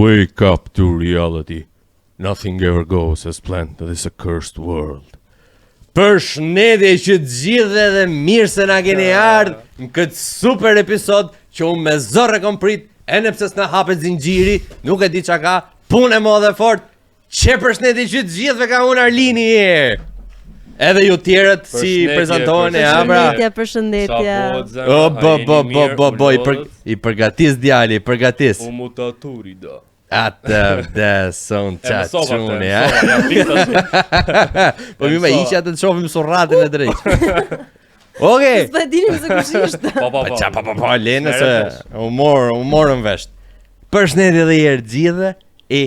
Wake up to reality. Nothing ever goes as planned in this accursed world. Përshëndetje që të gjithëve dhe mirë se na keni ardhur në këtë super episod që unë me zor e kom prit, ene pse s'na hapet zinxhiri, nuk e di çka ka, punë e madhe fort. Që përshëndetje që të gjithëve ka unë Arlini here. Edhe ju tjerët si Përshëndetje, prezantoheni, ja pra. Përshëndetje, përshëndetje. Sa bëhet zemra, O a bo jeni bo bo mirë, bo bo i për u lodhët? i përgatis djali, i përgatis. U mutaturi do. Atë vdeson E qa mësova këtë, çuni, e a? mësova, jam fiksa si. Po E mi më mësova. hiqja të të shohim surratin e drejt. Okej. S'po e dinim se kush ishte. Po po Pa po. qa po po po lene se Merre vesh. u mor, u morëm vesh. Përshëndetje edhe një herë të gjithëve. E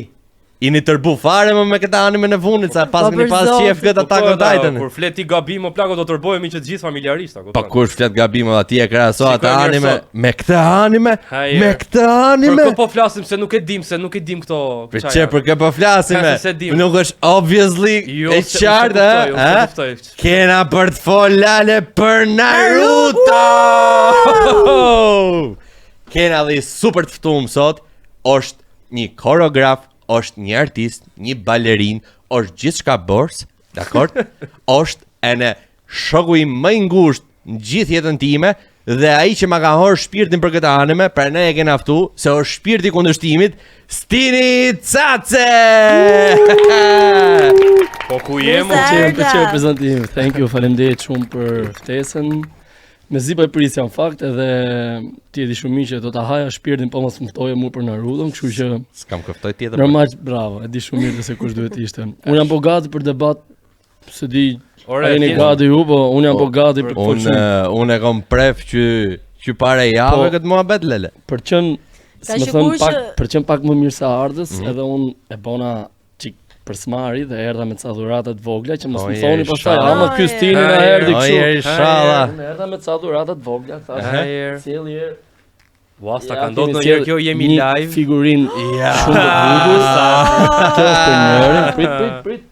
jeni tërbu fare më me këtë anime në fundit, sa pas Po, keni për pas zotin. qef këtë Po, Attack po, on Titan. Kur flet ti gabim, o plako do tërbohemi që të gjithë familjarisht, a kupton? Pa kush flet gabim edhe ti e krahaso Si atë ka njerë anime sot? me këtë anime, Hajer. me këtë anime. Për kë po flasim se nuk e dim, se nuk e dim këto. Për qa që janë. për kë po flasim Ka e? se s'e dim. Nuk është obviously Jo, e se- unë s'e qartë, kuptoj, e? unë s'e kuptoj. Kena për të fol lale për Naruto! Kena dhe i super të ftuam sot, është një koreograf, është një artist, një balerin, është gjithçka bors, dakord? është ene shoku im më i ngushtë në gjithë jetën time dhe ai që ma ka horë shpirtin për këtë anime, pra ne e kena ftu se është shpirti i kundërshtimit, Stini Cace! Po ku jem? Mirë se o? Pëlqej, Erdha. pëlqej prezantimin. Thank you, faleminderit shumë për ftesën. Me zi po e prisja në fakt edhe ti e di shumë mirë që do ta haja shpirtin po mos më ftoje mua për Naruto, kështu që S'kam këftoj tjetër. normal bravo, e di shumë mirë se kush duhet ishte. Unë jam po gati për debat, se di Ore, a jeni thjesht- gati ju, po unë jam po gati për të folur Unë shumë. eh, unë e kam pref që që para jave Po. këtë muhabet lele. Për qenë, Ka si më që thënë kur pak, që- për qenë pak më mirë se ardhës, Mhm. edhe unë e bona çik për smari dhe erdha me ca dhurata të vogla që mos O, më thoni jeri, pastaj, shala. ama ky O, stili na jeri. erdhi O kështu. jeri shala. Unë erdha me ca dhurata të vogla, thash. Hajer. Sjell herë. Ua, sa Ja, ka ndodhur kemi ndonjëherë sjell kjo jemi një live. Figurin Ja. shumë të bukur. Kjo është për njërin, prit prit prit.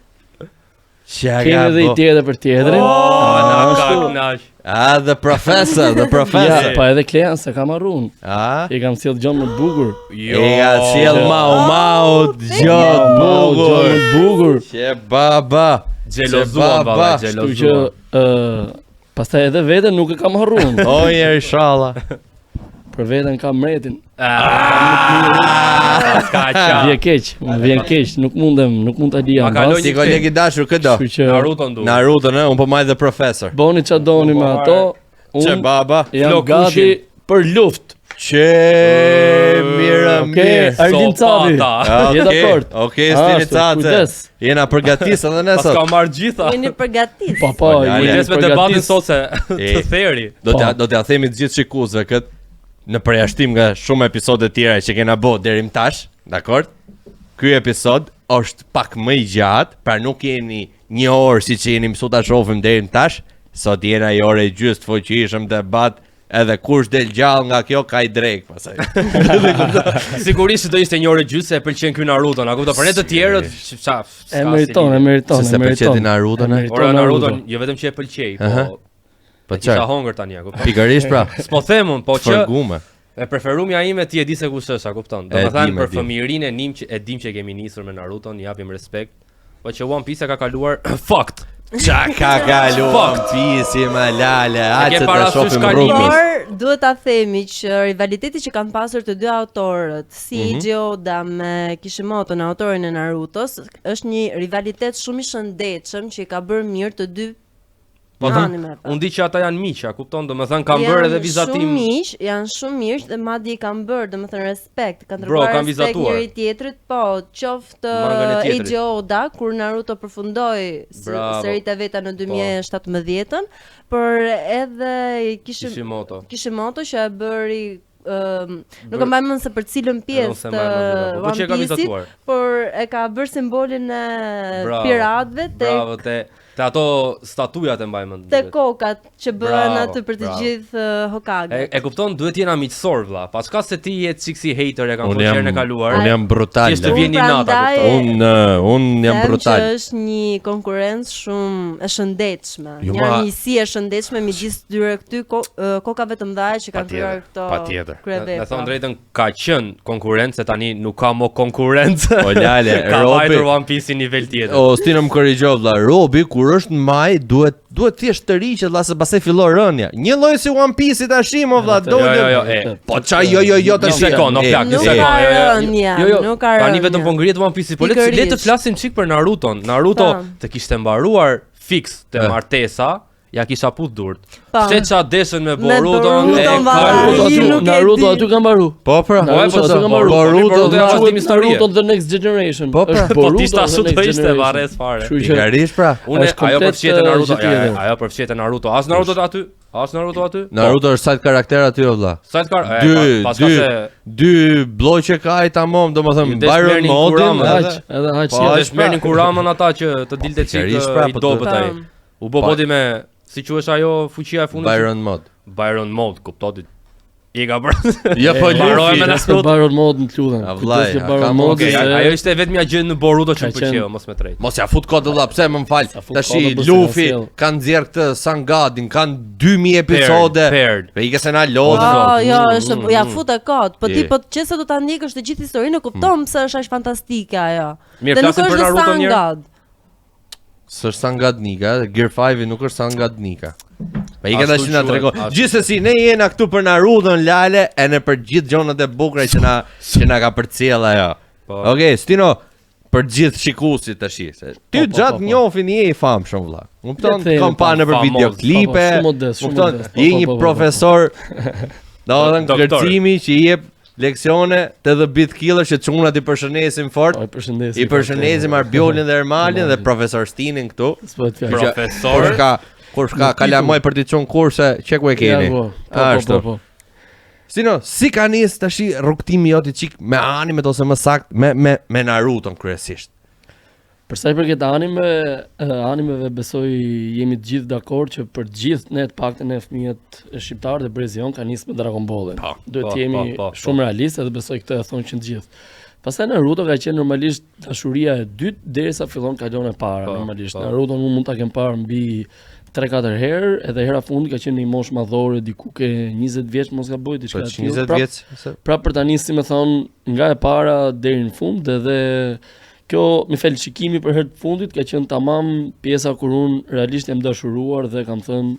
Qa Kemi ka edhe i bo? tjetër për tjetrin. Oh, na ka Ashtu. kënaq. Ah, the professor, the Ja, professor. pa edhe Klean se kam harruan. Ah, I kam sjell gjë më të bukur. Jo. e ka sjell mau mau gjë të Mau, gjë bukur. më të bukur. Që baba. Xhelozuan Që baba. valla, Kështu që xhelozuan. ë pastaj edhe veten nuk e kam harruan. O jeri shala. Për veten kam mretin. Ah, S'ka Më qa. vjen keq, më vjen keq, nuk mundem, nuk mund ta lija Ma kaloi mbas. Si koleg i dashur këtë do. Kështu që Naruto ndu. Naruto, në, unë po maj the professor. boni ç'a doni me ato, Që unë baba. jam Flokushin. gati për luftë. Që mirë Okej, mirë. Ardin Capi. Sopata. Je Okej, dakord? Okej, Stini Ashtu, Cace. kujdes. Jena përgatis edhe ne Pas sot. ka marrë gjitha. Jeni përgatis. Po po, Po, jemi Kujdes me debatin përgatis. sot se E. të theri. Do t'ja Po. do t'ja themi të gjithë shikuesve kët në përjashtim nga shumë episode tjera që kena bë deri më tash, dakord? Ky episod është pak më i gjatë, pra nuk jeni një orë siç jeni mësu ta shohim deri më tash. Sot jena një orë e gjysmë të fuqishëm debat, edhe kush del gjallë nga kjo ka i drejt pasaj. Sigurisht që do ishte një orë e gjysmë se e pëlqen ky Naruto, na kupton? Për ne të tjerët, ç- ça, s'ka E si meriton, e lidhje. meriton, Se se e meriton. pëlqeti Naruton, E e? meriton Ora Naruto. Naruto, jo vetëm që e pëlqej, Aha. po Po e kisha çfarë? hongër tani, a kupton? Pikërisht pra, S'po them unë, po që fërgume. e preferumja ime ti e di se kush është, a kupton? E Domethënë dim, e për dim. fëmijërinë e nim që e dim që e kemi nisur me Naruton, i japim respekt. Po që One Piece e ka kaluar fakt. Qa ka kalu Fuck. One Piece më lale, E hajde ke se ta parasysh shohim kalimin? rrugës. Por duhet ta themi që rivaliteti që kanë pasur të dy autorët, si mm Mhm. -hmm. Oda me Kishimoto në autorin e Narutos, është një rivalitet shumë i shëndetshëm që i ka bërë mirë të dy Po thënë, animeve. unë di që ata janë miq, a kupton? Domethënë kanë bërë edhe vizatim. Janë shumë miq, janë shumë miq dhe madje i kanë bërë, domethënë respekt, kanë Bro, treguar kanë respekt vizatuar. njëri tjetrit, po, qoftë Mangën e eh, tjetrit. Eiji Oda kur Naruto përfundoi s- Bravo. seritë e veta në 2017-ën, por edhe kishim Kishimoto. Kishimoto që e bëri ëm nuk Bër- e mbaj mend se për cilën Edhe unë pjesë s'e të mbaj mend, po One që e ka Piece-it, vizatuar. por e ka bërë simbolin e Bravo. piratëve tek Bravo te. Te ato statujat e mbaj mend. Te kokat që bëhen Bravo, aty për të bravo. gjithë E, Hokage. e kupton, duhet jena miqësor vlla. Paçka se ti je çik si hater e kam Unë thënë jam herën e kaluar. Unë jam brutal. Thjesht të vjen një natë, a prandaj- kupton? Unë unë jam Them brutal. që është një konkurrencë shumë e shëndetshme, Jo, një ma- armiqësi e shëndetshme midis dyre këty ko, kokave të mëdha që kanë Patjetër, krijuar këto patjetër. Me kryevepra. me thonë drejtën ka qenë konkurrencë se tani nuk ka më konkurrencë. Po, lale, ka Robi- vajtur One Piece në nivel tjetër. O, Stino më korrigjo vlla, Robi kur është në maj duhet duhet thjesht të riqet vlla se pastaj fillon rënja. Një lloj si One Piece-i tash mo vlla, Jo, dolën. jo, jo, e. Po qa jo jo jo Një tash. sekond, o E, plak, një Nuk sekond. ka jo, jo, jo. rënja, Jo, jo, nuk ka Tani rënja. vetëm po ngrihet One Piece-i, po le të le të Pikërisht. flasim çik për Naruton. Naruto Po. të kishte mbaruar fiks te Eh. martesa, ja kisha put durt. Po. Pse ça deshën me Me Boruton, e Boruton, ka valla, Naruto ai aty, nuk e Naruto di. aty ka mbaru. Po pra. Po, Naruto po, aty ka po, mbaru. Boruto, Boruto ja Quhet vazhdim historie. Naruto The Next Generation. Po, pra. Është Po Boruto ti ishte ashtu The do Next ishte Generation. varres fare. Kështu që Pikërisht pra. Unë Është ajo komplet, përfshihet e Naruto, gjë tjetër. ja, ajo përfshihet e Naruto. As Naruto aty, as Naruto aty. Naruto është side karakter aty o vlla. Po, Sidecar, e, Dy, pa- paska dy, se dy blloqe ka ai tamam, domethënë Ju desh Byron merrnin Modin. Kuramën. edhe- Aq, edhe aq. Po, si aq desh pra. merrnin Kuramën ata që të dilte çik pikërisht pra, i po të- dobët ai. Po. U bë Pa. bodi me si quhesh ajo fuqia e fundit? Byron Mod. Byron Mode, kupto ti. I ka bërë. Jo po Mbaroi Luffy. me Kujdes me Naruto. Baron Mod në lutem. A, vllai, Kujdes me a Baron ka Mod. Okej, se- ajo ishte e vetmja gjë në Boruto që Ka më pëlqeu, qenë- mos me drejt. Mos ja fut kot vëlla, pse më fal. Sa fut Tashi kot, po, se Luffy na sjell. kanë nxjerr këtë Sangadin, kanë 2000 episode. Paired. Pe i ke se na lodhën. Po, vlla. jo, është ja fut e kot, po ti Je. po që se do ta ndjekësh të gjithë historinë, e kupton pse është aq fantastike ajo. Mirë, Dhe nuk flasim është për dhe Naruto njerë. Sangad. S'është Sangadnika, Gear 5-i nuk është Sangadnika. Po i ke Ashtu tash na quhet, tregon. ashtu. Gjithsesi ne jena këtu për Naruton Lale e ne për gjithë gjonat e bukura që na që na ka përcjell ajo. Po. Okej, Stino, për gjithë shikuesit tash. Se ti Po, po, gjatë po, po. njohin je i famshëm vlla. Më kupton, Le të themi, kam pa po, nëpër famoz, videoklipe. po, po, shumë modest, Më shumë kupton, modest, po, je po, një po, po, po. profesor. Domethënë Doktor. kërcimi që i jep leksione të The Beat Killer që çunat i përshëndesim fort. Po, i përshëndesim. I përshëndesim Arbiolin dhe Ermalin dhe profesor Stinin këtu. S'po të fjalë. Profesor. Kur ka kur ka kalamaj për t'i çon kurse, që ku e keni? Ja, po, po, po, Ashtu. po, po. Sino, si ka nis tashi rrugtimi jot i çik me animet ose më sakt me me me Naruton kryesisht? Për sa i përket anime, animeve besoj jemi të gjithë dakord që për të gjithë ne të paktën ne fëmijët e shqiptarë dhe brezi jon ka nisë me Dragon Ballin. Po, Duhet po, të jemi po, po, po. shumë realistë edhe besoj këtë e thonë që të gjithë. Pastaj Naruto ka qenë normalisht dashuria e dytë derisa fillon kalon e para Po, normalisht. po. Naruto unë mund ta kem parë mbi 3-4 herë, edhe hera fundit ka qenë në një moshë madhore diku ke 20 vjeç mos gaboj Po diçka e tillë. 20 Prap- vjeç se Pra për tani si me thonë nga e para deri në fund edhe kjo më fel shikimi për herë të fundit ka qenë tamam pjesa kur unë realisht jam dashuruar dhe kam thënë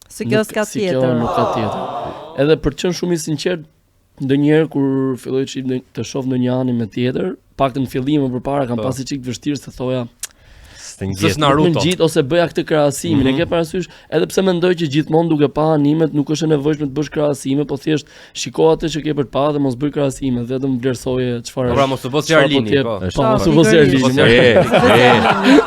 Si kjo nuk- s'ka si kjo tjetër. nuk ka tjetër. Edhe për të qenë shumë i sinqert, ndonjëherë kur filloj të shih të shoh ndonjë anime tjetër, paktën në fillim më përpara kam Po. pasi çik të vështirë se thoja s'të S'është ngjet. Nuk më Naruto. ngjit ose bëja këtë krahasimin, Mhm. e ke parasysh, edhe pse mendoj që gjithmonë duke pa animet nuk është e nevojshme të bësh krahasime, po thjesht shiko atë që ke për të pa dhe mos bëj krahasime, vetëm vlerësoje çfarë. Po pra mos u bë si çfarë po Arlini, t'jep. po. Po mos u bë si Pikërisht. Arlini. E,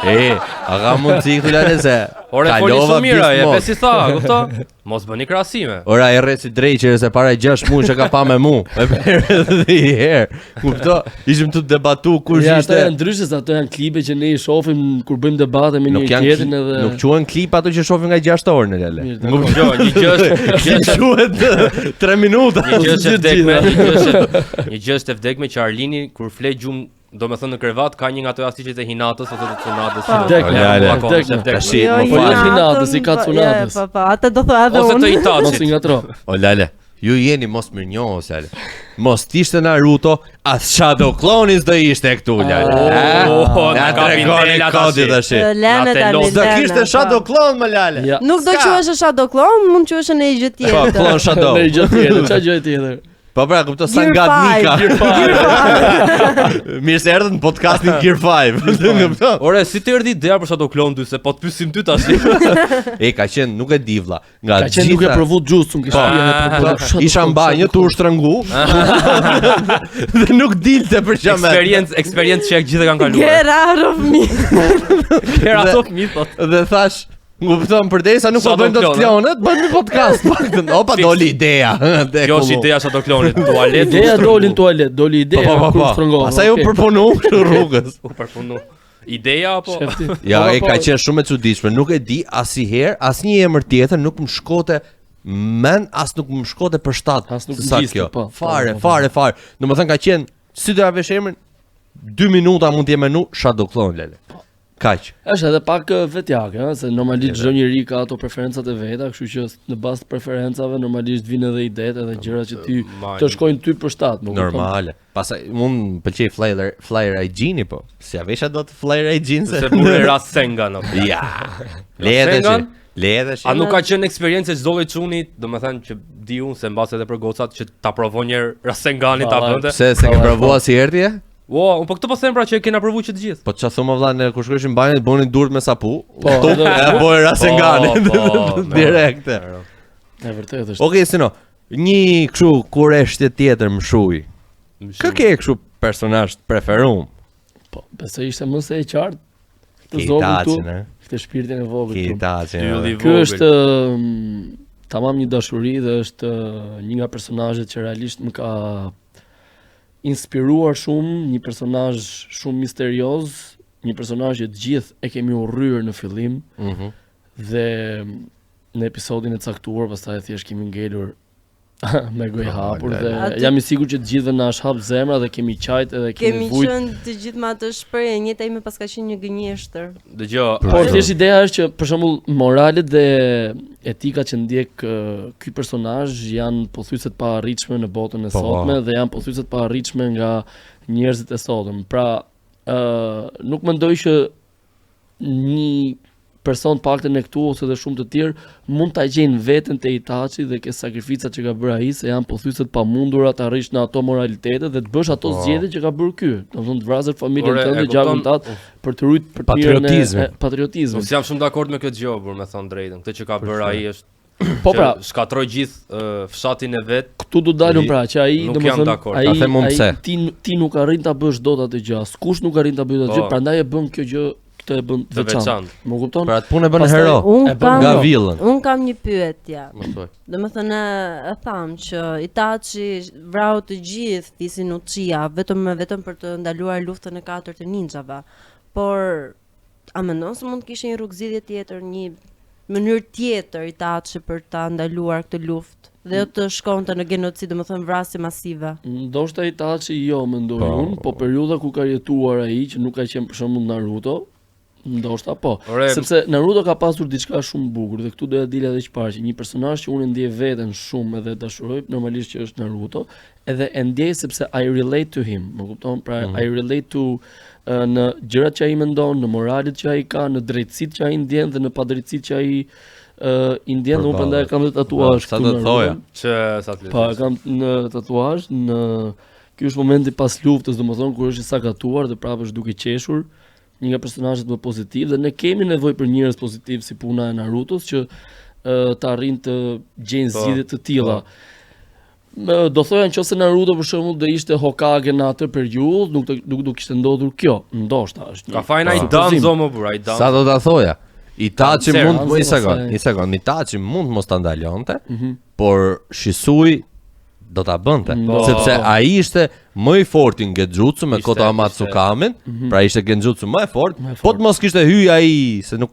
e, e, a ka mundësi këtu lale se Ore foli kalova shumë mirë, Beast e Mode. pe si tha, kupto? Mos bëni krahasime. Ora e rreci drejt që se para 6 muaj që ka pa me mu. E perë edhe një herë. Kupto? Ishim të debatu kush Ja, ato ishte. janë ndryshe se ato janë klipe që ne i shohim kur bëjmë debate me Nuk njëri janë tjetrin kli- edhe nuk quhen klip ato që shohim nga 6 orë në lale. Mirë, Nuk Jo, një gjë është, një gjë është quhet 3 minuta. Një gjë është e Gjithë vdekme, gjitha. një gjë është një gjë është e vdekme që Arlini kur fle gjumë, do me thënë në krevat, ka një nga ato jastiqet e hinatës ose të tsunatës. Po. Vdekme, Lale. Është e vdekme. Tashi, Jo, më i fal. Po, natën, hinatës, i ka po, tsunatës. Jo, po, po, atë do thoja edhe Ose të unë. Mos i Itachit. ngatro. O lale, ju jeni mos mirënjohës lale. Mos t'ishte Naruto, as Shadow Clonis do ishte këtu lale. Oh, Eh? na Na ka tregoni pintela kodi tashi. tashi. Lene Na tani, telos. Do lene, kishte po. Shadow Clone më lale. Ja. Nuk do S'ka. quhesh Shadow Clone, mund quhesh në një gjë Po, tjetër. Clone Shadow. Në gjë tjetër, çfarë gjë tjetër? Po pra, kupto Gear Sangadnika. Five. Mirë se erdhët në podcastin Gear 5. Kupton? Ore, si të erdhi ideja për Shadow Clone 2, se po të pyesim ty tash. E ka qenë, nuk e di vlla. Nga Ka qenë duke gjitha- provu xhusun kishte Po. e provu. Isha në banjë, tu u shtrëngu. Dhe nuk dilte për qamet. Eksperiencë, eksperiencë që gjithë e kanë kaluar. Get out of me. Get out of me thot. Dhe thash, më kupton, përderisa nuk po Shadow bëjmë dot Clone, klonët, bëjmë një podcast paktën. Opa Fix. doli ideja. Dhe Kjo është kullu. ideja Shadow Clone-it, tualet. Ideja doli në tualet, doli Po ideja po po. kur po. shtrëngova. Pastaj u okej. përpunu kështu rrugës. U përfundu. Ideja apo Shefti. Ja, Po, e po, ka qenë shumë e çuditshme. Nuk e di asnjëherë, asnjë emër tjetër nuk më shkote men as nuk më shkote për shtat. As nuk se sa ngjiste, kjo. po, po, Fare, po, po. fare, fare. Domethënë ka qenë si do ja vesh emrin 2 minuta mund t'jem menu Shadow Clone lele. Kaq. Është edhe pak eh, vetjake, ëh, se normalisht çdo njeri ka ato preferencat e veta, kështu që në bazë të preferencave normalisht vinë edhe idetë edhe gjërat që ty Ma- të shkojnë ty për shtat, më kupton? Normale. Pastaj unë më pëlqej Flyer Flyer IG-ni po. Si ja vesha dot Flyer IG-n se burri Rasengan apo. Ja. Le edhe Rasengan? shi. Le edhe shi. A nuk ka qenë eksperiencë e çdo lloj çuni, domethënë që di unë se mbas edhe për gocat që ta provon një herë Rasenganin ta Valla, bënte. Pse se ke provua si erdhi? e? Ua, unë po këtë po them pra që e kena provu që të gjithë. Po ç'a thomë vlla ne kur shkoshim banjë bënin durt me sapu. Po, Tup, edhe- e bojë Rasenganin. Po, po, Direkte. E vërtetë është. Okej, sino. Një kështu kureshtje tjetër më shuj. Kë ke kështu personazh të preferuar? Po, besoj ishte më se e qartë. Këtë Ke zogun këtu, Itachin, e? këtë shpirtin e vogël Ke këtu. Itachin. Ylli e. Ky është ëm, tamam një dashuri dhe është ë, një nga personazhet që realisht më ka inspiruar shumë, një personazh shumë misterioz, një personazh që të gjithë e kemi urryer në fillim Mhm. dhe në episodin e caktuar pastaj thjesht kemi ngelur me gojë hapur dhe Aty- jam i sigurt që të gjithëve na është hap zemra dhe kemi qajt edhe kemi, Kemi vujt. qenë të gjithë me atë shprehje, njëta ime paska qenë një gënjeshtër. Dëgjoj, Por Po. thjesht ideja është që për shembull moralet dhe etika që ndjek ë, ky personazh janë pothuajse të paarritshme në botën e Po, po. sotme dhe janë pothuajse të paarritshme nga njerëzit e sotëm. Pra, ë nuk mendoj që një person paktën e këtu ose edhe shumë të tjerë mund ta gjejnë veten te Itachi dhe ke sakrificat që ka bërë ai se janë pothuajse të pamundura të arrish në ato moralitete dhe të bësh ato Po. zgjedhje që ka bërë ky. Domethënë të vrasësh familjen Ore, e tënde, kupton- gjakun tat për të rujt për të mirën e- Patriotizmin. e patriotizmin. Nuk jam shumë dakord me këtë gjë, por me thënë drejtën, këtë që ka bërë ai është Po që pra, shkatroi gjithë ë, fshatin e vet. këtu do dalun pra që ai Nuk jam domethënë dakord. ai Ta them unë ai pse. ti ti nuk arrin ta bësh dot atë gjë, askush nuk arrin ta bëjë atë Po. gjë, prandaj e bën kjo gjë, këtë e bën Të veçantë. veçantë. Më kupton? Për atë punë e bën Pastaj- hero. Unë E bën kam Nga villën. Unë kam një pyetje. Më thuaj. Do më thënë, e tham që Itachi vrau të gjithë fisin Uchiha vetëm vetëm për të ndaluar luftën e katërt të ninjave. Por a mendon se mund të kishte një rrugë zgjidhje tjetër, një mënyrë tjetër Itachi për ta ndaluar këtë luftë dhe jo të shkonte në genocid, do më thënë vrasje masive. Ndoshta Itachi jo mendoj Po. unë, po periudha ku ka jetuar ai që nuk ka qenë për shembull Naruto, ndoshta po. Ore, Sepse Naruto ka pasur diçka shumë të bukur dhe këtu doja dilja edhe çfarë që një personazh që unë e ndjej veten shumë edhe e dashuroj normalisht që është Naruto, edhe e ndjej sepse I relate to him, më kupton? Pra Mhm. I relate to ë, në gjërat që ai mendon, në moralet që ai ka, në drejtësitë që ai ndjen dhe në padrejtësitë që ai ë i ndjen dhe unë prandaj e kam dhe tatuazh Sa këtu do të Naruto. thoja. që sa të Po, e kam në tatuazh në ky është momenti pas luftës, domethënë kur është i sakatuar dhe prapë është duke qeshur, një nga personazhet më pozitiv dhe ne kemi nevojë për njerëz pozitiv si puna e Narutos që ë, të arrin të gjejnë Po, zgjidhje të tilla. Më, do thoja nëse Naruto për shembull do ishte Hokage në atë periudhë, nuk do nuk do kishte ndodhur kjo, ndoshta është. Ka një fajin ai supozim. Danzo më burr, ai Danzo. Sa do ta thoja? Itachi Kancer, mund, Hanzo një sekond, pastaj. një sekond, Itachi mund mos ta ndalonte, Mhm. por Shisui do ta bënte, Po. sepse ai ishte më i forti në Genjutsu me Ishte- Kotoamatsukami, pra ishte Genjutsu më e fortë, Më e po fortë. të mos kishte hy ai se nuk,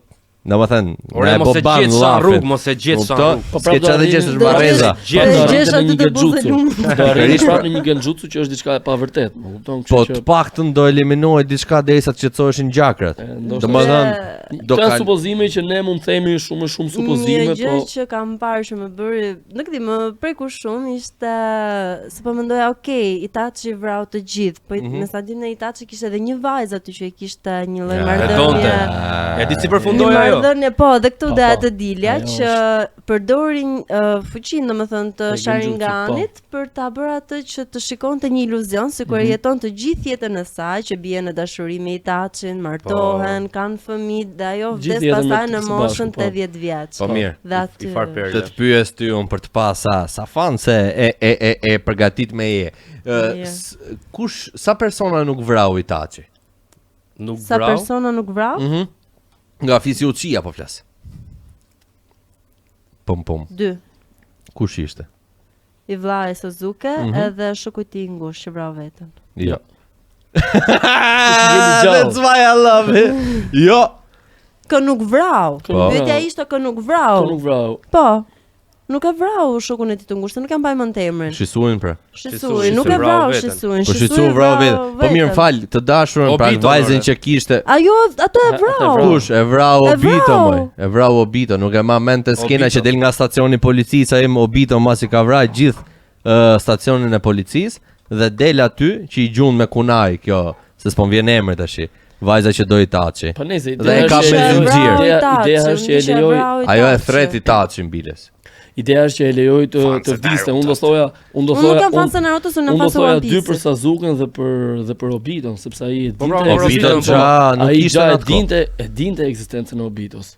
domethënë, Ore, na e mos po e ban gjet sa llafin. rrugë, mos e gjet sa Kupton? rrugë. Po S'ke prapë do çfarë të arrin- gjesh është Do varreza. Gjet- Do Do arrin gjesh në aty një të buzë genjutsu. lumit. Do arrin prapë në një genjutsu që është diçka e pavartet, më kupton? Po Kështu të që paktën do eliminohet diçka derisa të qetësoheshin gjakrat. e, ndoshta Domethënë, do Këto janë kal supozime që ne mund themi shumë e shumë supozime, Një gjë po që kam parë që më bëri, nuk di, më preku shumë ishte se po mendoja, okay, Itachi vrau të gjithë, po mm Mhm. me sa dim ne Itachi kishte edhe një vajzë aty që i kishte një lloj Ja, e donte. marrëdhënie. E di si Një përfundoi ajo. marrëdhënie, po, dhe këtu Po, doja po. të dilja Ajo që përdorin fuqinë, domethënë të E genjutsu, Sharinganit për ta bërë atë që të shikonte një iluzion sikur Mhm. e jeton të gjithë jetën e saj, që bie në dashuri me Itachin, martohen, kanë fëmijë dhe ajo Po. Gjithë vdes jetën me pastaj të në së moshën bashku, po. 80 vjeç. Po mirë. Dhe aty. I far perle. Të të pyes ty unë për të pa sa sa fan se e e e e përgatit me je. Ë, Je. s- kush sa persona nuk vrau Itachi? Nuk Sa vrau. persona nuk vrau? Mhm. Nga fisi Uchiha po flas. Pum pum. Dy. Kush ishte? I vllai Sasuke Mhm. edhe shoku i tij i ngushtë që vrau veten. Jo. That's why I love it. Jo. Kë nuk vrau. Kë nuk Pyetja vrau. ishte kë nuk vrau. Kë nuk vrau. Po. Nuk e vrau shokun e tij të ngushtë, nuk e mbaj mend emrin. Shisuin pra. Shisui, nuk e Shisui vrau vrau veten. Shisuin. Po Shisu vrau veten. Po mirë, më fal, të dashurën pra Obito, vajzën ore. që kishte. Ajo atë e A- atë e vrau. vrau. Kush e vrau E Obito vrau. moj? E vrau Obito, nuk e ma mend te skena Obito. që del nga stacioni i policisë, ai më Obito mbasi ka vrarë gjithë ë, stacionin e policisë dhe del aty që i gjun me kunaj kjo, se s'po më vjen emri tash. Vajza që do Itachi. Po nëse Dhe e ideja ka është me që zinxhir. ideja Ideja ideja është që e lejoi Ajo e thret Itachi biles. Ideja është që e lejoi të të vdiste. Unë do thoja, unë do Unë thoja, nuk jam fan se Naruto, unë jam unë do fan se thoja One dy për Piece. Sasuken dhe për dhe për Obiton, sepse ai e Po, dinte pra, për Obito Obiton, po. qa, nuk ai ishte gja në e atë kohë. dinte, e dinte ekzistencën e Obitos.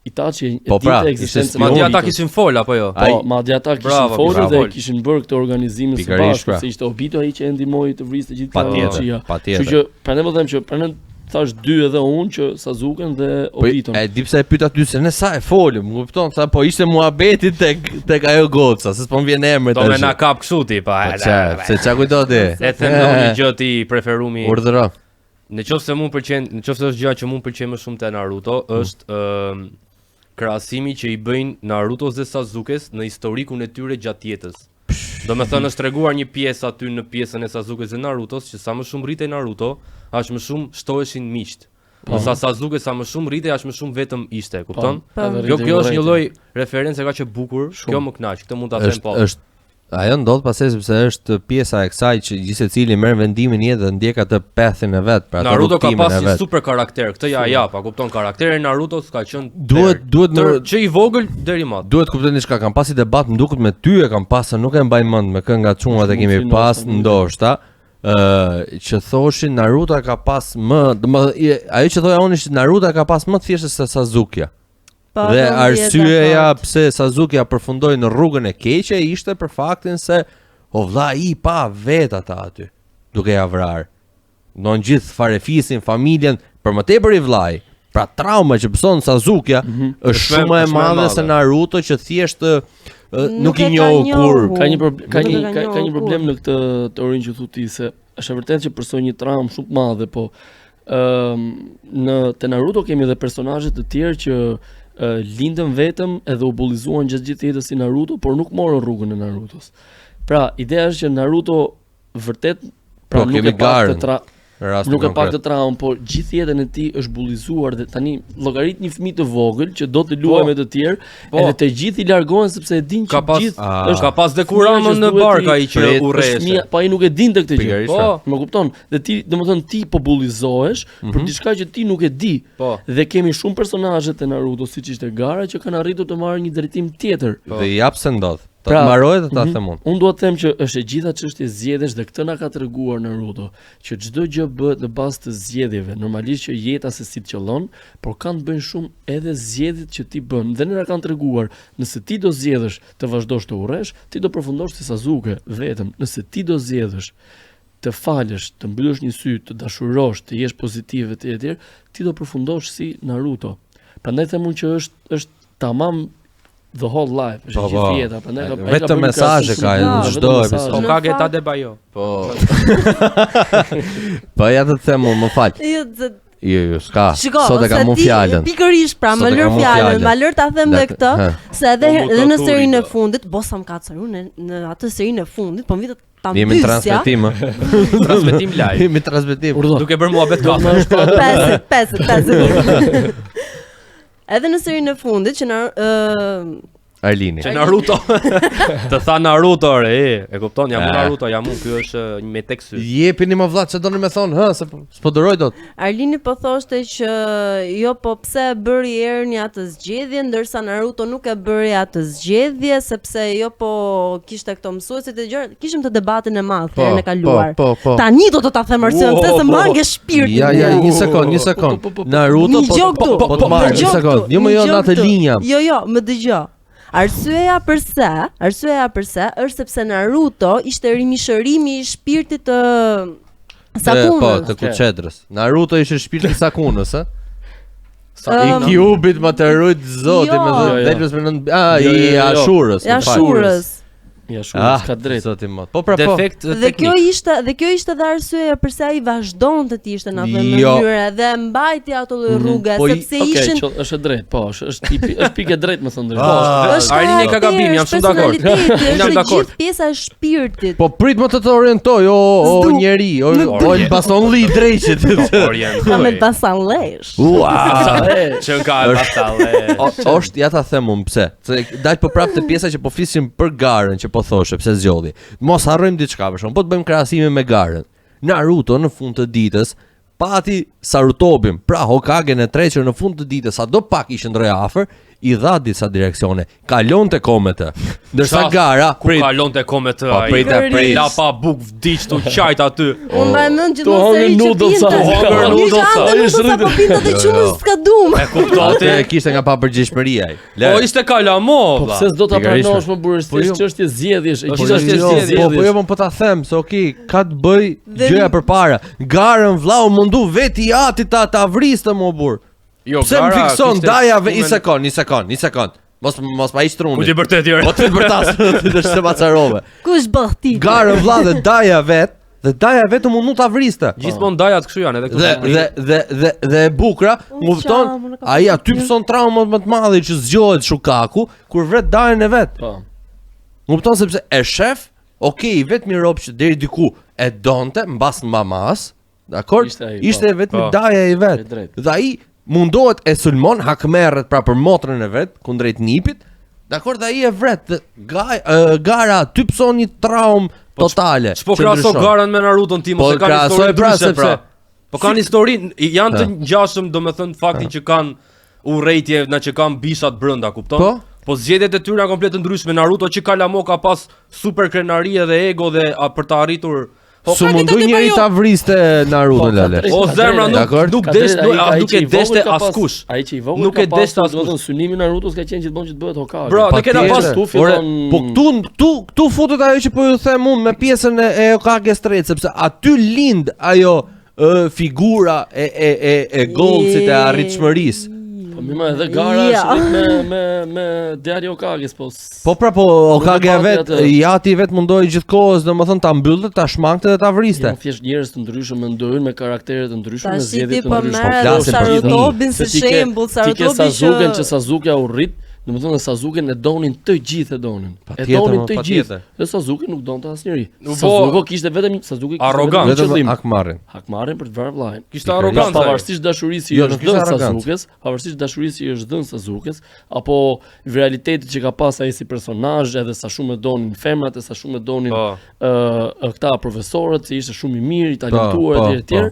Itachi e Po, pra, dinte ishte ekzistencën e spion. Madje ata Obitos. kishin fol apo jo? Po, Ai- madje ata kishin Bravo, folur bravo. dhe kishin bërë këtë organizimin së Pikërisht, bashku, pra. se ishte Obito ai që e ndihmoi të vriste gjithë këta Patjetër, Uchiha. patjetër. Kështu që prandaj po them që prandaj thash dy edhe unë që Sasuken dhe Po Obiton. e di pse e pyeta ty se ne sa e folëm, më kupton, sa po ishte muhabeti tek tek ajo goca, se s'po më vjen emri Do me tash. na kap kështu ti, pa. Po qa, se qa kujto ti? E them dhe unë një gjë ti preferumi. Urdhëro. Në qoftë se mu pëlqen, në qoftë se është gjëja që mu pëlqen më shumë te Naruto, është ëm krahasimi që i bëjnë Narutos dhe Sasukes në historikun e tyre gjatë jetës. Do me thënë është treguar një pjesë aty në pjesën e Sasukes dhe Narutos që sa më shumë rritej Naruto, aq më shumë shtoheshin miqt. Po. Sa Sasuke sa më shumë rritej, aq më shumë vetëm ishte, kupton? Po. Edhe Kjo rritej kjo është një urrejtja. lloj reference kaq e bukur, Shumë. kjo më kënaq, këtë mund ta them Është po. është ajo ndodh pastaj sepse është pjesa e kësaj që gjithsecili merr vendimin në jetë dhe ndjek atë pathin e vet, pra atë Naruto ka rrugtimin pas e një vet. super karakter, këtë ja jap, a kupton karakteri i Narutos ka qenë Duhet tërë. duhet Tër, në që i vogël deri më. duhet kuptoj diçka, kam pasi debat më duket me ty e kam pas se nuk e mbaj mend me kë nga çunat e kemi Mundësi pas ndoshta, ndoshta ë që thoshin Naruto e ka pas më, domethënë i- ajo që thoja unë ishte Naruto e ka pas më të thjeshtë se Sasuke. Po, Dhe po, më bie arsyeja dakord. pse Sasuke përfundoi në rrugën e keqe ishte për faktin se o vlla i pa vet ata aty, duke ja vrarë. Don gjithë farefisin, familjen, për më tepër i vllai. Pra trauma që pëson Sasuke Mhm. është Është më- shumë e është më e madhe madhe. se Naruto që thjesht ë, ë, Nuk nuk i e ka njohu kur. njohur. Ka një problem, ka Nuk një e ka ka, ka një njohur problem kur. në këtë teorinë që thu ti se është e vërtetë që përsoi një traumë shumë të madhe, po ëm në te Naruto kemi edhe personazhe të tjerë që ë, lindën vetëm edhe u bullizuan gjatë gjithë jetës si Naruto, por nuk morën rrugën e Narutos. Pra, ideja është që Naruto vërtet pra Po, nuk kemi e pa Garën. këtë tra Rastin Nuk e pa konkret. këtë traumë, por gjithë jetën e tij është bullizuar dhe tani llogarit një fëmijë të vogël që do të luajë Po. me të tjerë, Po. edhe të gjithë i largohen sepse e dinë që Ka pas- gjithë Ah. është Ka pas dhe Kuramën fëmija që në s'duhet bark i- ai që Pret- është urreste. fëmija, po ai nuk e dinte këtë gjë. Pikërisht, Po, Më kupton? Dhe ti, domethënë ti po bullizohesh për diçka që ti nuk e di. po. Dhe kemi shumë personazhe te Naruto, siç ishte Gara, që kanë arritur të marrë një drejtim tjetër. Dhe i jap se ndodh. Ta Pra, mbaroj dhe ta mhm. them unë. Unë dua të them që është e gjitha çështje zgjedhjesh dhe këtë na ka treguar Naruto, që çdo gjë bëhet në bazë të zgjedhjeve. Normalisht që jeta se si të qëllon, por kanë të bëjnë shumë edhe zgjedhjet që ti bën. Dhe ne na kanë treguar, nëse ti do zgjedhësh të vazhdosh të urresh, ti do përfundosh si Sasuke vetëm. Nëse ti do zgjedhësh të falësh, të mbyllësh një sy, të dashurosh, të jesh pozitiv etj etj, ti do përfundosh si Naruto. Prandaj them unë që është është tamam the whole life, është Po, gjithë po. jeta, prandaj ka ai ka Vetëm bërë një mesazhe krahasim ka shumë në të madh, çdo vetëm episod. mesazhe. Po Në ka geta fakt- de bajo. Po. Po ja të them unë, më fal. Jo, ze- Jo, jo, s'ka. Shiko, Sot e se kam unë ti fjalën. Pikërisht pra, Sot më e lër kam unë fjalën, fjalën. ma lër ta them dhe Dak- këtë, hë. se edhe Po, mu edhe në të serinë e turi, do. fundit, bosa më ka cëru në, në atë serinë e fundit, po më vitet ta Jemi në mbysja. transmetim, ë. Transmetim live. Jemi në transmetim. Urdhë. Duke bërë muhabet Do të kafe. më është Pesë, pesë, pesë. Edhe në serinë e fundit që në ë Arlini. Që Naruto. Të tha Naruto re, e, e kupton, jam unë Eh. Naruto, jam unë, ky është një me tek sy. Jepini më vlla, ç'a doni me thon, hë, se po- s'po duroj dot. Arlini po thoshte që jo po pse e bëri Erni atë zgjedhje, ndërsa Naruto nuk e bëri atë zgjedhje sepse jo po kishte këto mësuesit e gjëra, kishim të debatin e madh Po, herën e kaluar. po, po, po. Tani do të ta them arsyen pse Ua, se po. mange shpirtin. Ja, ja, një sekond, një sekond. Po, po, po, po. Naruto Një po gjë po këtu, po, po të marr, një një gjë sekond. këtu, Jo më një jo gjë në atë këtu. linjë jam. Jo, jo, më dëgjoj. Arsyeja përse, arsyeja përse është sepse Naruto ishte rimishërimi i shpirtit të E, Po, Sakunës. të kuçedrës. Naruto ishte shpirti i Sakunës, ë? Sa I Ëm, Cubit më të rujt zoti Jo. me Jo, jo. dhelpës me nën, a Jo, i jo, jo. Ashurës, I më fal. Ashurës. Ja shumë ah, ka drejt. Zoti mot. Po pra po. Defekt Dhe kjo ishte dhe kjo ishte edhe arsyeja pse ai vazhdonte të ishte në atë Jo. mënyrë dhe mbajti ato lloj rruge Po i- sepse Okej, ishin qo- është e drejtë, po, është është tipi, është pikë e drejtë, më thënë drejtë. Ah. Po, është Arini ka gabim, karakteri, jam është shumë dakord. personaliteti, Jam Është e dakord. gjithë pjesa e shpirtit. Po prit më të të orientoj, o, o S'du. njeri, o, Nuk o du. Elbasanli i drejqit. Ka me basan lesh. Ua. E, Që ka e basalle. O, është, ja ta them unë pse. Se dal po prapë te pjesa që po flisim për garën që po thoshe, pse zgjodhi. Mos harrojmë diçka për shembull, po të bëjmë krahasime me garën. Naruto në fund të ditës pati Sarutobin, pra Hokagen e tretë që në fund të ditës sado pak i qëndroi afër, i dha disa direksione, kalonte komete. Ndërsa Qa- gara, Ku prit, kalonte kome të Po, ai. prit, e, prit. La pa buk vdiq tu qajt aty. Unë mbaj mend Tu gjithmonë hongër seri që noodles, pinte. tu hongër Një noodles, që sa. ande noodles apo pinte dhe Jo, jo. qumësht s'ka dum. E kupton atë ti? e kishte nga papërgjegjshmëria ai. Po ishte kalamo. Po vlla. pse s'do ta Pikërisht. pranosh më burrë, Po është jo. çështje zgjedhjesh, e Është gjitha çështje është zgjedhjesh. Po, po jo, po ta them se okay, ka të bëj Dhe- gjëja përpara. Garën vllau mundu veti ati ta ta vriste më burr. Jo, Pse më gara fikson kishte daja ve, një shkumen- sekond, një sekond, një sekond. Mos mos ma hiq Ku ti trunin. vërtet jo. Po ti vërtas, ti do të macarove. Kush bëhti? Garën vlla dhe daja vet, dhe daja vetëm mundu ta vriste. Gjithmonë dajat kështu janë edhe këtu. Dhe në Shqipëri. dhe dhe dhe dhe e bukura, Unë më kupton? qam, unë kam Ai aty përshtypjen. pëson traumën më të madhe që zgjohet Shukaku kur vret dajën e vet. Po. Më kupton sepse e shef, okej, i vetmi rob që deri diku e donte mbas mamas, dakor? Ishte ai, Ishte po. vetmi Po. daja i vet. E drejtë. Dhe ai mundohet e sulmon, hakmerret pra për motrën e vet kundrejt nipit. Dakor, dhe ai e vret dhe ga, e, gara aty pëson një traumë totale. Ç'po që krahaso ndryshon. garën me Naruton ti, mos Po e kanë krahasoj histori pra, ndryshe pra. sepse- Po kanë histori, janë të Ha. ngjashëm, domethënë faktin që kanë urrejtje, na që kanë bishat brenda, kupton? Po. Po zgjedhjet e tyre janë komplet të ndryshme. Naruto që kalamo ka pas super krenari edhe ego dhe a, për të arritur Po Su ka mundu këtë të njeri bëj ta vriste Naruto Po, ka lale. drejtë. O Ka zemra drejtë. nuk Dakor. nuk Ka desh drejtë, nuk, ai- a, ai nuk që e i vogël deshte ka pas- askush. Ai që i vogël Nuk ka e deshte pasur, askush. domethënë synimi i Narutos ka qenë gjithmonë që të bëhet Hokage. Bro, ne kena Patjetër. pas këtu Ore, fillon Po këtu këtu këtu futet ajo që po ju them unë me pjesën e, e Hokage Street sepse aty lind ajo e, figura e e e e golcit e arritshmërisë. Po mi më edhe gara Ja. është rrit me me me djali Hokages, po. s- Po pra po Hokage pati vet, atë. jati vet mundoi gjithkohës, domethënë ta mbyllte, ta shmangte dhe ta vriste. Janë thjesht njerëz të ndryshëm mendojnë me karaktere të ndryshme, me Tash zgjedhje ti të po ndryshme. merr flasim për Sarutobin Se si ti ke- shembull, Ti ke Sarutobi Sasuken që që Sasuke u rrit, domethënë Sasuken e donin të gjithë e donin. E Patjetër, donin mo, të gjithë. patjetër. Dhe Sasuke nuk donte asnjëri. U bo- Sasuke kishte vetëm Sasuke kishte Arrogant. vetëm një Vetëm qëllim, hakmarrin. hakmarrin për të vrarë vllajin. Kishte Pikërisht. arrogancë. ai. Pavarësisht dashurisë që i Jo, është nuk ishte dhënë arrogancë. Sasukes, pavarësisht dashurisë që i është dhënë Sasukes, apo realitetit që ka pas ai si personazh, edhe sa shumë e donin femrat, e sa shumë e donin Po. ë këta profesorët, se ishte shumë i mirë, i talentuar po, etj etj. po.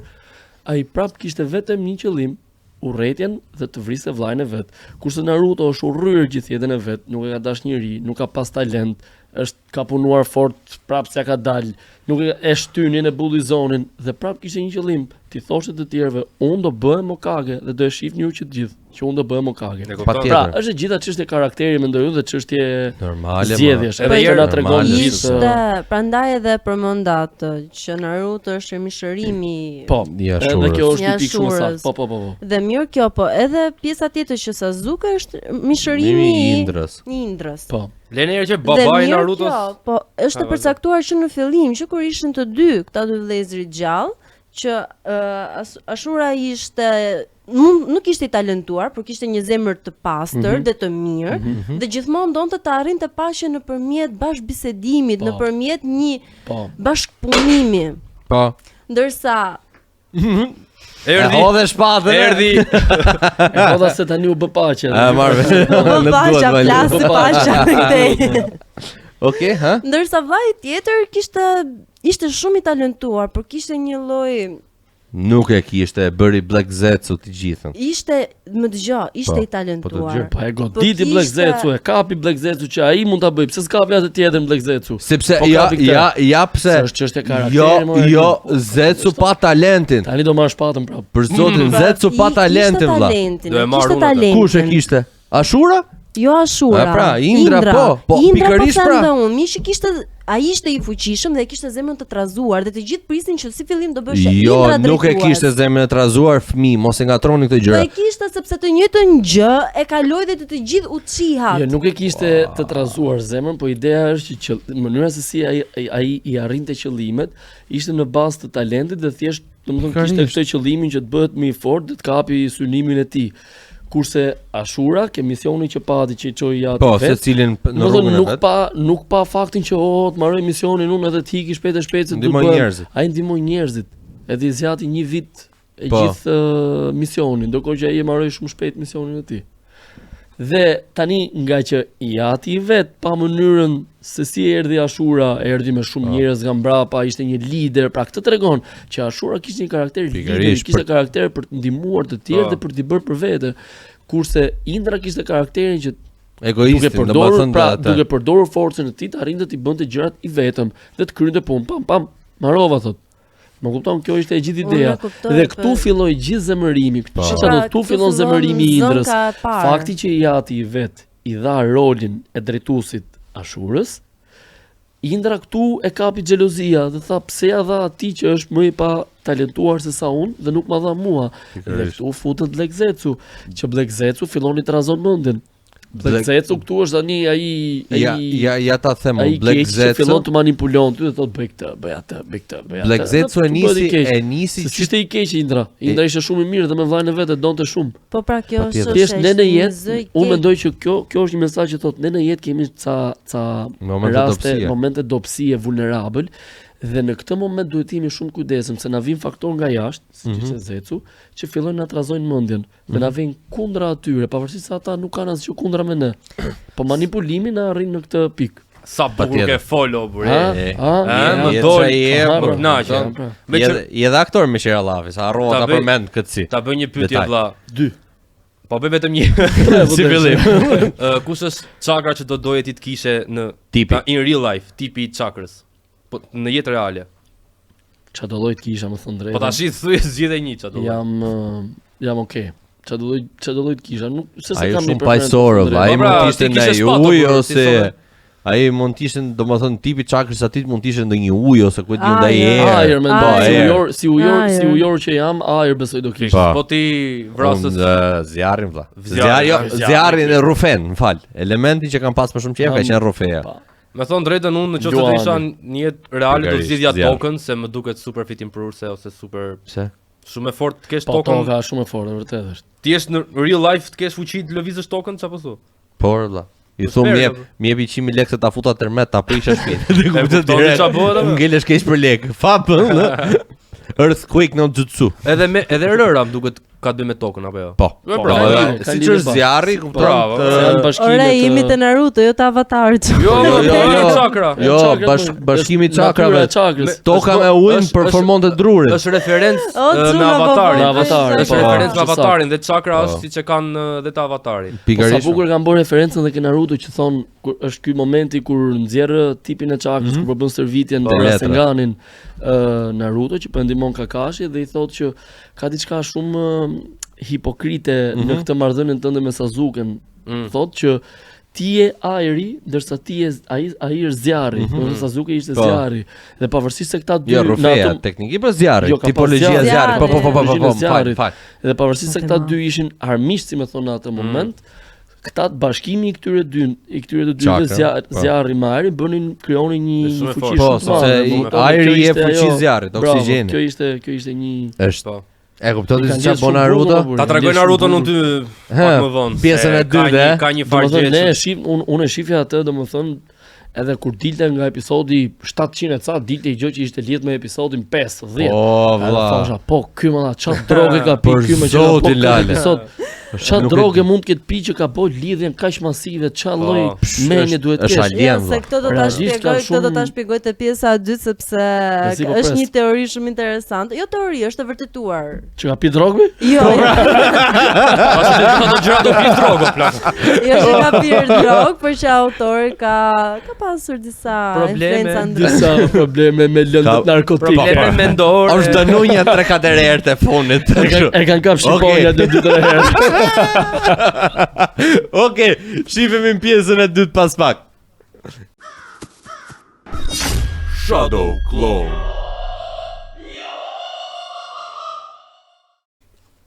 Ai prap kishte vetëm një qëllim, urrejtjen dhe të vriste vllajin e vet. Kurse Naruto është urryer gjithë jetën e vet, nuk e ka dash njeri, nuk ka pas talent, është ka punuar fort, prap s'ja ka dal, nuk e, e shtynin e bullizonin dhe prap kishte një qëllim, ti thoshte të tjerëve, unë do bëhem Hokage dhe do e shihni ju që të gjithë, që unë do bëhem Hokage. E kupton? Patjetër. Pra, është e gjitha çështje karakteri mendoj unë dhe çështje Normale. ma. zgjedhjesh. Edhe Edhe që na herë- tregon Normale, gjithë Ishte, prandaj edhe përmenda atë që Naruto është mishërimi Po, Ja, edhe shurës. kjo është Ja, një pikë shumë e saktë. shurës. Po, po, po, po. Dhe mirë kjo, po edhe pjesa tjetër që Sasuke është mishërimi Mimi i i Indrës. i Indrës. Po. Lene herë që Dhe babai i mirë Narutos Kjo, po është Ha, e përcaktuar që në fillim, që kur ishin të dy këta dy vëllezërit gjallë, që uh, as, Ashura ishte mund, nuk ishte i talentuar, por kishte një zemër të pastër Mhm. dhe të mirë dhe gjithmonë donte të arrinte paqen nëpërmjet bashkëbisedimit, Po. nëpërmjet një Po. bashkëpunimi. Po. Ndërsa E erdhi hodhe shpatën. e? erdhi E hodha se tani u bë paqe. A marr. po Nuk duhet pasha më plasi lirë. pasha këtej. Okej, ha? Ndërsa vllai tjetër kishte ishte shumë i talentuar, por kishte një lloj Nuk e kishte, e bëri Black Zetsu të gjithën. ishte më dëgjoj, ishte Po, i talentuar. po të dëgjoj. Po e goditi Po Black kishte- Zetsu, e kapi Black Zetsu që ai mund ta bëj. Pse s'kapi atë tjetrin Black Zetsu? Sepse Po ja kapi këtë. ja ja pse Se është çështje karakteri, Jo, more, jo, Ergin. Zetsu pa talentin. Tani do marr shpatën prap. Për zotin Pra, Zetsu pa i- talentin kishte vlla. talentin, Do e marr kishte unë atë. talentin. Kush e kishte? Ashura? Jo Ashura. A, pra, Indra, po, po, Indra pikërisht po them pra. dhe unë, mishi kishte ai ishte i fuqishëm dhe e kishte zemrën të trazuar dhe të gjithë prisin që si fillim do bëhej Jo, Indra nuk e drejtues. kishte zemrën e trazuar fëmijë, mos e ngatroni këtë Po gjëra. e kishte sepse të njëjtën gjë e kaloi dhe të të gjithë Uchihat. Jo, nuk e kishte të trazuar zemrën, po ideja është që qëll- mënyra se si ai ai, ai i arrinte qëllimet ishte në bazë të talentit dhe thjesht, domethënë kishte Pikërisht. këtë qëllimin që të bëhet më i fortë dhe të kapi synimin e tij. Kurse Ashura, ke misioni që pati që i çoi ja Po, atë vet, secilin p- në Domethënë rrugën e nuk vet. pa nuk pa faktin që oh, të mbaroj misionin unë edhe të iki shpejt e shpejt se du Ndihmoi të bëhem. njerëzit. Ai ndihmoi njerëzit. Edhe i zgjati një vit e Po. gjithë uh, misionin, ndërkohë që ai e mbaroi shumë shpejt misionin e tij. Dhe tani nga që i ati i vet pa mënyrën se si erdhi Ashura, erdhi me shumë Po. njerëz nga mbrapa, ishte një lider, pra këtë tregon që Ashura kishte një karakter lideri, Pikërisht, kishte për- karakter për të ndihmuar të tjerë Po. dhe për t'i bërë për vete. Kurse Indra kishte karakterin që duke Egoistin, përdorur domethënë pra atë. duke përdorur forcën e tij të arrinte të bënte gjërat i vetëm dhe të kryente punë pam pam marova thot. Më kupton, kjo ishte e gjithë Unë ideja. e kuptoj, Dhe këtu po- filloi gjithë zemërimi. Po. Çfarë Pra, do këtu fillon zemërimi i Indrës. zonka e parë. Fakti që i ati i vet i dha rolin e drejtuesit Ashurës, Indra këtu e kapi xhelozia dhe tha pse ja dha atij që është më i pa talentuar se sa unë dhe nuk ma dha mua. Dhe Pikërisht. këtu futet Black Zetsu, që Black Zetsu fillon i trazon mendjen. Black Black- Zetsu këtu është tani ai ai Ja, ja, ja ta them, ai unë, Black keq që fillon Zetsu. të manipulon ty dhe thotë bëj këtë, bëj atë, bëj këtë, bëj atë. Black Zetsu e Dhe bëhet i nisi keq. e nisi Se s'ishte i keq Indra. Indra ishte shumë i mirë dhe me vllajën e vet e donte shumë. Po pra kjo është Patjetër. Thjesht ne në një jetë, zë i unë keq. mendoj që kjo kjo është një mesazh që thotë ne në jetë kemi ca ca Momente raste, dobësie. momente dobësie vulnerabël dhe në këtë moment duhet të jemi shumë kujdesëm se na vijnë faktor nga jashtë, siç Mhm. ishte Zecu, që fillojnë na trazojnë mendjen dhe na vijnë kundra atyre, pavarësisht se ata nuk kanë asgjë kundra me ne. Po manipulimi na arrin në këtë pikë. Sa bukur Patjetër. ke follow bre. Ha? e, Ha? e, më Je dol, qa je, Ha, po, pra. kënaqe. Ha, pra. Me Je që dhe- je dhe aktor me Qera Llafi, sa harrova Ta ta bëj- përmend këtë si. ta bëj një pyetje Detaj. vlla. Dy. Po bëj vetëm një. Tre, Si fillim. Ë, kush është çakra që do doje ti të kishe në Tipi. pra, in real life, tipi i çakrës? Po në jetë reale. Qa do lloj të kisha, më thënë drejtën. Po tash i thuaj zgjidhe një ç'a do. lloj. Jam ë, jam okay. Qa do lloj qa do lloj të kisha, nuk se se Ai kam është një shumë preferencë, paqësor, më thënë vlla. Ai Po mund pra, të ishte ti në kishe shpato, ujë por, ti ose sot- ai mund të ishte, domethënë tipi çakrës atit mund të ishte ndonjë ujë ose ku e di unë ndaj Ajër. erë. Ajër mendoj, Ajër. si ujor, si ujor, si Ajër. ujor që jam, ajër besoj do kisha. Pa. Po ti vrasës Unë, ë, zjarrin vlla. Zjarrin, Zjarri, jo, zjarrin. zjarrin e rrufen, më fal. Elementi që kam pas më shumë qejf ka Am- qenë rrufeja. Pa. Me thonë drejtën unë në qoftë se do Luani. isha në jetë reale do Pikërisht, zgjidhja zjarr. tokën se më duket super fitimprurse ose super Pse? shumë e fortë të kesh Po tokën. toka është shumë e fortë, vërtet është. Ti jesh në real life të kesh fuqi të lëvizësh tokën, çfarë po thu? Por vlla. I Po thu më shperë, jep, apo? më jep 100.000 lekë se ta futa tërmet, ta prisha shtëpinë. Dhe E kupton kupton ti direkt. ç'a bëhet, apo? Ngelesh keq për lekë. Fa bën, ë. Earthquake no jutsu. Edhe me edhe rëra më duket ka të bëjë me tokën apo jo? Po. Po, Po, pra, edhe ka siç lidhje është pa. zjarri, kupton? Bravo. të- Se janë bashkime Ore, të- jemi te Naruto, jo te Avatar. Jo, Jo, jo, jo, jo, jo. çakra. Jo, Çakrat, bash, më- bashkimi i është natyra çakrave. e çakrës. Toka Është- me ujin është- performon të drurin. Është referencë O, ë, me çuna, po, po, avatarin. Me avatarin, Është po. referencë me Është avatarin dhe çakra Po. është siç e kanë ë, dhe te avatari. Po sa Pikërisht. bukur kanë bërë referencën dhe ke Naruto që thon kur është ky momenti kur nxjerr tipin e çakrës, kur po bën stërvitjen Po, te letra. Rasenganin ë Naruto që po e ndihmon Kakashi dhe i thotë që ka diçka shumë ë, hipokrite në këtë marrëdhënie tënde me Sasuken. Thotë që ti je ajri, ndërsa ti je ai ai është zjarri, mm -hmm. Sasuke ishte Po. zjarri. Dhe pavarësisht se këta dy Jo, në rrufeja, atë tekniki po zjarri, Jo, ka pas tipologjia zjarri. zjarri. Po po po po po, Tipologjia po, më fal, zjarrit. fal. Dhe pavarësisht se Po, këta tema. dy ishin armiq, si më thonë në atë moment, këta bashkimi i këtyre dy, i këtyre të dyve Çakra, zjarr, po. zjarri me ajrin bënin krijonin një Është shumë e fuqi fortë. Po, shumë të madhe. sepse më i- kupton? ajri Kjo i jep ishte fuqi ajo- zjarrit, Bravo, oksigjenit. Kjo ishte kjo ishte një Është. Po. E kupton I ti kanë se çfarë gjetë bën shumë Naruto? bukur, Ta po, tregoj Shumë Naruto unë bukur. ty Hë, pak më vonë. pjesën se e ka dytë, një- e? Ka një farë Domethënë gjë. ne e që- shif unë unë e shifja atë domethënë edhe kur dilte nga episodi 700 e ca dilte i gjë që ishte lidhur me episodin 5, 10. Po, Edhe vlla. thosha, po ky më dha çfarë droge ka pi Për ky më që ka po zotin, këtë Lale. episod. Çfarë Nuk e droge di. mund të ketë pi që ka bë lidhjen kaq masive, çfarë Po. lloj Psh, menje është- duhet është kesh? alien, Jo, se vlla. këtë do ta Realisht shpjegoj, ka këtë do ta shumë- shpjegoj te pjesa e dytë sepse Mezi po është pres. një teori shumë interesante. Jo teori, është e vërtetuar. Që ka pi drogë? Jo, jo, Pasi të gjitha ato gjëra do pi drogë, o plak. jo që ka pirë drogë, por që autori ka ka pasur disa Probleme. influenca ndryshe. Disa probleme me lëndët Ka- narkotike. Probleme mendore. Është dënu një 3-4 herë të fundit. E kanë e kanë kap shqiponja Okej. dy dy tre herë. Okej, shifemi në pjesën e dytë pas pak. Shadow Clone.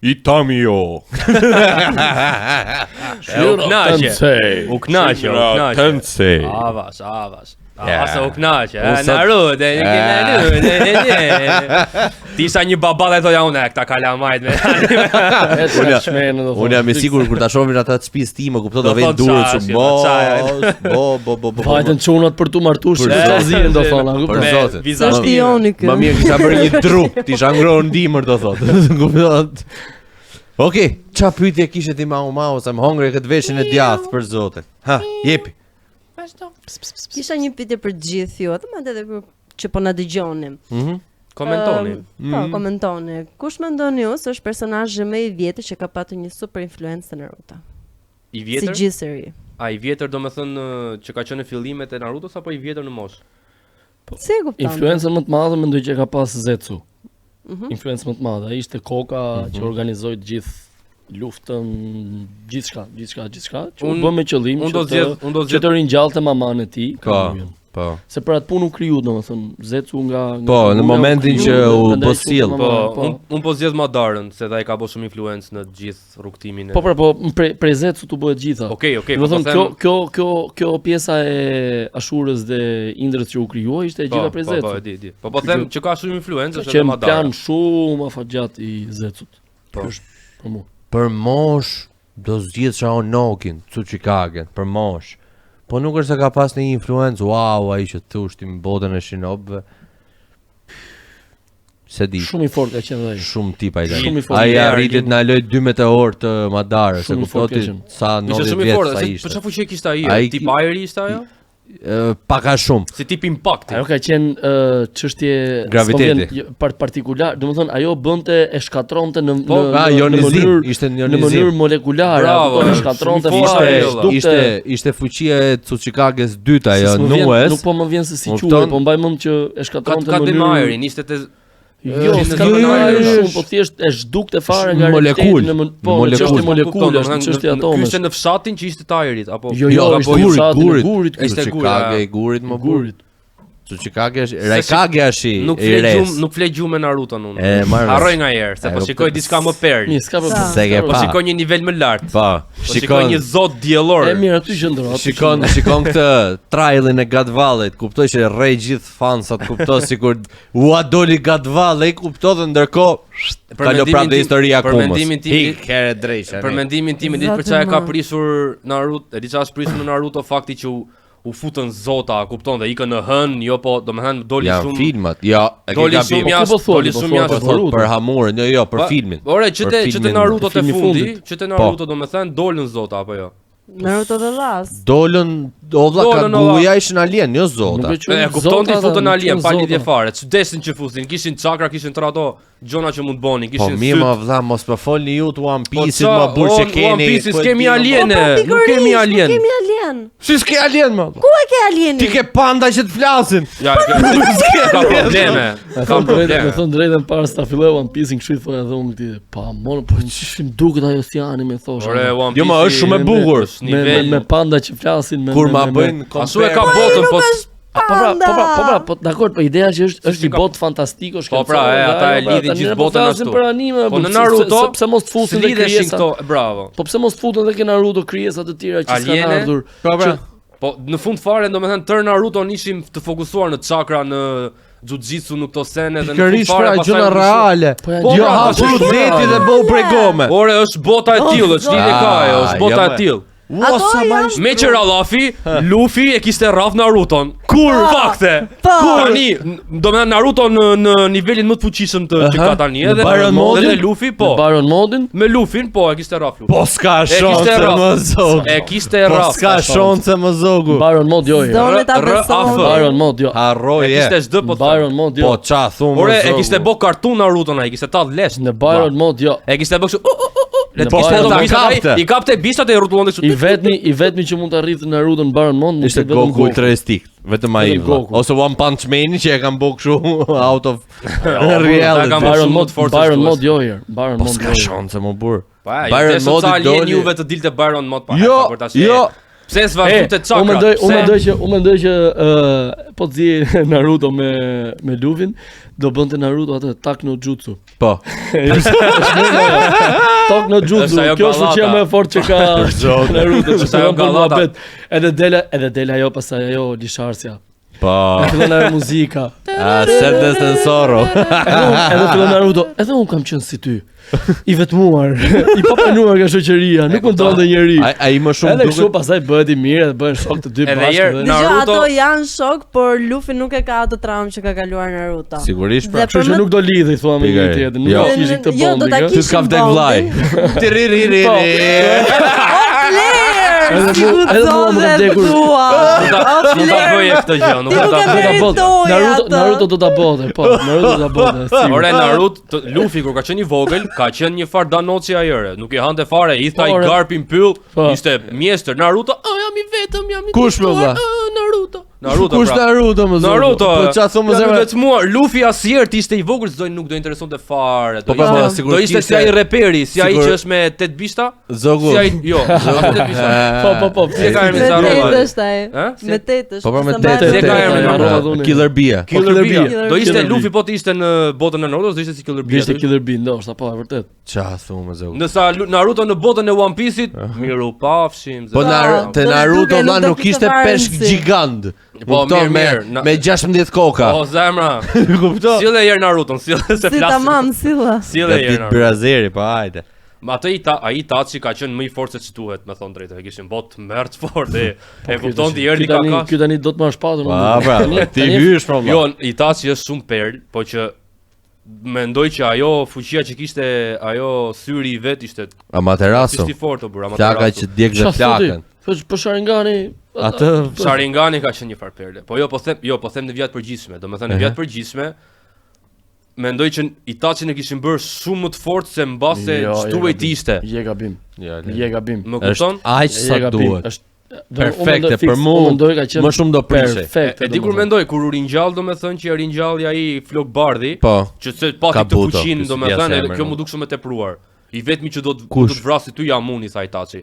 Itamio. E u knaqe. U knaqe, u knaqe. Tensei. Avash, avash. Ja. A se u knaqe, Unë e, sot- Naruto, e, ke Naruto, e, e, e. Ti isha një baba dhe thoja unë, e, këta kalamajt me E Unë- çmend do thonë. Unë jam i sigurt kur ta shohin ata të shtëpisë time, kupton, do Do vejnë thonë durët qa, që shit, bo, qa, bo, bo, bo, bo. Vajtën çunat për tu martuar, Për si zotin. zihen do thonë, a Për kupton? zotin. Sa është Ioni ky? Më mirë kisha bërë një dru, ti isha ngrohur në dimër do thotë. Kupton? Okej, qa pyetje kishe ti Mau Mau, se më hongre këtë veshin e djathtë për zotin. Ha, jepi. Kisha një pyetje për të gjithë ju, atë madje edhe kur që po na dëgjonim. Mhm. Komentoni. Ëm, po, komentoni. Kush mendoni ju se është personazhi më i vjetër që ka patur një super influencë në Naruto? I Si vjetër? gjithë seri. A i vjetër do me thënë ë, që ka qenë në fillimet e Narutos apo i vjetër në moshë? Si e kupton? Influencën më të madhe mendoj që e ka pas Zetsu. Mhm. Influencë më të madhe, ai ishte koka Mhm. që organizoi të gjithë luftën, gjithçka, gjithçka, gjithçka, që u Unë- bë me qëllim Unë që do të zgjedh, unë do që zgjedh të ringjallte mamanë e tij, Po. Kaguyan. Po. Se për atë punë u kriju, domethënë, Zetsu nga, nga Po, në Kaguya u momentin kriju që dhe u prandaj bë quhet sill. Po, mamanë, po. unë un po zgjedh Madarën, se dhe ai ka bërë shumë influencë në të gjithë rrugtimin e. Po pra, po prej prej Zetsu tu bëhet gjitha. Okej, okej, Do po të po thonë them. kjo kjo kjo kjo pjesa e Ashurës dhe Indrës që u krijua ishte e po, gjitha prej po, po, Zetsut. e di, e di. Po po them që ka shumë influencë Ka është edhe qenë Madara. plan shumë afatgjat i Zetsut. Po. Kjo është për mua. Për mosh do zgjidh Shaonokin, Tsuchikagen, për mosh. Po nuk është se ka pas një influencë, wow, ai që thosh ti në botën e shinobëve. Se di. Shumë i fortë ka qenë dhe ai. Shumë tip ai Shumë i fortë. Ai Ai arriti të na loj 2 meteor të Madarës, se Shumë i kupto fortë ka ti qenë. sa Ishte 90 shumë i vjet fortë, sa se për ishte. çfarë fuqie kishte ai? Ai Tip ki- ajri ishte ajo? Ë, Pak a shumë. Si tip impakti. Ajo ka qenë ë, çështje Graviteti. s'po vjen, jo, par partikular, domethënë ajo bënte e shkatronte në Po, në, A, në, në ionizim, mënyrë ishte në në ionizim. mënyrë molekulare, Bravo, apo e shumë shkatronte i fortë fare, ajo, zhdukte. Ishte ishte fuqia e Tsuchikages dytë ajo, Se s'më vjen- Nues. Nuk po më vjen se si Më quhej, kupton? po mbaj mend që e Ka shkatronte ka në dhe me mënyrë ajrin, ishte te Jo, Jo, s'ka jo, me jo, ajrin jo, shumë, po thjesht e zhdukte fare nga Molekul, realiteti në mën- po, në molekul. çështje Po, molekulash, në domethënë, çështje Ky atomesh. ishte në fshatin që ishte të ajrit apo Jo, jo, ka ishte po në gurit, fshatin e gurit. gurit, ky. Ishte guri, Tsuchikage a. i gurit më burr. gurit. Tsuchikage është Raikage është i Nuk i fle res. gjumë, nuk fle gjumë me Naruto-n unë. E, marr vesh. Harroj nga herë, se E, po kuptoj. shikoj diçka më perl. Mirë, s'ka problem. Se ke s'ka Po pa. problem. shikoj një nivel më lart. Po, Po shikoj një shikon zot diellor. E mirë, aty qëndron. aty Shikon, qëndron. shikon këtë trailin e God Valley-t, kuptoj që rrej gjithë fansat, kupto sikur ua doli God Valley, kupto dhe ndërkohë Për kalo mendimin prapë dhe tim- historia për kumës. mendimin tim- Hik herë drejsh. Për mendimin tim, e di për Zoti çfarë ka ma. prishur Naruto, e di çfarë është prishur në Naruto fakti që u, u futën zota, kupton dhe ikën në hën, jo po, domethënë doli Janë shumë filmat, jo, e ke Doli gabim. shumë Po, ku jashtë, po thua, doli po shumë thua jashtë. Po për thot Naruto. për Hamurin, jo, jo, për Pa- filmin. Ore, që Për te që te filmin- Naruto te filmi fundi, fundit. që te Naruto domethënë dolën zota apo jo? Naruto The Last. Dolën, o vlla Dolën, o vlla. Kaguya ishin alien, jo zota. Nuk e E quajnë kupton ti zota, futën nuk alien quajnë pa lidhje zota. fare. Ç'desin që fusin, kishin çakra, kishin tra ato gjona që mund bënin, Po kishin mirë syt. ma vlla, mos po folni ju të One Po Piece-it, qa, ma burr që on- keni. One Piece-i po e s'kemi di, ma- aliene, Po, pra, nuk kemi pikërisht, alien. Nuk kemi alien. Si s'ke alien më? Ku e ke alienin? Ti ke panda që të flasin. Ja, ka ka probleme. Me Ka thënë drejtën, me probleme. thënë drejtën para se ta filloj One Piece-in kështu i thoja edhe unë këtij. Pa, mon, po çish më duket ajo si anime thosha. Ore, One Piece. Jo, ma është shumë e bukur. është me, me, nivel. me panda që flasin me Kur me, ma me, bëjnë Ashtu e ka compare- botën, po Po pra, po pra, po pra, po dakor, po ideja që është është si një ka- botë fantastike, Po pra, e, ata e ajo, pra, lidhin tani gjithë ne po botën flasim ashtu. Për anime, Po në pse- Naruto, pse, pse mos të fusin dhe Lidheshin krijesa? këto, bravo. Po pse mos të futen dhe ke Naruto krijesa të tjera që s'kan Aliene? ardhur? Po pra. Që- Po në fund fare domethënë tër Naruto ishim të fokusuar në chakra, në jiu-jitsu, në këto sene dhe në fund Pikërisht fare pra pastaj gjëna u ndryshu. reale. Po janë Po, Jo pra, hapur është deti dhe bëu prej gome. Ore, është bota e tillë, është lidhje ka ajo, është Ah, bota jo, e me. tillë. Ua, Ato sa ma janë- ishte. Me që Ralafi, Luffy e kishte rraf Naruton. Kur? Fakte. Po. Tani, n- do me thënë Naruto në në nivelin më të fuqishëm të që ka tani, Në edhe Baron Modin? edhe Luffy po. Në Baron Modin, Me Luffyn po e kishte rraf Luffy. Po s'ka E kishte shanse rraf. më zogu. E kishte Po rraf. s'ka shanse më zogu. Baron Mod jo. jo. S'done ta R- R- A, F. besoni. Baron Mod jo. Harroj E e. kishte çdo po. të them. Baron Mod jo. Po qa thu më Ore, e zogu. kishte bë kartun Naruto ai, kishte tall lesh. Në Baron Mod jo. E kishte bë kështu. u, u, u, u. Le Në të kishte Baron ato Mod. bishtat ai, Kapte. i kapte bishtat e i rrotullonte kështu. I vetmi, i vetmi që mund të arrijë Naruto në Baron Mod mund të Ishte jetë vetëm Goku Ultra Instinct, vetëm ai. Vetëm vlla. Goku. Ose One Punch Man që e kanë bërë kështu out of ta reality. kam bërë Baron shumë Mod, të forcës Baron tuas. Mod jo herë. Baron Po Mod s'ka jo. herë. shanse më burr. Pa, Byron Byron Modi Modi doli... doli- juve të dilte Byron Mod pa. Jo, por tash jo. Pse s'vazhdu të çakra? Unë mendoj, unë Pse? mendoj që unë mendoj që ë po të zi Naruto me me Lufin, do bënte Naruto atë Tak no Jutsu. Po. Tak no Jutsu, Është ajo kjo është fuqia gallata. më e fortë që ka zotin. Naruto, që Është ajo fillon për gallata. muhabet. Edhe del edhe del ajo pastaj ajo lisharsja. Po. Fillon ajo muzika. A Sadness and Sorrow. Edhe unë edhe fillon Naruto, edhe unë kam qenë si ty. I vetmuar, i papranuar nga shoqëria, nuk më donte njeri. Ai ai më shumë Edhe kështu duket pastaj bëhet i mirë edhe bëhen shok të dy Edhe bashkë. herë dhe- Na- Dëgjoj, Naruto- ato janë shok, por Luffy nuk e ka atë traumë që ka kaluar Naruto. Sigurisht pra. Dhe Kështu për që më nuk do lidhej thua me njëri Pikërisht. tjetrin, nuk Jo. do kishin këtë Jo, do ta bonding. ë? Ty s'ka kishin vdek vllai. bondin. Ti ri ri ri Po. ri. Flair, Edhe si mu- edhe mua më ka guxove vdekur. thua. O Nuk ta Flair, bëje këtë gjë, nuk Ti do nuk ta e bëje. Do ta bote. meritoje Naruto atë. Naruto do ta bote, po, Naruto do ta bote. sigur. Ore Naruto, të- Luffy kur ka qenë i vogël, ka qenë një far danoci ajere, nuk i hante fare, i tha i Ore. garpin pyll, Po. ishte mjeshtër. Naruto, "Oh, jam i vetëm, jam i Kush, më trishtuar, vlla? "Ah, Naruto. Naruto Kush pra. Naruto më zot? Naruto. Po çfarë thonë më jam i zemra? vetmuar. Luffy asnjëherë të ishte i vogël, s'do nuk do interesonte fare. Do Po pra, ishte, po, sigur do ishte si kishte- ai reperi, si ai sigur- që është me tet bishta, Zogu. si ai, jo, me tet bishta. Po, po, po. Si e ka emrin Me Zarova? tetë është ai. Ë? Si- Me tetë është. Po pra me s'e tetë. mbaj Si e ka mend. emrin, Harrova tetë. dhune. Killer Bee. Killer Killer Bee. Bee. Do ishte Killer Bee. Luffy po të ishte në botën e Naruto, do ishte si Killer Do Bee. ishte Killer Bee, ndoshta, po, e vërtet. Qa thu më zogu? Ndërsa Lu- Naruto në botën e One Piece-it, miru pafshim. Po ze- na, te do Naruto zhduke, vlla nuk do nuk kishte ishte fare peshk rëndësi. gjigant. Po, Kupton mirë, me mirë, na- me 16 koka. O zemra. Kupton? Sille herë Naruton, sille se Si flasim. tamam, silla. Sille herë Ditë Naruto. Brazeri, po hajde. Ma atë i ta, ai Itachi ka qenë më i fortë se ç'duhet, me thon drejtë. E kishin bot merr të fortë. E, e kupton ti erdhi Ky tani, ka ka. ky tani do të marr shpatën. Pa, unë. pra, Tani- ti tani- hysh po vlla. Jo, Itachi është shumë perl, po që mendoj që ajo fuqia që kishte ajo syri i vet ishte Amaterasu. ishte i fortë o burr, Flaka Amaterasu. që djeg dhe Qa thoti? flakën. Po po Sharingani Atë Sharingani ka qenë një farë perle. Po jo, po them, jo, po them në vijat përgjithshme. Domethënë në vijat përgjithshme mendoj që Itachin e kishin bërë shumë më të fortë se mbase Jo, je ç'duhej gabim. të ishte. Je gabim. Jo, le. Je gabim. Më Është kupton? aq Je sa gabim. duhet. Është do- unë Perfekte, mendoj për fiks, mu, unë mendoj ka qenë Më shumë do prishej. perfekte. E di kur domethënë. mendoj kur u ringjall domethënë që e ringjalli ai Flok Bardhi, Po. që se pati Ka këtë buto, fuqinë ky si domethënë, djasë edhe emër, kjo no. më duk shumë e tepruar. I vetmi që do të Kush? do të vrasi ty jam unë, i tha Itachi.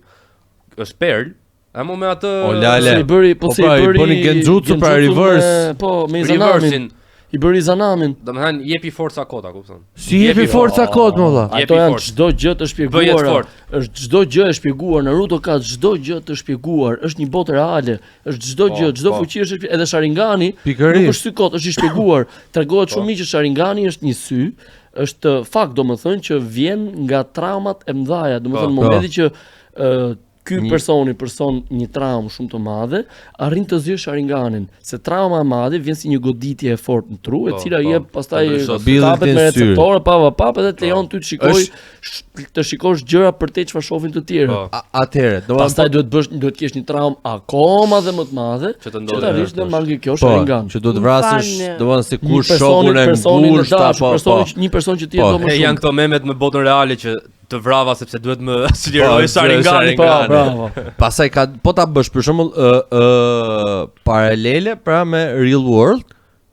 Është perl, amo me atë O, lale. Po se i bëri, po Po se i pra, i bëri bëri Genjutsu pra reverse. Me, po, me Izanamin. reversin, I bëri Izanamin. domethënë jepi forca kota, kupton? Si jepi forca kot më vlla. Jepi Ato janë forcë. çdo gjë të Bëhet shpjeguara. fort. Është çdo gjë e shpjeguar. Naruto ka çdo gjë të shpjeguar. Është një botë reale. Është çdo Po, gjë, çdo po. fuqi është e shpje- edhe Sharingani Pikërisht. nuk është sy kot, është i shpjeguar. Tregohet Po. shumë mirë që Sharingani është një sy, është fakt domethënë që vjen nga traumat e mëdha, domethënë Po. momenti që ë, ky Një- personi person një traumë shumë të madhe, arrin të zgjidhë Sharinganin, se trauma e madhe vjen si një goditje e fortë në tru, e Po, cila po. jep pastaj Të ndryshon. Bildet tapet në me syr. receptorë, pa pa pa, edhe të lejon ty të shikoj Është- të shikosh gjëra për te çfarë shohin të tjerët. Po. A- Atëherë, domethënë Pastaj duhet bësh duhet kesh një traumë akoma dhe më të madhe Që të që ndodhi. të arrish në mangë kjo Po, Sharingan. që do të Më vrasësh, falni. domethënë si Një kur personi- shokun e personin e ngushtë dashur, apo po. personi që- një person që ti e Po. do më E shumë. janë këto memet në botën reale që të vrava sepse duhet më çliroj Po, Sharinganin. Po, Sharingani. bravo. Pastaj ka po ta bësh për shembull ë ë paralele pra me real world,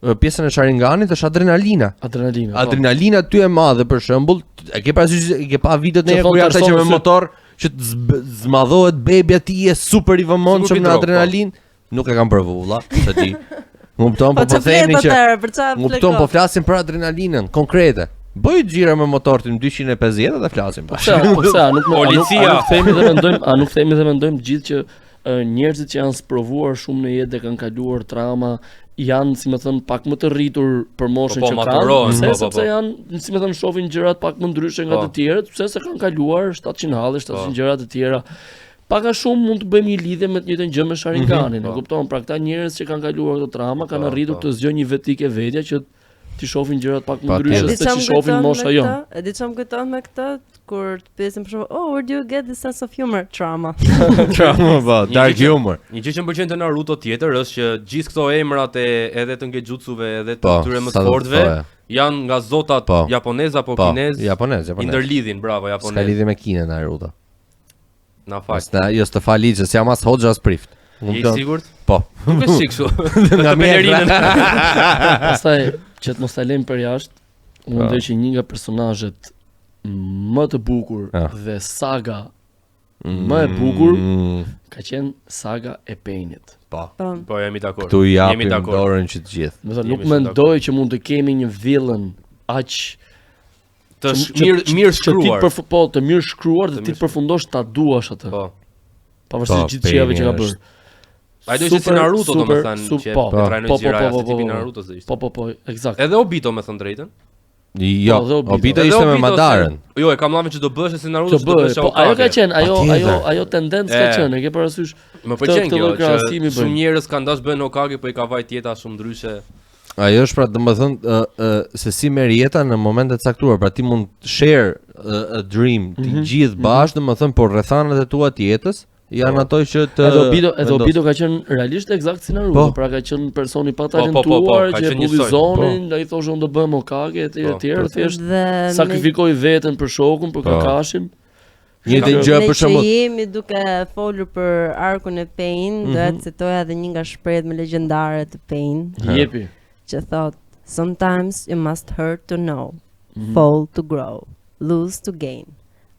ë, pjesën e Sharinganit është adrenalina. Adrenalina. po. Adrenalina ty e madhe për shembull, e ke parasysh e ke pa videot Që në thon kur janë ata që person me sy- motor që të zmadhohet bebja ti je super i vëmendshëm Sikur në pi drog, po. adrenalinë, nuk e kam provu vlla, se di. Më kupton, Po po po çfarë flet themi që atëherë, për çfarë Më kupton, po flet? flasim për adrenalinën konkrete. Bëj xhira me motor të 250 dhe flasim. Po pse, po pse, a nuk a nuk, a Policia. nuk themi dhe mendojmë, a nuk themi dhe mendojmë gjithë që ë, njerëzit që janë sprovuar shumë në jetë dhe kanë kaluar trauma janë, si më thënë, pak më të rritur për moshën Po, po, që kanë, maturohen, pse po, po, sepse po. janë, si më thënë, shohin gjërat pak më ndryshe nga Po. të tjerët, pse se kanë kaluar 700 halle, 700 Po. gjëra të tjera. Pak a shumë mund të bëjmë një lidhje me të njëjtën gjë me Sharinganin, e Po. kupton? Pra këta njerëz që kanë kaluar këto trauma kanë Po, arritur po. të zgjojnë një vetike vetja që t'i shohin gjërat pak më Patjetër. ndryshe E di se çfarë që më shohin kujton me mosha këtë? jonë. E di çfarë më kujton me këtë kur të pyesin për shembull, "Oh, where do you get this sense of humor?" Trauma. Trauma, po, Një dark gjë që- humor. Një gjë që më pëlqen te Naruto tjetër është që gjithë këto emrat e edhe të Ngejutsube edhe të Po, këtyre më sa të do të fortëve thoja. janë nga zotat Po. japonez apo Po, kinez. japonez, I japonez. ndërlidhin, bravo, S'ka japonez. lidhje me Kinën Naruto. Na fal. As na, jo s'të fal hiç, se jam as hoxha as prift. Je i Kupton? sigurt? Po. Nuk është si kështu. Nga Të pelerinën. Pastaj që të mos ta lëmë për jashtë, unë Po. mendoj që një nga personazhet më të bukur Ah. dhe saga më e bukur Mm, ka qenë saga e Painit. Po. Po. Po jemi dakord. Këtu i Jemi japim dakord. dorën që të gjithë. Do të thënë, Jemi nuk shumë mendoj që mund të kemi një villain aq Të që- sh- që- mirë që- mirë që ti shkruar. përf- po, të mirë shkruar dhe Të ti mirë përfundosh ta duash atë. Po. Pavarësisht Po, gjithë çijave që ka Paini bërë. është- Ai do ishte si Super, Naruto super, domethënë sup- që po, e trajnoi po, po, Jiraiya po, si po, tipi po, po. Naruto se ishte. Po po po, eksakt. Edhe Obito me thënë drejtën. Jo, Po, dhe Obito. Obito Edhe ishte me Obito se- Madarën. Jo, e kam lavën që do bëhesh si Naruto, Që që do bëhet, bëhesh po ajo ka qenë, ajo Patjetër. ajo ajo tendencë ka E. qenë, e ke parasysh? Më pëlqen këtë kjo, lloj që krahasimi shumë bëjnë. njerëz kanë dashur bëhen Hokage, po i ka vajt jeta shumë ndryshe. Ajo është pra domethënë ë, ë, se si merr jeta në momente të caktuara, pra ti mund të share a, a dream të Mhm, gjithë bashkë, domethënë por rrethanat e tua të jetës janë ato që të Edhe Obito, edhe vendos. Obito ka qenë realisht eksakt si Naruto, Po. pra ka qenë person i Po, po, po, po, patalentuar ka që e qenë njësoj. bullizonin, ai thoshte unë do bëhem Hokage etj Po, etj, thjesht Dhe me- sakrifikoi veten për shokun, për Po. Kakashin. Njëjtën gjë Me për shembull. që jemi duke folur për arkun e Pain, Mhm. doja të citoja edhe një nga shprehjet më legjendare të Pain, Jepi. që thot Sometimes you must hurt to know, Mhm. fall to grow, lose to gain.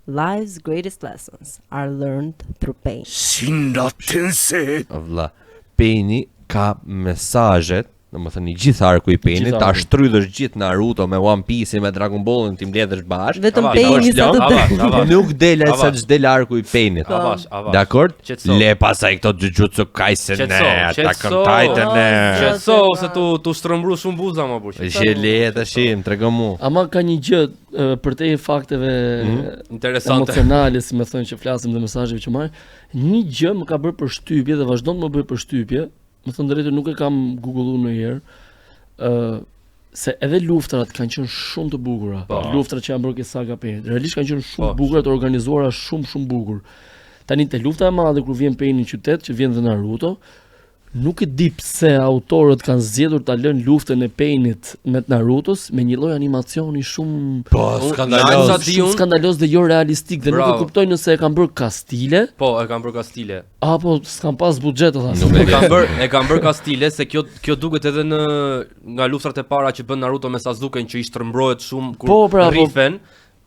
Life's greatest lessons are learned through pain. 神羅転生 O vlla, Peni ka mesazhet, domethënë i gjithë arku i Penit, Gjithë ta arku. shtrydhësh gjithë Naruto me One Piece-in, me Dragon Ballin, ti mbledhësh bashkë. Vetëm Avash, Paini avash, sa të avash, del. avash. Nuk del aq sa Avash. ç'del arku i Penit. Po. Avash, avash. Dakor? Qetëso. Le pasaj këto Jujutsu Kaisen ne, Qetëso, ata qetëso. këntajtën ne. Qetëso se tu tu shtrëmbru shumë buza më burr. Që le tash, më trego mu. Ama ka një gjë e, përtej fakteve Mhm. Interesante. emocionale, si më thënë që flasim dhe mesazheve që marr, një gjë më ka bërë përshtypje dhe vazhdon të më bëjë përshtypje, më thënë drejtën nuk e kam googluar ndonjëherë, ë se edhe luftrat kanë qenë shumë të bukura. Po. Luftrat që janë bërë ke Saga Painit, realisht kanë qenë shumë Po. të bukura, të organizuara shumë shumë bukur. Tani te lufta e madhe kur vjen Pain në qytet, që vjen dhe Naruto, nuk e di pse autorët kanë zgjedhur ta lënë luftën e Painit me të Narutos me një lloj animacioni shumë Po, Unë- skandaloz. Sa di shumë unë- skandaloz dhe jo realistik dhe nuk e Bravo. kuptoj nëse e kanë bërë kastile Po, e kanë bërë kastile. apo s'kan pas buxhet ata. Nuk E kanë bërë, e kanë bërë kastile se kjo kjo duket edhe në nga luftrat e para që bën Naruto me Sasuke që i shtrëmbrohet shumë kur Po, pra, po. rrifen.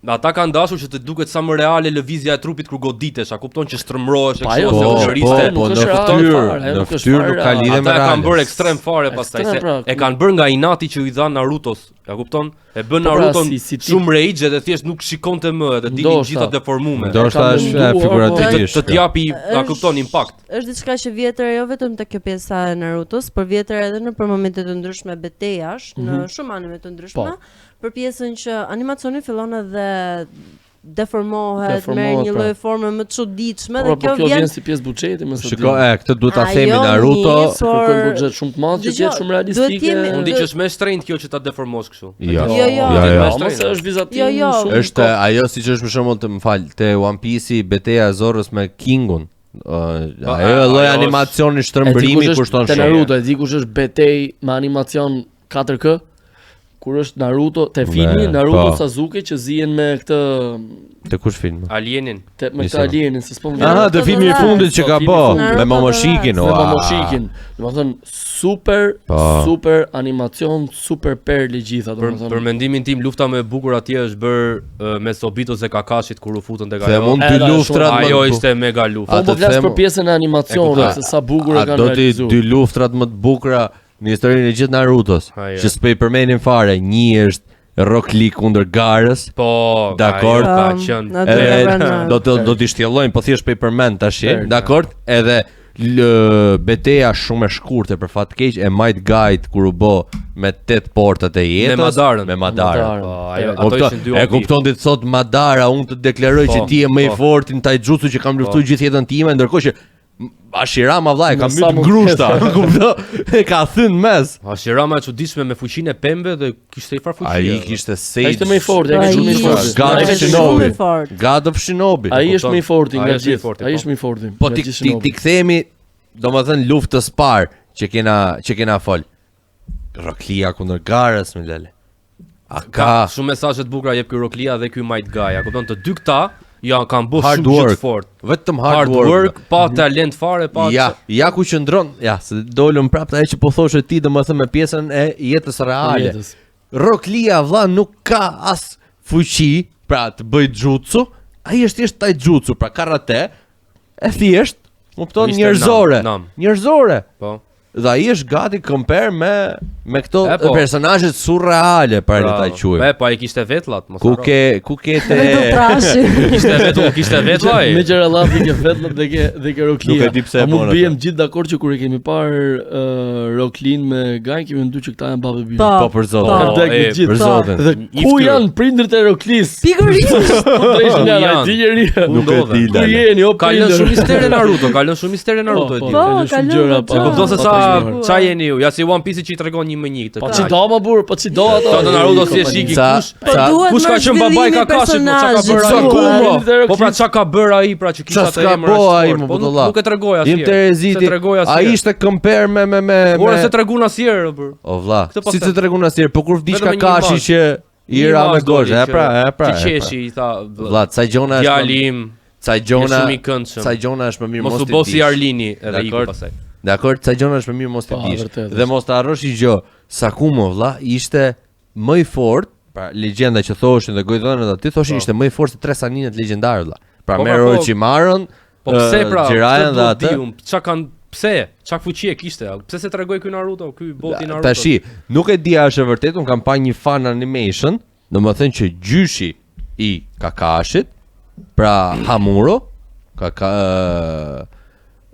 Ata kanë dashur që të duket sa më reale lëvizja e trupit kur goditesh, a kupton që shtrëmbrohesh e Pa, kështu ajo ose Po, nuk ulëriste. po, nuk po, në është reale fytyrë, fare, ajo në nuk është fytyrë fare nuk ka reale. lidhje me Ata e kanë reale. bërë ekstrem fare pastaj Ekstrem, se pra, e kanë bërë nga inati që i dha Narutos. Ja kupton? E bën Po, pra, Naruton si- si tip- shumë rage edhe thjesht nuk shikonte më edhe dilin Ndoshta. gjitha deformume. Ndoshta E kam është e, menduar, po. Të, figurativisht. të t'japi, a kupton, impakt. Është diçka që vjetër jo vetëm te kjo pjesa e Narutos, por vjetër edhe në për momente të ndryshme betejash, në shumë anime të ndryshme, Po. për pjesën që animacioni fillon edhe deformohet, Deformohet, merr një pra. lloj forme më të çuditshme Po, dhe po, kjo kjo vjen vjen si pjesë buxheti, më sa Shiko, e, këtë duhet ta Ajo themi Naruto. një, Se kërkojnë por- buxhet shumë të madh që të Dëgjoj, jetë shumë duhet realistike. jemi- Unë di që është më e shtrenjtë kjo që ta deformosh kështu. Jo. Jo, jo. Jo, jo. Po, mos është vizatim Jo, jo. shumë. Është ajo siç është për shembull të më fal, te One Piece-i beteja e Zorros me Kingun. Ë, Po, ajo e lloj ajo është- animacioni E di shtrëmbrimi kush është kushton Te shumë. Naruto, e di kush është betej me animacion 4K? Kur është Naruto te filmi Me, Naruto po. Sasuke që zihen me këtë Te kush film? Alienin. te, me Nisema. këtë alienin, se s'po më vjen. Aha, te filmi i fundit që Po, ka filmi i bë fundit. me Naruto Momoshikin, me ua. Momoshikin. Domethënë super Po. super animacion, super perlë gjitha, Për, domethënë. për mendimin tim lufta më e bukur atje është bër e, me Sobitos e Kakashit kur u futën tek Se ajo. mund dy Edhe është luftrat shumë- më Ajo ishte mega luftë. Po A po të flas them- për pjesën e E animacionit, kuptoj. se sa bukur e A kanë do ti realizuar. dy luftrat më të bukura në historinë e gjithë Narutos, Ajo. që s'po i përmenim fare, një është Rock Lee kundër Garës, Po, Dakor. ajo ka Po, qenë. na do Edhe e pranoj. do të do t'i shtjellojmë, po thjesht po i përmend tash, Per, dakord? Edhe l, beteja shumë e shkurtër për fat keq e Might Guide kur u bë me tet portat e jetës Madarën. me Madarën. Madarën. Po, ajo, Po ato kupton, ishin dy e OP. kupton ti të thot Madara, unë të deklaroj Po, që ti je më i po. forti në Taijutsu që kam luftuar gjithë jetën time, ndërkohë që Ashirama vlla e ka Me sa mbyt mund grushta, kupton? E ka thënë mes. Hashirama e çuditshme me fuqinë e pembe dhe kishte i far fuqie. Ai kishte sage. Ai ishte më i forti, ai Ai ishte më i ishte forti. God Ai of ishte shumë Shinobi. i fortë. God of Shinobi. Ai është më i forti Ai nga është më i gjithë. forti, Ai po. është më i forti. Po nga ti gjithë ti, Shinobi. ti kthehemi, domethënë luftës parë që kena që kena fol. Roklia kundër Garës, më lele. A Ka ka shumë mesazhe të bukura jep ky Rocklia dhe ky Might Guy. A kupton të dy këta janë kanë bërë hard shumë gjë work, të fortë. vetëm hard, Hard work, pa talent fare, pa Ja, ja ku qëndron, ja, se dolëm prapë ajo që po thoshe ti, domethënë me pjesën e jetës reale. Jetës. Roklia vlla nuk ka as fuqi pra të bëj jutsu, ai është thjesht taijutsu, pra karate, e thjesht, më kupton Ishte njerëzore. nam, nam. Njerëzore. Po. Dhe ai është gati compare me me këto E, po. personazhet surreale, para le ta quajmë. E, po ai kishte vetllat, mos Ku harro. ke ku ke te Vetëm trashi. Kishte vetull, kishte vetlla ai. Me qëra llafi ke vetllat dhe ke dhe ke Rocklia. Nuk e di pse e A mund bon atë. bijem gjithë dakord që kur e kemi parë uh, Rocklin me Gajin kemi menduar që këta janë babë e bir. Po. Po për zotin. Ka Po, vdek e, me gjithë. Për zotin. Dhe Një ku fytyrë. janë prindërit e Rocklis? Pikërisht. Ku drejshin Ku janë, janë? ai di njeri. Ku Nuk e ndodhen? di Ku lale. jeni o Ka lënë prindër? shumë mistere Naruto, ka lënë shumë mistere Naruto e Po, di. Po, ka lënë ka shumë lënë gjëra goxha. pa. E kupton se pa sa treguar. ça jeni ju? Ja si One Piece që i tregon një më një këtë. Po ç'i do ma burr, po ç'i do ato. Sa të Naruto si e shiki Sa- kush? Po Ca- duhet Kush ka më qenë babai zhvillimi Kakashit, mo çka ka bërë ai? personazhit, Sakumo. duhet. Po pra çka ka bërë ai pra që kishte Qa atë s'ka emër bo aq ai fort? më Po nuk, budulla. nuk e tregoi Jim asnjëherë. Tereziti, Se tregoi ai asnjëherë. ishte compare me me me Ora me se tregun asnjëherë, o, bër. O vlla, Këtë po si them. të tregun asnjëherë, po kur vdiq Vetëm me një Kakashi imazh. që i Një ra me imazh doli gozhë, e që- pra, e pra. Që e pra. qeshi i tha Vlla, ca gjona është Djali më- im, ca je gjona, shumë i këndshëm. ca gjona është më mirë Mos mos u t'i bo si dish. Arlini edhe iku Dakor. pastaj. Dakor, ca gjona është më mirë mos t'i Po, dish. vërtet Dhe është. mos ta harrosh një gjë, Sakumo vlla ishte më i fortë, pra legjenda që thoshin dhe gojdhënët aty thoshin Po. ishte më i fortë se tre saninët legjendare vlla. Pra Po, me pra, po. Orochimarun, Po pse ë, pra? Jiraiyan Këtë dhe do atë. di unë, Çka kanë pse? Çka fuqi e kishte? a? Pse se tregoi ky Naruto, ky boti Naruto? Tashi, nuk e di a është e vërtet, unë kam pa një fan animation, domethënë që gjyshi i Kakashit, pra Hamuro, ka ka ë,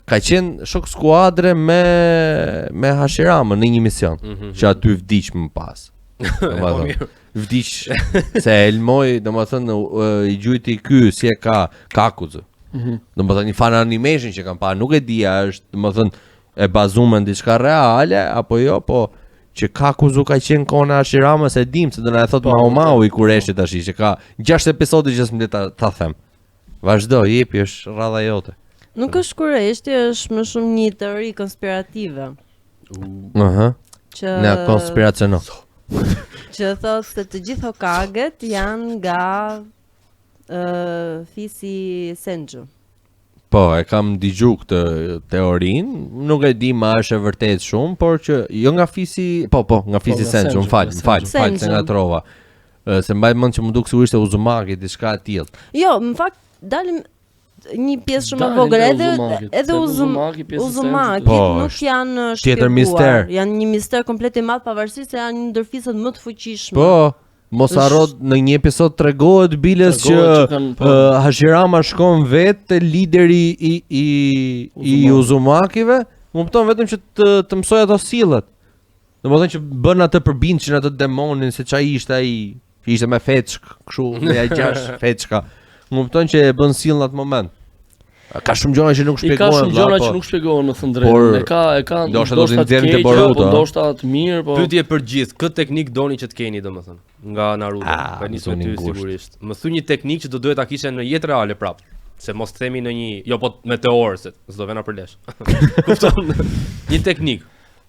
ka qenë shok skuadre me me Hashiramën në një mision, Mhm. që aty vdiq më pas. Domethënë, mirë. vdiq se e elmoi, domethënë ë, i gjujti ky si e ka Kakuzu. Mhm. Domethënë një fan animation që kam pa, nuk e di a është, domethënë e bazuar në diçka reale apo jo, po që Kakuzu ka qenë kona Hashiramës e dim se do na e thot Po, Mao vërtet. Mao i kureshit tash që ka 6 episode që s'më le ta, ta them. Vazhdo, jepi, është rradha jote. Nuk është kureshtje, është më shumë një teori konspirative Ëh. që Na konspiraciono. që thotë se të gjithë Hokaget janë nga ë fisi Senju. Po, e kam dëgju këtë teorinë, nuk e di ma është e vërtet shumë, por që jo nga fisi, po po, nga fisi nga Senju, Senju, më fal, nga më fal, më fal se Senju. ngatrova. Ë, Se mbaj mend që më duk se ishte Uzumaki diçka e tillë. Jo, në fakt dalim një pjesë shumë e Dalin vogël, dhe edhe Uzumakit, edhe se Uzum Uzumaki pjesë e Uzumakit Senjut. Po, nuk është janë tjetër shpjeguar. mister. Janë një mister komplet i madh pavarësisht se janë një ndër fiset më të fuqishme. Po, mos harro në një episod tregohet biles që, Tregohet që kanë, po. ë, Hashirama shkon vetë te lideri i i i Uzumakive, më kupton vetëm që të të mësoj ato sillet. Domethënë që bën atë përbindçin atë demonin se çai ishte ai, që ishte me feçk, kështu me ja gjash feçka. Më kupton që e bën sill në atë moment. Ka shumë gjëra që nuk I ka shpjegohen. shumë vlla, gjëra po. që nuk shpjegohen në thënë Por, drejtën. E ka e ka ndoshta do t'i të nxjerrin te keqe, Boruto, po a? ndoshta të mirë, po. Pyetje për gjithë, këtë teknik doni që të keni domethënë nga Naruto. Ah, Pa nis me më thoni ty ngusht. sigurisht. Më thuj një teknik që do duhet ta kishe në jetë reale prap. Se mos themi në një, jo po meteor se s'do vena për lesh. Kupton? Një teknik,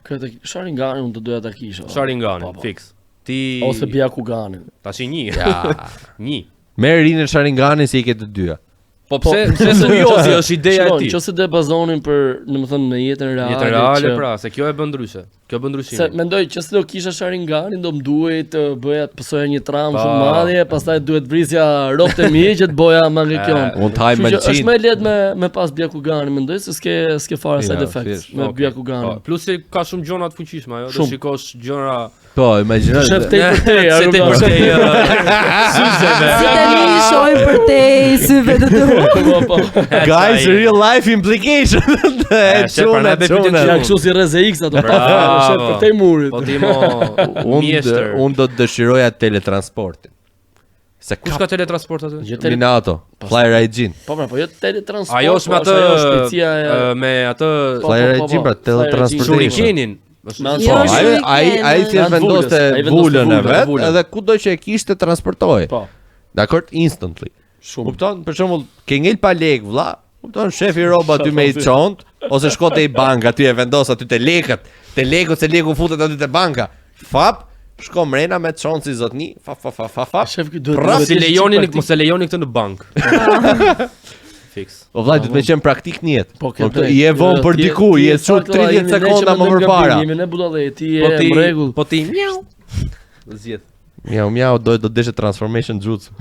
Këtë Sharinganin unë do doja ta kisha. Sharinganin, Po, po. fix. Ti Ose Byakuganin. tash i një. Ja. Një. Merr rinë Sharinganin se i ke të dyja. Po pse pse kuriozi është ideja e Shikon, tij. Nëse do e bazonin për, domethënë në jetën reale. Jetë reale që- pra, se kjo e bën ndryshe. Kjo bën Se ndryshimin. mendoj që se do kisha Sharinganin do më duhej të bëja të pësoja një traum Pa. shumë madhe, pastaj duhet vrisja robët e mi që të boja Mangekyun. E, Unë të haj Kështu që mëlçin. është më e lehtë me me pas Byakuganin, mendoj se s'ke s'ke fare side Ja, effects thjesht. me Okej. Byakuganin. Po, plus se ka shumë gjëra të fuqishme, ajo do Shumë. shikosh gjëra Po, imagjino. Shef tej për tej, a Se tej kupton? për tej. Syzeve. Si tani i shohim për te syve të tu. Po, po. Guys, real life implication. E E, se çuna, prandaj bëj pyetjen çuna. Ja kështu si rreze X ato. Bravo. Shef për tej murit. Po ti mo Unë mjeshtër. unë do të dëshiroja teletransportin. Se Kush ka teletransport aty? Jo tele, Minato, Fly Raijin. po pra, po jo teletransport. Ajo është me po, atë ajo shpejtësia e ë, me atë Po, Fly po, po, Raijin po. pra Fly teletransportation. Raijin. shurikenin. Është Me atë- Jo, Po, ai shuriken, ai ai ë. thjesht Me atë vendoste vulës, ai vendoste vulën e vulën, vet vulën. edhe kudo që e kishte transportohej. Po, Dakor, instantly. shumë. Kupton? Për shembull, ke ngel pa lek vlla, kupton shefi roba aty me i çont ose shko te i banka aty e vendos aty te lekët, te leku se leku futet aty te banka. Fap, shko mrena me çont si zotni, fa fa fa fa fa. Shef ky duhet Prap duhet Si jesh lejoni, çik mos e lejoni këtë në bank. Fix. O vllai, duhet me qenë praktik në jetë. Po, ke Kupton, drejt. je vonë Jo, për ti- diku, ti je çu saktë, valla, 30 jemi ne që sekonda më mendojmë përpara. gabim, Jemi ne budallë, ti je Po ti në rregull. Po ti miau. Zgjedh. Miau miau do do deshe transformation jutsu.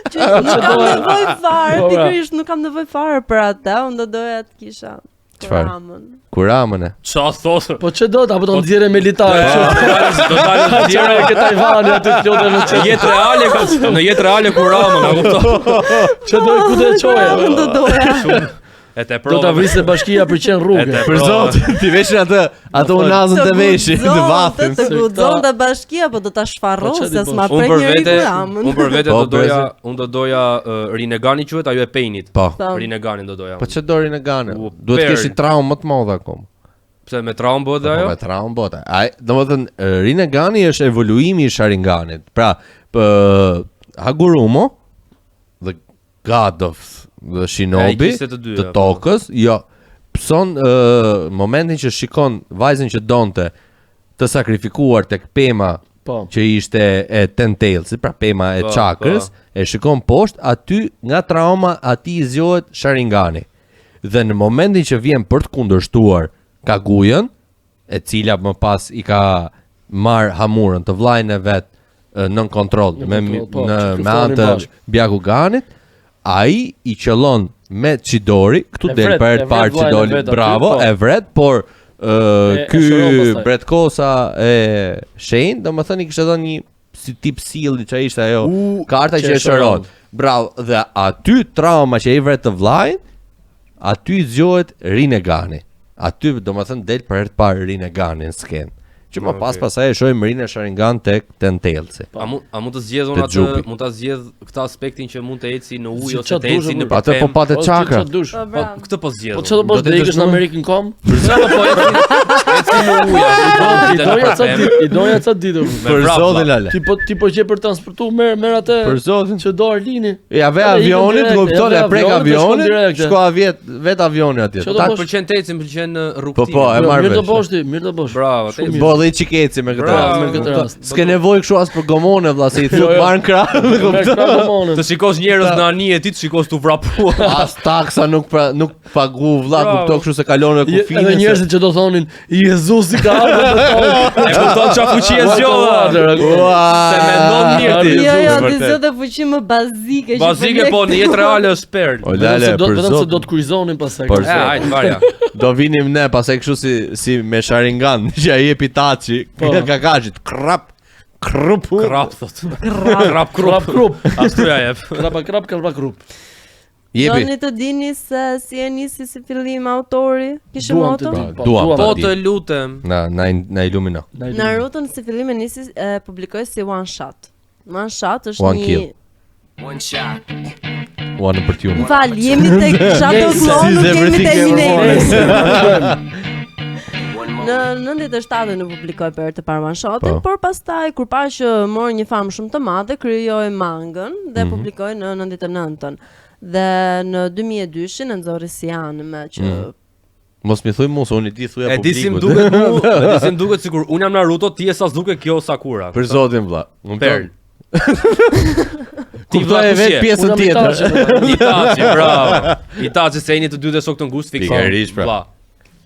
Që nuk kam nevojë fare, Po, pra. pikërisht nuk kam nevojë fare për atë, unë do doja të kisha Çfarë? Kuramën. Kuramën e. Qa thotë? Po ç'e do ta, apo do nxjerrë me litar. Do dalë të Çfarë tjera. ke Tajvani aty plotën me Në çe. jetë reale ka, në jetë reale Kuramën, a kupton? Ç'e do ku do e çoje? Kuramën do doja. E te Do ta vrisë bashkia për qenë rrugë. E te Për zotin, ti veshin atë atë unazën të veshi, të vathin. Të Se këta- guxonte bashkia, po do ta Po, ç'a shfarrosja, di s'ma bosh? Unë prek për njeri vete, Kuramën. unë për vete Po, do doja, breze. unë do doja uh, Rinegani quhet ajo e Painit. Po. Po. Rineganin do doja. Po ç'e do Rinegani? U, Duhet të perl. kesh një traumë më të madhe akoma. Pse me traumë bëhet Po ajo? me traumë bota. Ai, domethënë Rinegani është evoluimi i Sharinganit. Pra, pë, Hagurumo, the god of the Ai Shinobi, kishte të dyja, të po. tokës, jo, pson ë, momentin që shikon vajzën që donte të sakrifikuar tek pema Po. që ishte e Ten Tailsit, pra pema e Po, çakrës, po. e shikon poshtë, aty nga trauma aty i zgjohet Sharingani. Dhe në momentin që vjen për të kundërshtuar Kaguyën, e cila më pas i ka marr Hamurën, të vllajën e vet e, nën kontroll Në me kontroll, po, në që me anë luftonin të bashkë. Byakuganit, ai i qëllon me Chidori, këtu E del vret, për herë e të parë vret vllajën e Chidori, vet aty, bravo, po. e vret, por ë, E- e ky shëron pastaj. Bretkosa e Shane, domethënë i kishte dhënë një si tip silli që ishte ajo U, karta që që e e shëron. shëron. Bravo, dhe aty trauma që i vret të vllajin, aty i zgjohet Rinegani. Aty domethënë del për herë të parë Rinegani në skenë. Që më pas Okej. pastaj e shohim Rine Sharingan tek Ten Tailsi. A mund a mund të zgjedh Te unë atë, xhupi. mund ta zgjedh këtë aspektin që mund të eci në ujë Si ose qa të eci dush, në po. Atë po pate Po, çakra. Ç'a dush? Po Po bravo. këtë po zgjedh. Po ç'a do Do bësh të do ikësh dëshmoj? në Amerikën kom? Po po eci, eci në ujë. I doja ca ditë, i doja ca ditë. Me Për vrap, zotin vlla. lale. Ti po ti po qe për transportu merr merr atë Për zotin. që do Arlini. Ja ve Edhe ikën avionit, direkt, kupton, ja e ve prek avionit, dhe shkon avionin, direkt. shko avjet, vet avioni atje. Ço do Ta bësh? Pëlqen të eci, më pëlqen uh, Po rrugëtimi. po, e Jo, marr Mirë do vesh. bosh ti, mirë do bosh. Bravo, Shumë te- mirë. Bo dhe i çikeci me këtë Bravo, rast. me këtë rast. S'ke nevojë kështu as për gomone vlla, se i Jo, thut jo. marrën krah, Merr kupton? krah gomonën. Të shikosh njerëz në anije ti të shikosh tu vrapuar. As taksa nuk pra, nuk pagu vlla, Bravo. kupton kështu se kalon në Je- kufirin. Edhe se- njerëzit që do thonin Jezusi ka ardhur të thonë. E kupton çfarë fuqi e zgjodha. Ua! Se mendon mirë ti. Jo, jo, ti Vërtet. zgjodhe fuqi më bazike që Bazike po në jetë reale është perl. O Vetëm lale, se do për vetëm se zotin. do të kryqëzonin pastaj. Për E, zotin. hajt, varja. Do vinim ne pastaj kështu si si me Sharingan që ai jep Itachi, Po. Kakashit, krap, krup. Krap thot. Krap Krap krup. krup. Ashtu ja jep. Krapa krap krapa krup. Jepi. Doni të dini se si e nisi si fillim autori Duam të Kishimoto? dim. Po, Duam duam Po ta të dim. lutem. Na na na ilumino. Na i lutem. Naruto si fillim e nisi e publikoi si one shot. One shot është One një kill. One shot. One opportunity. Më fal, jemi tek Shadow Clone, Seize nuk jemi everything tek ever Minei. One Në 97 nuk publikoi për herë të parë one shotin, Po. por pastaj kur pa që mori një famë shumë të madhe, krijoi mangën dhe Mhm. publikoi në 99-ën. Dhe në 2002-shin e nxorri si anime që Mhm. Mos mi thuj mu se unë i di thuja E di si më publikut. duket mu, e di si më duket sikur unë jam Naruto, ti je Sasuke, kjo Sakura. Për zotin vlla. Kupton? Perl. Ti Kuptoj vlla e kush vet je? pjesën Unë jam tjetër. Itachi, Itachi, bravo. Itachi se jeni të dy dhe shok të ngushtë fikson. Pikërisht, pra. Vlla.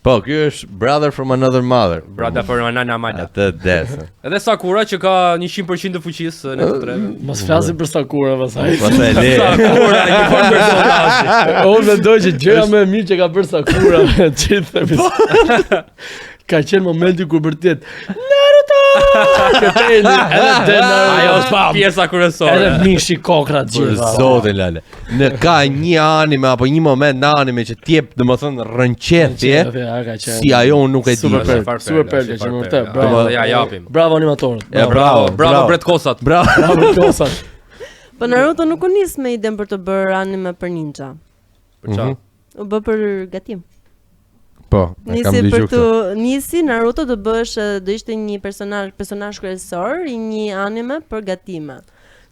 Po, ky është brother from another mother. Brother for another mother. Atë desë. Edhe Sakura që ka 100% të fuqisë në të treve. Mos flasim për Sakura pastaj. Pastaj le. Sakura, një farë personazhi. Unë mendoj që gjëja më e mirë që ka bërë Sakura në gjithë episodin ka qenë momenti kur bërtet Naruto! Këteli, edhe del Naruto. Ajo është Pam! pjesa kryesore. Edhe mishi kokra Për gjitha. zotin lale. Në ka një anime apo një moment në anime që t'jep, domethënë rënqethje, Ja, ka qenë. si ajo unë nuk e di. Super Është perl, farë super perla, perl ka është qenë farë vërtet. perla. Bravo. Ja japim. Bravo animatorët. E, Bravo. bravo, Bravo Bret Kosat. Bravo. Bravo Kosat. Po Naruto nuk u nis me iden për të bërë anime për ninja. Për çfarë? U bë për gatim. Po, e kam Nisi për dëgjuar të këtë. nisi Naruto do bësh do ishte një personazh personazh kryesor i një anime për gatime.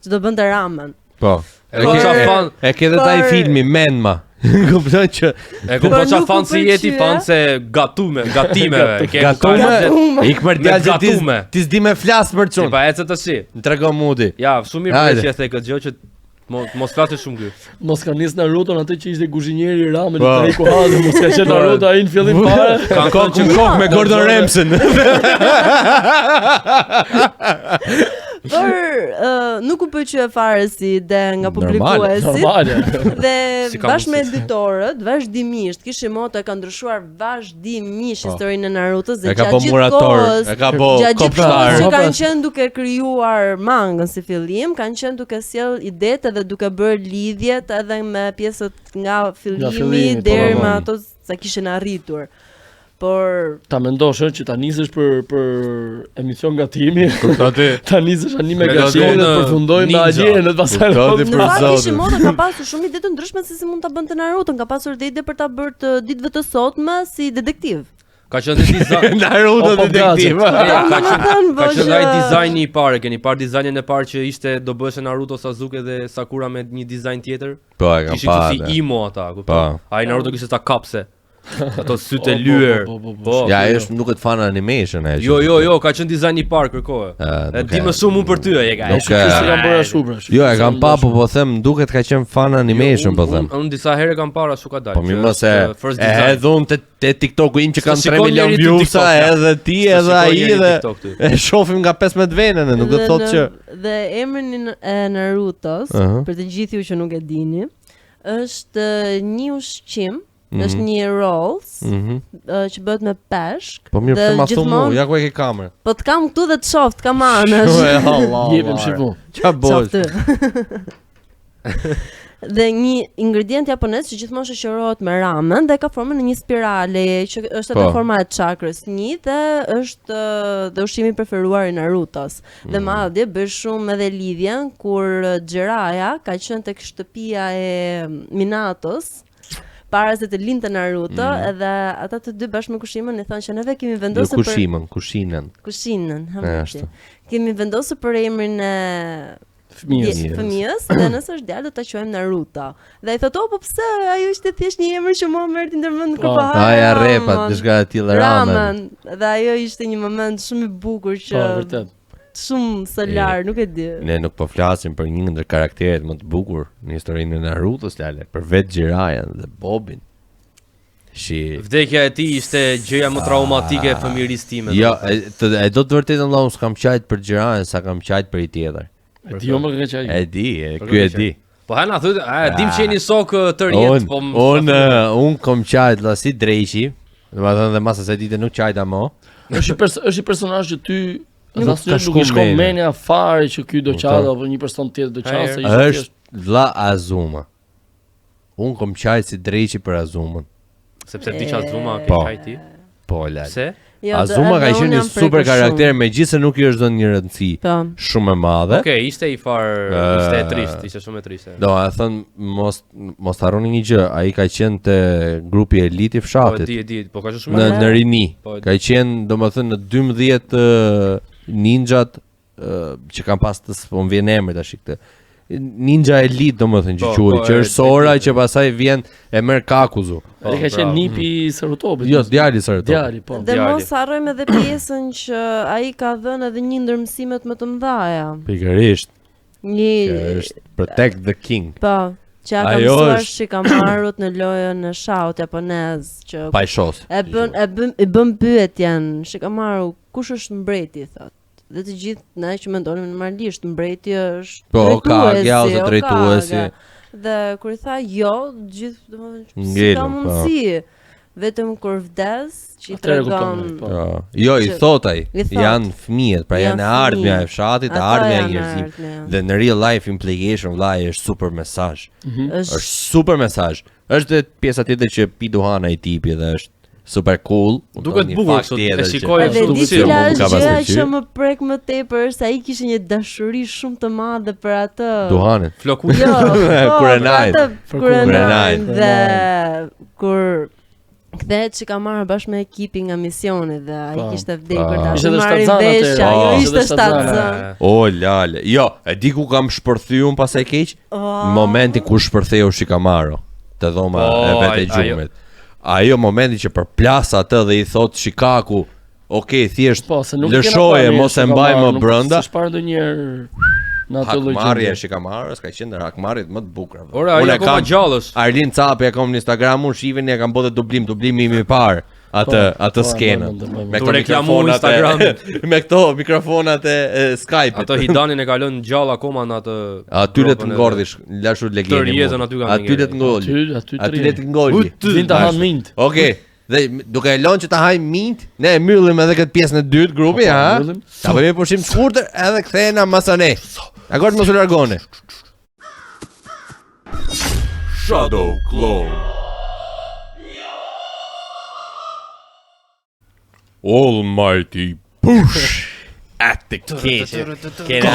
Që do bënte ramen. Po. E Po, ke qa fan- e ke edhe taj Por- filmi Menma. Kupton që E kupton Por çfarë nuk u fan si je ti pëlqye. fan se gatume, gatimeve. Ke gatume, Gatume. ik për Me djalë që ti gatume. ti s'di me flas për Ti çun. pa ecë tash. Më trego mudi. Ja, shumë mirë Hajde. për që e the këtë gjë që Mos flasë shumë ky. Mos ka nis Naruto atë që ishte kuzhinieri i ramen Po. i Taiko Haze, mos ka qenë Naruto ai në fillim fare. Kanë thënë që Kok me Gordon Ramsay. Por ë, nuk u pëlqye fare si ide nga Normale, publikuesit. Normale. Dhe Si ka bashkë me mundësi? editorët, vazhdimisht Kishimoto e ka ndryshuar vazhdimisht Po. historinë e Narutos dhe E ka gjatë bo gjithë murator, kohës e ka bo Gjatë gjithë kohës kopshtar. që Po, kanë pra. qenë duke krijuar mangën si fillim, kanë qenë duke sjell idetë edhe duke bërë lidhjet edhe me pjesët nga fillimi, fillimi, po, deri po, po. me ato sa kishin arritur. Por Ta mendosh ë, që ta nisësh për për emision gatimi, Kupton ti? ta nisësh anime Me gatimi gazon, dhe të përfundoj me ninja. alienët pastaj. Kupton ti Në për fakt zotin. Kishimoto ka pasur shumë ide të ndryshme se si mund ta bënte Naruto, ka pasur dhe ide për ta bërë të ditëve të sotme si detektiv. Ka qenë dhe dizajn. Naruto O, po, detektiv. E, ka Do qenë të thënë, Ka po qenë që- ai dizajni i parë, keni parë dizajnin e parë që ishte do bëheshe Naruto, Sasuke dhe Sakura me një dizajn tjetër? Po e kam Ishin kështu parë. si imo ata, Po. kupton? Ai Naruto kishte ta kapse. Ato sytë e Po, po, lyer. po, po, po, Po. Ja, ajo është më duket fan animation ajo. Jo, jo, jo, ka qenë dizajni i parë kërkohe. E, E nuk di e- më shumë unë për ty, e ka. Nuk Shyqyr se kam bërë ashtu pra. shyqyr Jo, e se kam kam pa, bërë po po them, më duket ka qenë fan animation, po them. Unë unë disa herë kam parë ashtu ka dalë. Po mi që më se është, first e design. hedh unë te, te TikToku im që S'të kanë 3 shikon milion njeri ty views-a TikTok, ja. edhe ti S'të edhe shikon ai njeri dhe TikTok ty. e shohim nga 15 vene, ne, nuk do Dhe të thotë në- që Dhe emrin e Narutos, Aha. për të gjithë ju që nuk e dini, është një ushqim, Mhm. është një rolls Mhm. ë, që bëhet me peshk. Po mirë, dhe pse ma thu mu, gjithmonë- ja ku e ke kamerën. Po të kam këtu dhe të shoh, të kam anësh. E Allah. Jepem shifu. Qa bosh? Qoftë. Dhe një ingredient japonez që gjithmonë shoqërohet me ramen dhe ka formën e një spirale që është edhe Po. forma e çakrës një dhe është ë, dhe ushqimi i preferuar i Narutos. Dhe Mm. madje bëj shumë edhe lidhjen kur ë, Jiraiya ka qenë tek shtëpia e Minatos para se të linte Naruto Mm. edhe ata të dy bashkë me Kushimën i thonë që neve kemi Jo vendosur për kushimën, kushinën. Kushinën, ha E, më ashtu. Kemi vendosur për emrin e Fëmijës. dje- fëmijës dhe nëse është djalë do ta quajmë Naruto. Dhe ai thotë, "Oh, po pse? Ajo ishte thjesht një emër që mua më erdhi ndërmend kur Po. po haja Aja repat, ramen." diçka e tillë ramen. Ramen. Dhe ajo ishte një moment shumë i bukur që Po, vërtet. shumë solar, nuk e di. Ne nuk po flasim për një ndër karakteret më të bukur në historinë e Narutos, lale, për vetë Jiraiyan dhe Bobin. Shi Vdekja e tij ishte gjëja më traumatike e fëmijërisë time. Jo, e, të, e do të vërtetën vëlla, unë s'kam qajt për Jiraiyan sa kam qajt për i tjetër. E di jo më ka qaj. E di, e, Për ky e kë di. Po ha na thotë, a e dim që jeni sok të rjet, Unë po më- un, un kom qajt vëlla si dreqi. Domethënë dhe mas asaj dite nuk qajta mo. Është një pers është një personazh që ty Nuk Nuk ka nuk shku i shkon mendja. mendja fare që ky do Kupton. qatë apo një person tjetër do qatë se ishte Është thjesht vëlla Azuma. Unë kom qajt si dreqi për Azumën. sepse vdiq Azuma, ke Po. qaj ti. Po lal. Pse? Jo, Azuma edhe ka unë qenë një jam super prekur karakter, shumë. megjithëse nuk i është dhënë një rëndësi Po. shumë e madhe. Okej, ishte i far, ishte e trishtë, ishte shumë e trishtë. Do, a thënë, mos, mos harroni një gjë, ai ka qenë te grupi elit i Po e fshatit. di, e di, po ka qenë shumë në e në rini. Po, e di. Ka qenë, domethënë në 12 ë, ninjat ë, që kanë pas të s'po më vjen emri tash këtë. Ninja elit domethënë që Po, quhet, po, që e- është Sora e di. që pastaj vjen e merr Kakuzu. Po, Ai ka qenë bravo. nipi i Sarutobit. Jo, djali i Sarutobit. Djali, po. Dhe Djali. mos harrojmë edhe pjesën që ai ka dhënë edhe një ndër mësimet më të mëdha. Pikërisht, Një që është Protect the King. Po, që ja ka Ajo mësuar është- Shikamarut në lojën e shaut japonez që Pa i shos. e bën e bën i bën pyetjen Shikamaru, kush është mbreti thot. Dhe të gjithë ne që mendonim normalisht mbreti është Po, drejtuesi, Kagja ose drejtuesi. Kage. Dhe kur i tha jo, të gjithë domethënë si Ngelën, ka po. mundësi. Vetëm kur vdes që i Atëherë tregon kupton, po. Po. Jo, i Që- thot ai, i thot. janë fëmijët, pra janë Janë e ardhmja e fëmijët. fshatit, e Ata ardhmja e janë e njerëzimit. ardhmja. Dhe në real life implication vllai është super mesazh. Është Është super mesazh. Është dhe pjesa tjetër që pi duhan ai tipi dhe është super cool. Kupton, Duket një bukur fakt kështu, e tjetër që- shikoj Edhe ashtu di si cila mu është ka pas gjëja pëlqyer. që më prek më tepër është se ai kishte një dashuri shumë të madhe për atë. Duhanin. Floku Jo, po, Kurenajn. për atë Për Kurenajn Kurenajn. dhe kur kthehet që ka marrë bashkë me ekipin nga misioni dhe ai Po. kishte vdekur Po. tash. Ishte edhe marrin shtatzënë vesh atëherë. që ajo Po. ishte Ishte edhe shtatzënë. shtatzënë. O lale. Jo, e di ku kam shpërthy unë pasaj keq? Oh. Në momentin kur shpërtheu Shikamaru te dhoma Po, e vetë e ai- ajo- gjumit. Ajo momenti që përplas atë dhe i thot Shikaku, "Ok, thjesht Po, se nuk e kena lëshoje, parë mos e mirë, mbaj Shikamaru, më nuk- brenda." S'është parë ndonjëherë. Në atë lloj Hakmarrja gjendje. që ka marrë, s'ka qenë ndër hakmarrjet më të bukura. vëlla. Ora, ai Unë e akoma kam- gjallë është. Arlin Capi e kam në Instagram, unë shifin e kam bërë dublim, dublimi im i parë atë Po, atë po, e skenën. mbaj mend, e mbaj mend. Me Tu këto reklamu mikrofonat e Instagramin. me këto mikrofonat e, e Skype-it. Ato Hidanin e ka lënë gjallë akoma në atë Aty le të gropën e- ngordhish, lashu legeni. Tërë jetën aty kanë Aty le të ngolli. Aty aty Aty le të ngolli. Vin ta han mint. Okej. Dhe duke e lënë që ta hajmë mint, ne e mbyllim edhe këtë pjesën e dytë grupi, Po, po, ha? mbyllim. Ta bëjmë pushim të shkurtër edhe kthehena masane. Dakor, mos u largoni. Shadow Clone. Almighty push. Atë keqe. Kena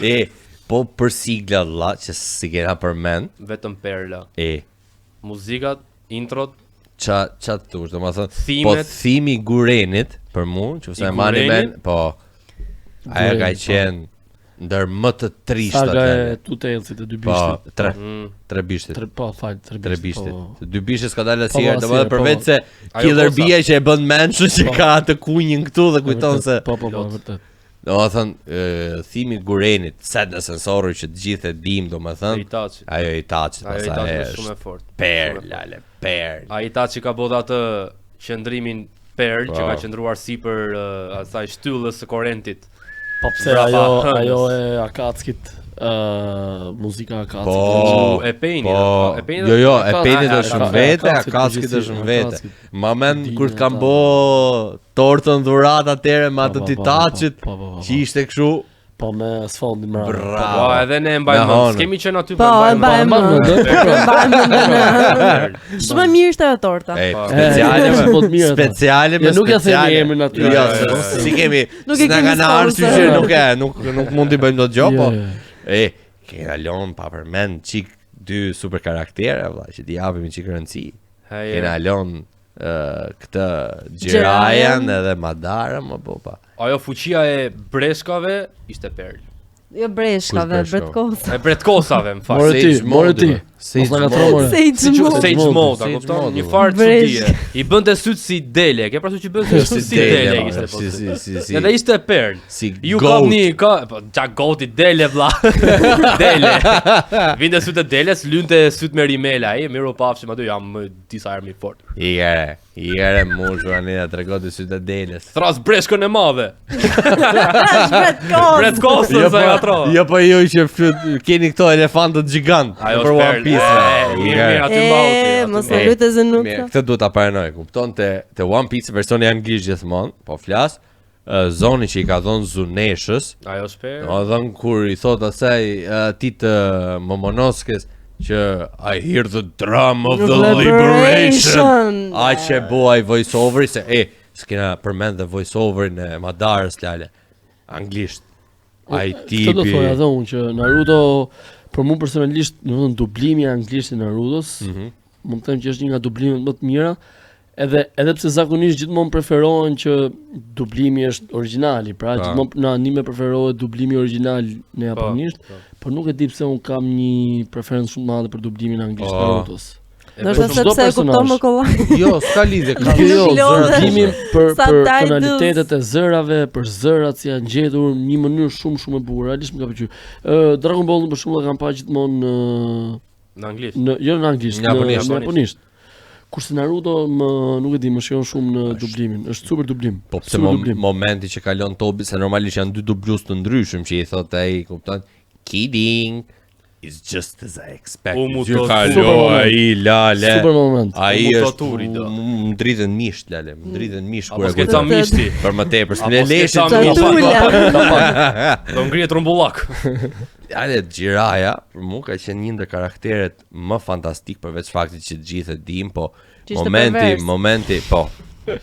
E, po për sigla vlla që si kena përmend, Vetëm perla. e Muzikat, introt, ça ça të thush, domethënë, po Thimet. thimi i Gurenit për mua, nëse I e mani Gurenit? men, po ajo ka Gurenit, po. qenë ndër më të trishtat. Saga e lale. Two Talesit e dy Po, bishtit. tre, mm, tre bishtit. Tre po, fal, tre Tre bishtit. bishtit. Po. Të dy bishtit s'ka dalë Po, asnjëherë, po, domethënë asnjëherë, po, përveç po. se Ajo Killer kosa. Bee që e bën mençur që Po. ka atë kunjin këtu dhe kujton Vërtet, se Po, po, po, vërtet. Domethënë, ë, thimi Gurenit, Sadness and Sorrow që të gjithë e dim, e domethënë, Itachi. ajo i Itachi, Ajo pastaj Itachi është është shumë e fortë. perl, lale, perl. Ai Itachi ka bërë atë qëndrimin perl që Po. ka qëndruar sipër uh, asaj shtyllës së korentit. Po pse Brava ajo hënës. ajo e Akatskit, ë muzika e Akatskit. Po, E Painit, Po, e Painit jo, jo, e Akatskit, Painit a, është a, në vete, Akatskit, Akatskit përgjithësi, është në vete. Akatskit. Ma men Dini kur të kam ata. bo tortën dhurat atëherë me atë Po, po, po, Titachit, po, po, po, po. që ishte kështu, Po me sfondin mbrapa. Bravo. Po, edhe ne e mbajmë Me mend. honën. S'kemi qenë aty, Po, e mbajmë mbajmë mend, mend. po, po. E mbajmë mend. Shumë e mirë ishte ajo torta. e, Po. speciale, E, me, po të mirë ata. speciale, me Ja, nuk ja themi speciale. emrin aty. Jo, Jo, se- jo, jo. si kemi, Nuk e s'na kemi kanë ardhur sponsor. që nuk e, nuk nuk mund t'i bëjmë dot gjë, Jo, po. jo. E, kena lon pa përmend çik dy super karaktere, vlla, që t'i japim një çik rëndësi. Hej, Kena lon ë, këtë Gjirajan edhe Madara, më po pa. Ajo fuqia e breshkave ishte perl. Jo breshkave, Kush breshkave? bretkos. E bretkosave, më fal. More ti, Sage more mode, ti. bro. Sage Mos na ngatro mode. more. Sage Si mode. Sage mode, mode, a Sage kupton? mode, Një bro. farë Bresh. çudie. I bënte syt si dele, ke parasysh që bënte syt si dele bro, ishte po. Si si si si. Edhe ishte perl. si Ju goat. kapni, ka, po qa goti dele vlla. dele. Vinte sytë e deles, lynte syt me rimela, ai miru pafshim aty jam më disa herë më i fortë. I ere, i ere mushu ani na tregon të sytë e deles. Thras breshkën e madhe. Është bretkos. Bretkosën Jo sa po, ngatro. jo po ju që flut, keni këto elefantët gjigant Ajo për është One perl. Piece. E, I Mirë, ere. mirë, aty mbau ti. E, aty mos mbau. e lute se nuk. Mirë, këtë duhet ta paranoj. Kupton te te One Piece versioni anglisht gjithmonë, po flas, ë, zoni që i ka dhënë Zuneshës, Ajo është perl. do të thënë kur i thot asaj ë, ti të Momonoskes që I hear the drum of the liberation. Liberation. Aq e bo ai voice overi se e s'kena përmend dhe voice overin e Madarës lale anglisht. Ai Këtë do tipi. thoja edhe unë që Naruto për mua personalisht, domethënë dublimi i anglisht i Narutos, Mhm. mund të them që është një nga dublimet më të mira, edhe edhe pse zakonisht gjithmonë preferohen që dublimi është origjinali, pra Pa. gjithmonë në anime preferohet dublimi origjinal në japonisht, po. por nuk e di pse un kam një preferencë shumë të madhe për dublimin anglisht Po. të Narutos. E Ndoshta bën çdo sepse e kupton personazh. më kollaj. Jo, s'ka lidhje, ka Jo, jo, Nuk lodhe. dublimi për për Subtitles. tonalitetet e zërave, për zërat si janë gjetur në një mënyrë shumë shumë e bukur, realisht më ka pëlqyer. Ë Dragon Ball për shembull e kam pa gjithmonë në Në anglisht. në jo në anglisht, Në në japonisht. në japonisht. Kurse Naruto më nuk e di, më shijon shumë në dublimin. Është super dublim. Po pse super mom, dublim. momenti që kalon Tobi se normalisht janë dy dublues të ndryshëm që i thot ai, kupton? Kidding is just as I expected. U mu Që to- kalo Super moment. ai lale. Super moment. Ai U mu është toturi, do. më ndritën misht lale, më ndritën misht Apo kur e s'ke ca kujtoj. mishti. Për më tepër, Apo s'më s'ke leshin ca të mishti. Tula. Do ngrihet rrumbullak. Ale Gjiraja për mua ka qenë një ndër karakteret më fantastik përveç faktit që të gjithë e dim, po Që ishte momenti, pervers. momenti, po.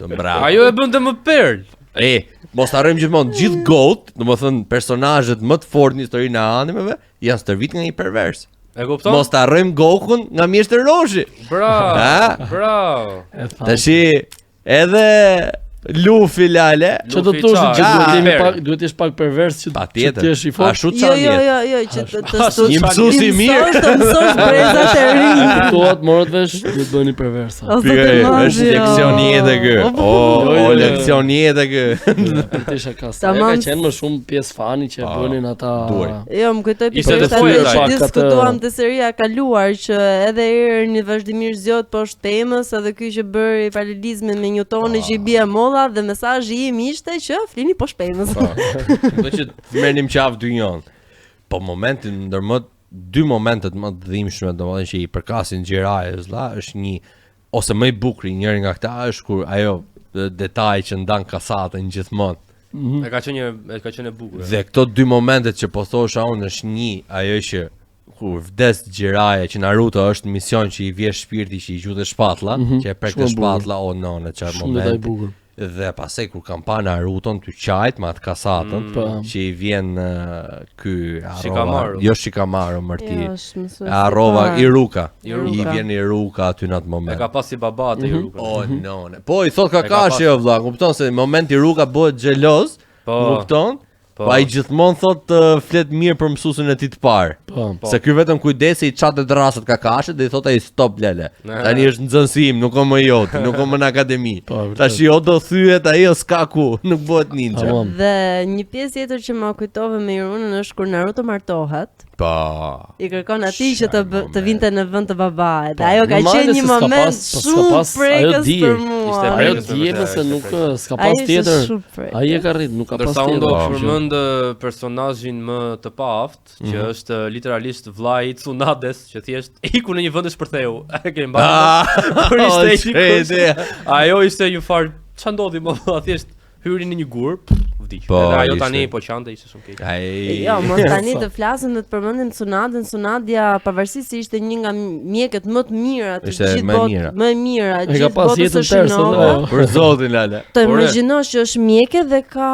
Bravo. Ajo e bënte më perl. E, mos harrojmë gjithmonë, gjithë GOAT, domethënë personazhet më të fortë në historinë e animeve janë stërvit nga një pervers. E kupton? Mos të harrojmë Gokun nga Mjeshtër Roshi. Bravo. Ha? Bravo. E tha. Tashi edhe Luffy lale. Që do të thosh që duhet të jemi Peri. pak, duhet të jesh pak pervers që Pa që tjetër. të jesh i fortë. Ashtu Jo, çan jo, jetë. jo, jo, që të të stu- Një mësues i mirë. Mësosh, të mësosh brezat e rinj. Kuptohet, morët vesh, duhet bëheni perversa. O zot e Pikëri, madh, është jo. leksion jete ky. O, O, Jo, o jo, jo. leksion jete ky. Vërtet isha ka. Ajo Tamam. ka qenë më shumë pjesë fani që e Pa, bënin ata. duaj. Jo, më kujtoj Ishte pikërisht të atë thuaj, që pak atë- diskutuam te seria e kaluar që edhe Erni vazhdimisht zgjot poshtë temës, edhe ky që bëri paralelizmin me Newtonin që i bie molla dhe mesazhi im ishte që flini poshtë pemës. Po. Do që të merrnim qafë dy njon. Po momentin ndër më dy momentet më të dhimbshme, domethënë që i përkasin Gjirajës, vlla, është një ose më i bukuri njëri nga këta është kur ajo e, detaj që ndan kasatën gjithmonë. E ka qenë një e ka qenë e bukur. Dhe këto dy momentet që po thosha unë është një ajo që kur vdes Gjiraja që Naruto është në mision që i vje shpirti që i gjutë shpatlla, që e prek Shumë të e bukur. shpatlla, o none, çfarë Shumë detaj i momenti. bukur. Dhe pastaj kur kam pa Naruton të qajt me atë kasatën, Po. që i vjen ky harrova, Shikamaru. jo Shikamaru mërti. Jo, është mësues i Harrova parë. Iruka. Iruka. I vjen Iruka aty në atë E moment. ka pas si baba atë Irukën. O none. Po i thot E ka Kakashi pas. o vlla, kupton se në moment Iruka bëhet xheloz, Po. kupton? Po. Po ai gjithmonë thot flet mirë për mësuesin e tij të parë. Po. Po. Se ky vetëm kujdesi i çatë drasët Kakashit dhe i thot ai stop lele. Ne. Tani është nxënësi im, nuk o më joti, nuk o më në akademi. Po, vërtet. Tash jo do thyet ai o s'ka ku, nuk bëhet ninja. Tamam. Dhe një pjesë tjetër që më kujtove me Irunën është kur Naruto martohet, Po. i kërkon atij që të bë, të moment. vinte në vend të babait. Po, Ajo ka normale qenë se një s'ka moment pas- po s'ka shumë pas, ajo prekës dije. për mua. Ishte Ajo prekës me dije vërtet, se ishte nuk prekës. s'ka Ai pas ishte tjetër. shumë prekës. Ai e ka rrit, nuk ka pas Ndërsa tjetër. unë do Po. përmend personazhin më të paaftë, që është literalisht vllai i Tsunades, që thjesht iku në një vend e shpërtheu. E keni mbatur? Ah, Kur ishte o, iku. çe ide. Ajo ishte një farë, ç'a ndodhi më vlla, thjesht hyri në një gur, pff, vdiq. Po, Edhe ajo ishte. tani po qante ishte shumë keq. Ai. Jo, mos tani të flasim dhe të përmendim Tsunadën, Tsunadia pavarësisht se ishte një nga mjekët më të mira të Ishte gjithë më e botë, mira. më e mira, E ka gjithë pas botës jetën së tërë, se Shinova. dhe- Për zotin lale. Të Ore. imagjinosh që është mjeke dhe ka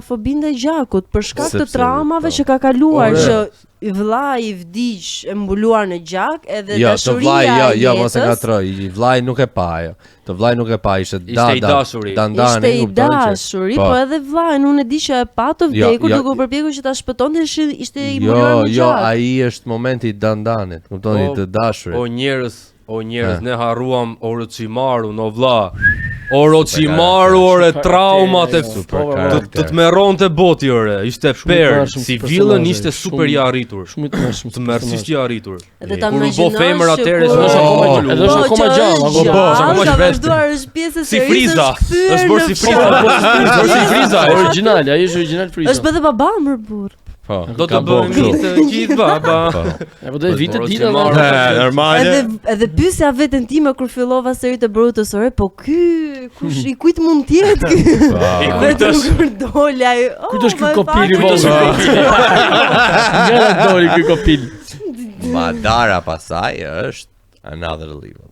fobinë ndaj gjakut për shkak të Sepse, traumave po. që ka kaluar Ore. që i vllai i vdiq e mbuluar në gjak edhe Jo, të dashuria vllai, jo, e jo, mos e jetës ngatroj. I vllai nuk e pa ajo. Të vllai nuk e pa, ishte Ishte da i da. dashuri. Dandani, Ishte i kupton që- dashuri, Po. po edhe vllai, unë e di që e pa të Jo, vdekur jo, duke u përpjekur që ta shpëtonte, ishte ishte i mbuluar Jo, me jo, gjak. ai është momenti i dandanit, kupton, i O, të dashurit. O njerëz, o njerëz, Eh. ne harruam Orochimaru, no vlla. Orochimaru, ore traumat e Super Po, po, të, karakter. të të merronte boti ore, ishte Shumë i per, tmerrshëm si si villain personazh, ishte super i shumë- arritur. Shumë i tmerrshëm. Të mërësisht i arritur. Edhe ta Kur u bë imagjinosh femër që atëherë, kur- Edhe është akoma Oh. edhe është Po, akoma që gjallë, është akoma. Po, gjallë, është akoma ka gjallë. vazhduar, është pjesë e Si serisë, Friza, është kthyer është bërë në si Friza. formë. Është bërë si Friza. ai. Origjinal, ai është origjinal Friza. Është bërë dhe baba më burr. Po, Do të ka bo bëhemi kështu. të gjithë baba. Po. E po do vite ditë Orochimaru. edhe. E, normale. Edhe edhe pyesja veten time kur fillova seritë e Brutus, ore, po ky kush i kujt mund të jetë ky? Po. I kujt Vetëm është? kur doli ai. Oh, Kujt është ky my kopil i fuck. vogël? Nga na doli ky kopil. Madara pasaj është another level.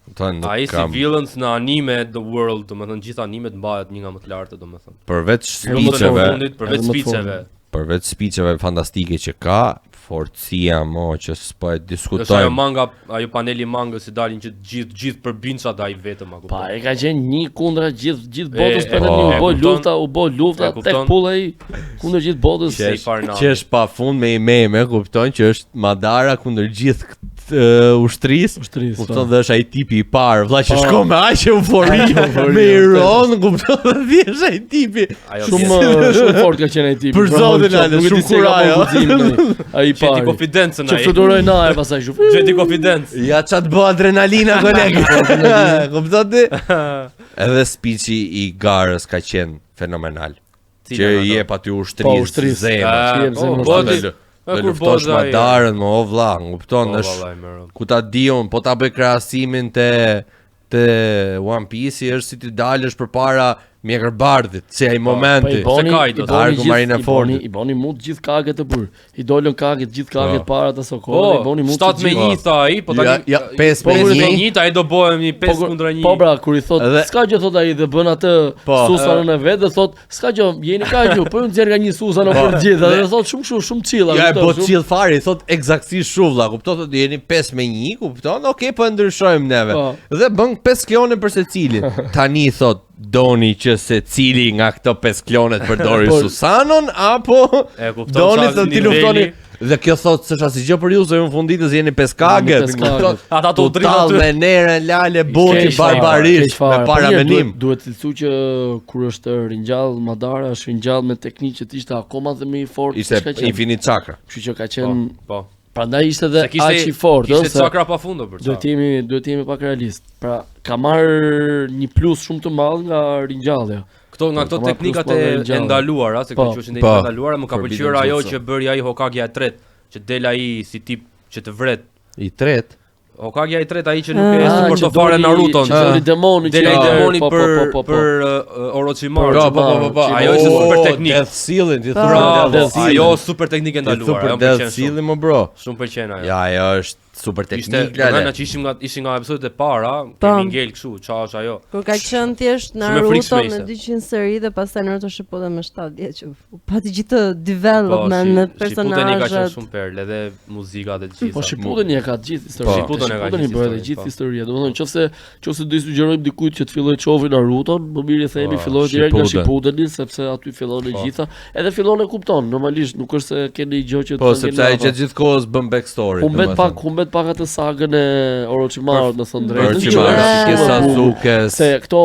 Kupton, nuk Ai si kam villains në anime the world, domethënë gjithë animet mbahet një nga më të lartë, domethënë. përveç Luftën e speecheve, fundit, përveç Edhe më të speecheve. përveç speecheve fantastike që ka, forcia mo që s'po e Është ajo diskutojmë. manga, ajo paneli i mangës si dalin që të gjithë gjithë përbinçat ai vetëm a Pa, kupton. e ka qenë një kundra gjithë gjithë botës E, për tani u po, bë e kupton. lufta, u bë lufta E kupton. tek pull ai kundër gjithë botës. Se i farë nami. Që është pa fund me i meme, kupton që është Madara kundër gjithë këtë ushtrisë. Ushtrisë, Kupton po. dhe është ai tipi i parë, vlla që Po. shkon me aq eufori, eufori, me vërtet. iron, kupton dhe thjesht ai tipi. Ajo Shumë pjesë. shumë fort ka qenë ai tipi. Për Bravo, zotin, qoftë, ale, nuk e di shumë si e ka kurajo. bërë guximin ai, ai i Gjeti pari. konfidencën Që ai. fluturoi në ajër pastaj kështu. Gjeti konfidencë. Ja ça të bë adrenalina koleg. Kupton ti? Edhe speechi i garës ka qenë fenomenal. Cila Që nga i ato? jep aty ushtrisë, Po, ushtrisë. zemër. Ah, Që jep po, zemër po, ushtrisë. ti- Do e, kur luftosh boza ai- Madarën, mo o vlla, kupton, Po, është vallai, më rënd. ku ta di unë, po ta bëj krahasimin te te One Piece është si ti dalësh përpara mjekërbardhit, si ai momenti. Po i boni, Se ka i i do, boni Arku gjithë, i Marinefordit. boni, i boni mut gjithë kaket të burr. I dolën kaket, gjithë kaket Po. para të sokohën, i Po, boni mut 7 me 1 tha ai, po tani Ja, ja, 5 Po me kur me 1. 1 ai do bëhemi 5 Po, kur- kundra 1. Po bra, kur i thot, Edhe- s'ka gjë thot ai dhe bën atë Po. susanën e vet dhe thot, s'ka gjë, jeni kaq ju, po ju nxjerr nga një susan për të gjithë, dhe thot shumë kështu, shumë chill, a Ja e kupton, bo shumë- chill fare, i thot eksaktësisht shu vlla, kupton thotë jeni 5 me 1, kupton? Okej, po e ndryshojmë neve. Po. Dhe bën 5 klone për secilin. Tani thot, doni që se cili nga këto pesë klonet përdori Por- Susanon apo E kupton doni çfarë të ti niveli. luftoni dhe kjo thotë s'është asgjë për ju se ju në fund ditës jeni peskagët. Jeni peskagët. Ata të Tu drita tall aty. me nerën lale boti Keq fare, barbarisht keq fare. me Po mirë, paramenim. Duhet, duhet cilësu që kur është ringjall Madara është ringjall me teknikë që të ishte akoma dhe më i fortë Ishte se ç'ka qenë. Infinite Chakra. Kështu që ka qenë Po. prandaj ishte edhe Se kishte aq i fortë, ëh, Kishte se çakra pafund për duhet çfarë. të jemi duhet të jemi pak realist. Pra ka marr një plus shumë të madh nga ringjallja. Këto nga këto Ka marrë teknikat plus e, madhe e ringjallje. ndaluara, se këto Po. që ishin Po. të ndaluara, më ka Forbidden pëlqyer ajo Jutsu. që bëri ai Hokage e tretë, që del ai si tip që të vret. I tretë. Hokage i tretë ai që nuk e Ah, suporto që fare doli- Naruton. Që doli demoni Del ai Ah. demoni po, po, për po, po, po. për Orochimaru. Po po po po. po. Ajo ishte O, super teknik. Death Sealin, ti Po. thua Bravo, Death Sealin. ajo super teknike Ti ndaluar, super ajo më Death pëlqen shumë. Sealin më bro. Shumë pëlqen ajo. Ja, ajo është super Ishte, teknik domethënë lale. që ishim nga ishin nga episodet e para, Po. kemi ngel kështu, ça është ajo. Kur ka qenë thjesht Shumë e Naruto frikshme me ishte. 200 seri dhe pastaj Naruto Shippuden me 7 vjet që u pati gjithë të development me Po, Shippudeni ka qenë personazhet. shumë perlë edhe muzika dhe të gjitha. Po Shippuden e ka të gjithë historinë. Po. Shippuden e ka Shippuden i gjithë bëhet e historinë, gjithë po. historia. Domethënë nëse nëse do i sugjerojmë dikujt që të fillojë të shohë Naruton, më mirë i themi Po, filloj direkt nga Shippuden. Shippudeni sepse aty fillon e Po. gjitha. Edhe fillon e kupton, normalisht nuk është se keni gjë që të Po, thënë sepse ai mbrapa. gjatë gjithë kohës bën backstory. Humbet domethënë. pak, humbet pak atë sagën e Orochimarut, në thënë drejtën. Orochimaru, që si është ke shumë e bukur. Sasuke. Se këto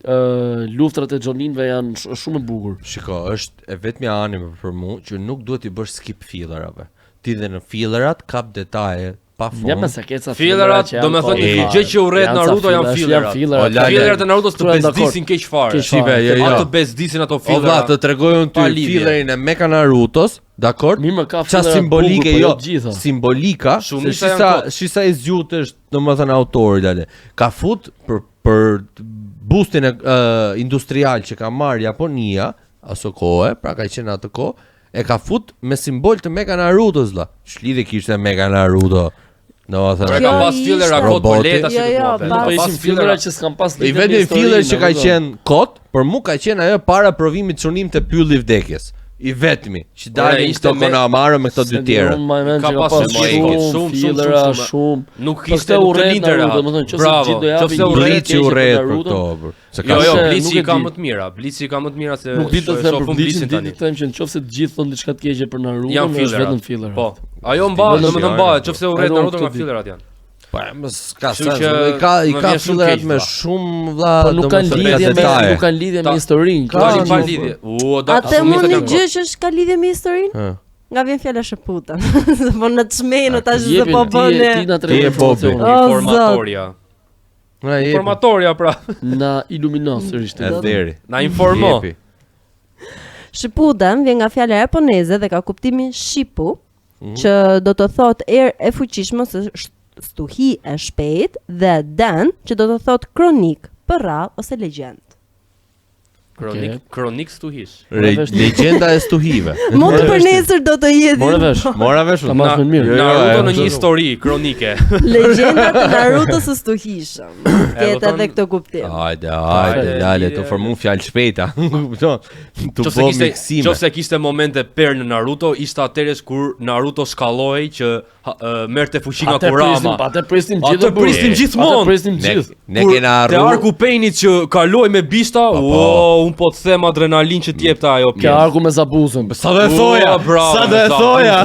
ë luftrat e Joninëve janë shumë e bukur. Shiko, është e vetmja anime për mua që nuk duhet i bësh skip fillerave. Ti dhe në fillerat kap detaje pa fund. Ja me se ke ca Fillerat, që janë do me thënë kohë një fare. gjë që urret Janë ca Naruto janë fillerat, fillerat. O, lale. Fillerat e Narutos të Këtu jam dakord. bezdisin keq fare. Keq Shive, fare. jo, jo. Atë bezdisin ato O vlla, fillera. të tregoj unë Pa ty lidhje. fillerin e Mecha Narutos, dakor? Mirë, më ka Qa fillerat simbolike bukur, po jo, jo të gjitha. simbolika, se Shumica shi janë sa, kot. shi sa i zgjut është, domethënë autori lale. Ka fut për për boostin e industrial që ka marrë Japonia aso kohe, pra ka qenë atë kohë, e ka fut me simbol të Mecha Narutos vlla. Ç'lidhje kishte Mecha Naruto? Domethënë Ka Kjo pas fillera ishte- kot Roboti. boleta si Jo, të jo, thua. pas- Po Ka ishin pas fillera fillera që s'kan pas I lidhje me vetmi filler historinë, që ka e kupton? qenë kot, për mu ka qenë ajo para provimit çunim të pylli vdekjes. I vetmi që dalin ishte këto me- Konohamaru me këto dy Se tjerë. unë mbaj mend Ka që ka pas pas shumë, shumë, shumë, shumë, fillera, shumë, shumë. shumë. Nuk Po kishte këtë nuk të urret linte Naruto, rehat. domethënë, nëse Bravo, gjithë do japin qofse një urret Blici keqe për urret për Naruton, këto, bër. Se ka Jo, jo, Se Blici nuk e i ka di. më të mira. Blici i ka më të mira se Nuk di të shoh- them shoh për fund Bliçin, Bliçin di tani. të them që nëse të gjithë thonë diçka të keqe për Naruto, Janë është fillerat. vetëm fillerat. Po. Ajo mbahet, Vetëm domethënë fillerat, mbahet, po. qofse urret Edhe unë Naruto këtë nga di. fillerat janë. Po, më s'ka Kështu sens. që I ka i më ka vjen shumë fillerat keq, me vlla. shumë vlla, Po nuk kanë domethënë, lidhje me detaje. nuk kanë lidhje me Ta- historinë. Ka kjo Dalin është pa gjithë. lidhje. U, da, Atë mund një gjë që është ka lidhje me historinë? Hë. Nga vjen fjala shëputa. Se po në çmenë tash se Jepin, po ti- bëne. Ti na Ti tregon je Bobi. informacione. O, Informatoria. Na jepi. Informatoria pra. Na iluminon sërish ti. E deri. Na informo. Jepi. Shippuden vjen nga fjala japoneze dhe ka kuptimin shipu, Mhm. që do të thotë erë e fuqishme ose stuhi e shpejtë dhe den, që do të thotë kronik, përrall ose legjend. Kronik, Okej. kronik stuhish. Re, vesh. legjenda e stuhive. Mund të More për vesh ti. nesër do të jetë More vesh. Mora vesh. Ta marrësh me mirë. Jo, jo, Naruto e, në një histori kronike. legjenda të Naruto së stuhishëm. Ketë kupton? edhe këtë kuptim. Hajde, hajde, Hajde, lale, të lidhje. formu fjalë shpejta. Kupton? Tu Qofse bë kishte miksime. qofse kishte momente per në Naruto, ishte atëherë kur Naruto shkallohej që ha, e, merrte fuqi nga Atë prisnim, Kurama. atë prisnim Atë gjithë. burr. prisnim gjithmonë. Atë prisnim Ne, gjithë. ne Kur kena Te arru. arku Painit që kaloi me bishta, Po, po. o, un po të them adrenalin që t'jepte ajo Ke pjesë. arku me Zabuzën. Sa do e thoja? Ua, bravo, Sa do e bravo. thoja?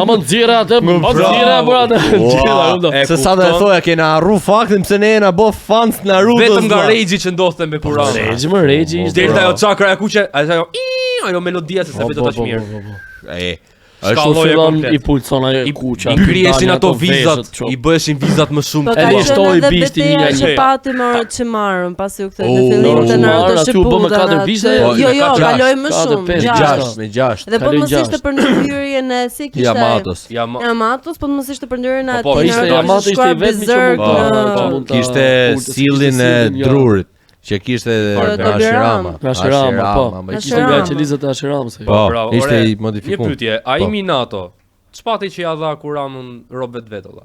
Ama nxjerrë atë, ma nxjerrë apo atë. Nxjerrë, kupton. E Se sa do e kupton? thoja, kena arru faktin pse ne jena bë fans të Naruto. Vetëm nga Rage që ndodhte me Kurama. Regji, më Regji ishte. Delta ajo çakra e kuqe, ajo ajo, ii, ajo melodia se se Po, vetë po, aq po, mirë. po, po, po. E, Është Shkalloje fillon komplet. i pulson ajo e I, kuqa. i kriheshin dalin ato vizat, veshët, qo. i bëheshin vizat më shumë. Po ka Edhe i qenë shtoi edhe bishti beteja një nga që një. pati me Orochimarun pasi u kthe në Oh. fillim të Orochimaru, Naruto aty u bë me Shippuden. katër aty. bishta, Jo, po, me jo, katër, kaloi më katër, shumë, pesë, gjashtë. gjashtë me gjashtë. Dhe po Kaloi mos ishte gjashtë. për ndërhyrjen e si kishte Yamatos. Ja ma, Yamatos, po mos ishte për ndërhyrjen e Po, po, Po atij ishte Naruto Yamato kishte ishte i shkuar vetmi që berserk mund Po, ta në që mund ta Kishte ulte, se sillin kishte e sillin, jo. drurit që kishte Po, nga Tobirama. Hashirama. Nga Hashirama, po. ma Nga Ishte nga Hashirama. qelizat e Hashiramës. ajo. Po, bravo. ishte Ore, i modifikuar. Një pyetje, ai Po. Minato, ç'pati që ja dha Kuramën robët vet valla?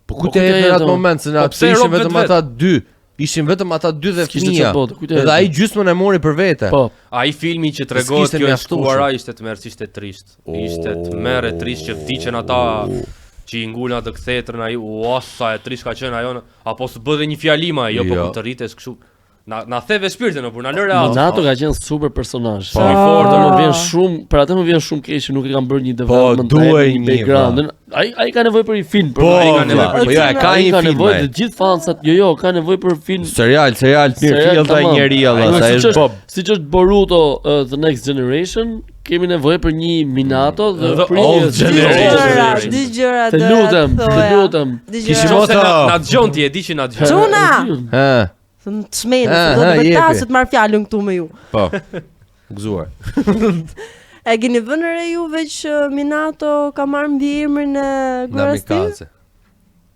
Po ku Po, të ku jep t'ja në atë jep, moment se na Po, pse ishin robët vetëm vet? ata dy. Ishin vetëm ata dy dhe S'kishte fëmia. çfarë bote, kujt e Edhe jep? ai gjysmën e mori për vete. Po, Ai filmi që tregohet S'kishte kjo e mjaftueshëm. shkuara ishte tmerr, ishte trisht. Ishte tmerr e trisht që vdiqën ata që i ngulën atë kthetrën ai, ua sa e trisht ka qenë ajo, apo s'bë dhe një fjalim ai, jo po Jo. kur të rritesh kështu. Na na theve shpirtin o burr, na lëre atë. Minato ka qenë super personazh. Po. I fortë, më vjen shumë, për atë më vjen shumë keq që nuk e kanë bërë një development, Po, duhej një një, background. Ai ai ka nevojë për një film, për Po, ai ka vlla, nevojë për po jo, e ka Ai një ka film. nevojë ai. të gjithë fansat, jo jo, ka nevojë për film Serial, serial, të mirë, Serial fill ta tamam. njeri alla, Ai, sa siç është bob. Siç është Boruto uh, The Next Generation, kemi nevojë për një Minato dhe The previous Old Dy Generation. gjëra, dy gjëra Të doja lutem, të thoja. lutem. Dy Kishim gjëra. Nëse na, Ota. na dëgjon ti, e di që na dëgjon. Çuna! Hë, Se më të shmenë, Ha, se do ha, të jepi. vërtas që të marr fjalën këtu me ju. po. Gëzuar. E keni vënë re juve që Minato ka marrë mbi emrin e gruas tij? Namikaze.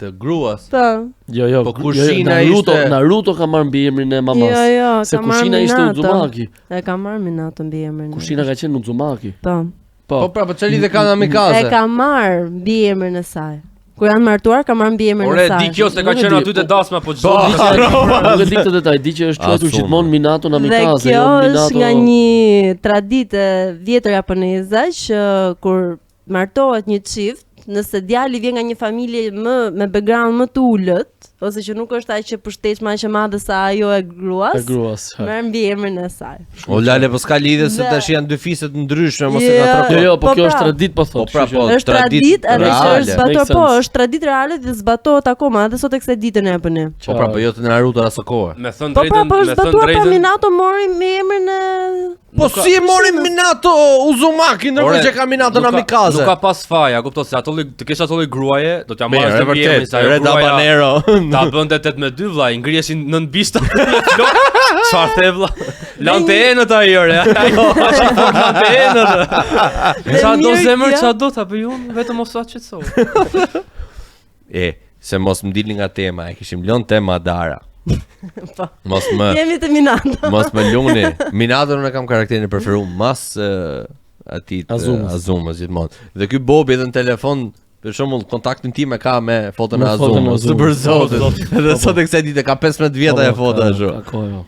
Të gruas. Po. Jo, jo, Po jo, jo, Kushina Naruto, ishte- Naruto ka marrë mbi emrin e mamas. Jo, jo, Se ka marrë Kushina ishte Minato. Uzumaki. E ka marrë Minato mbi emrin. e- Kushina ka qenë Uzumaki. Po. Po. Po pra, po çfarë lidhje ka Namikaze? E ka marrë mbi emrin e saj. Kur janë martuar, ka marrë mbi emrin Ore, e saj. di kjo se ka Nuk e qenë di, aty te po- dasma, po çdo Po, Nuk e di këtë detaj, di që është quajtur Asum. gjithmonë Minato Dhe Namikaze, kjo jo është Minato. nga një traditë e vjetër japoneze që kur martohet një çift, nëse djali vjen nga një familje më me background më të ulët, ose që nuk është aq e pushtetshme, aq e madhe sa ajo e e gruas, gruas. ha. merr mbi emrin e saj. O lale, po s'ka lidhje se Dhe- tash janë dy fise të ndryshme, mos e Jo, ka Jo, jo, po Po kjo është pra. traditë po Po thotë. pra, kështu që- po, Është traditë edhe që reale. është zbatuar, Makes po, sense. është traditë reale dhe zbatohet akoma edhe sot e kësaj dite në Japoni. Po pra, po jo të Naruto aso kohë. Me thënë Po pra, drejtën, po me është thënë zbatuar pra drejtën. Minato mori me emrin e Po si e mori Minato Uzumaki ndërkohë Ore, që ka Minato nuk ka- Namikaze? Nuk ka pas faj, a kupton se ato lloj të kesh ato lloj gruaje, do t'ja Mirë, marrësh e të mbi emrin vërtet, se ajo Red gruaja Habanero. ta bënte 8 me 2 vlla, i ngriheshin nën bishta. Çfarë the vlla? Lante enët ai ore. Ai është i fort lante enët. Dhe Qa do mirë zemër, kjo. qa do ta bëj unë, vetëm mos sa qetësoj. E, se mos më dilni nga tema, e kishim lënë tema Dara. Po. Mos më Jemi të Minato. mos më luni. Minato unë e kam karakterin e preferuar mas uh, atij të Azumës. Azumës gjithmonë. Dhe ky Bobi edhe në telefon Për shembull, kontaktin tim e ka me foton e Me foton e Azumës, Azumës. për zotin. Edhe sot e kësaj dite ka 15 vjet ajo Po, foto ka- ashtu. Ka kohë, jo.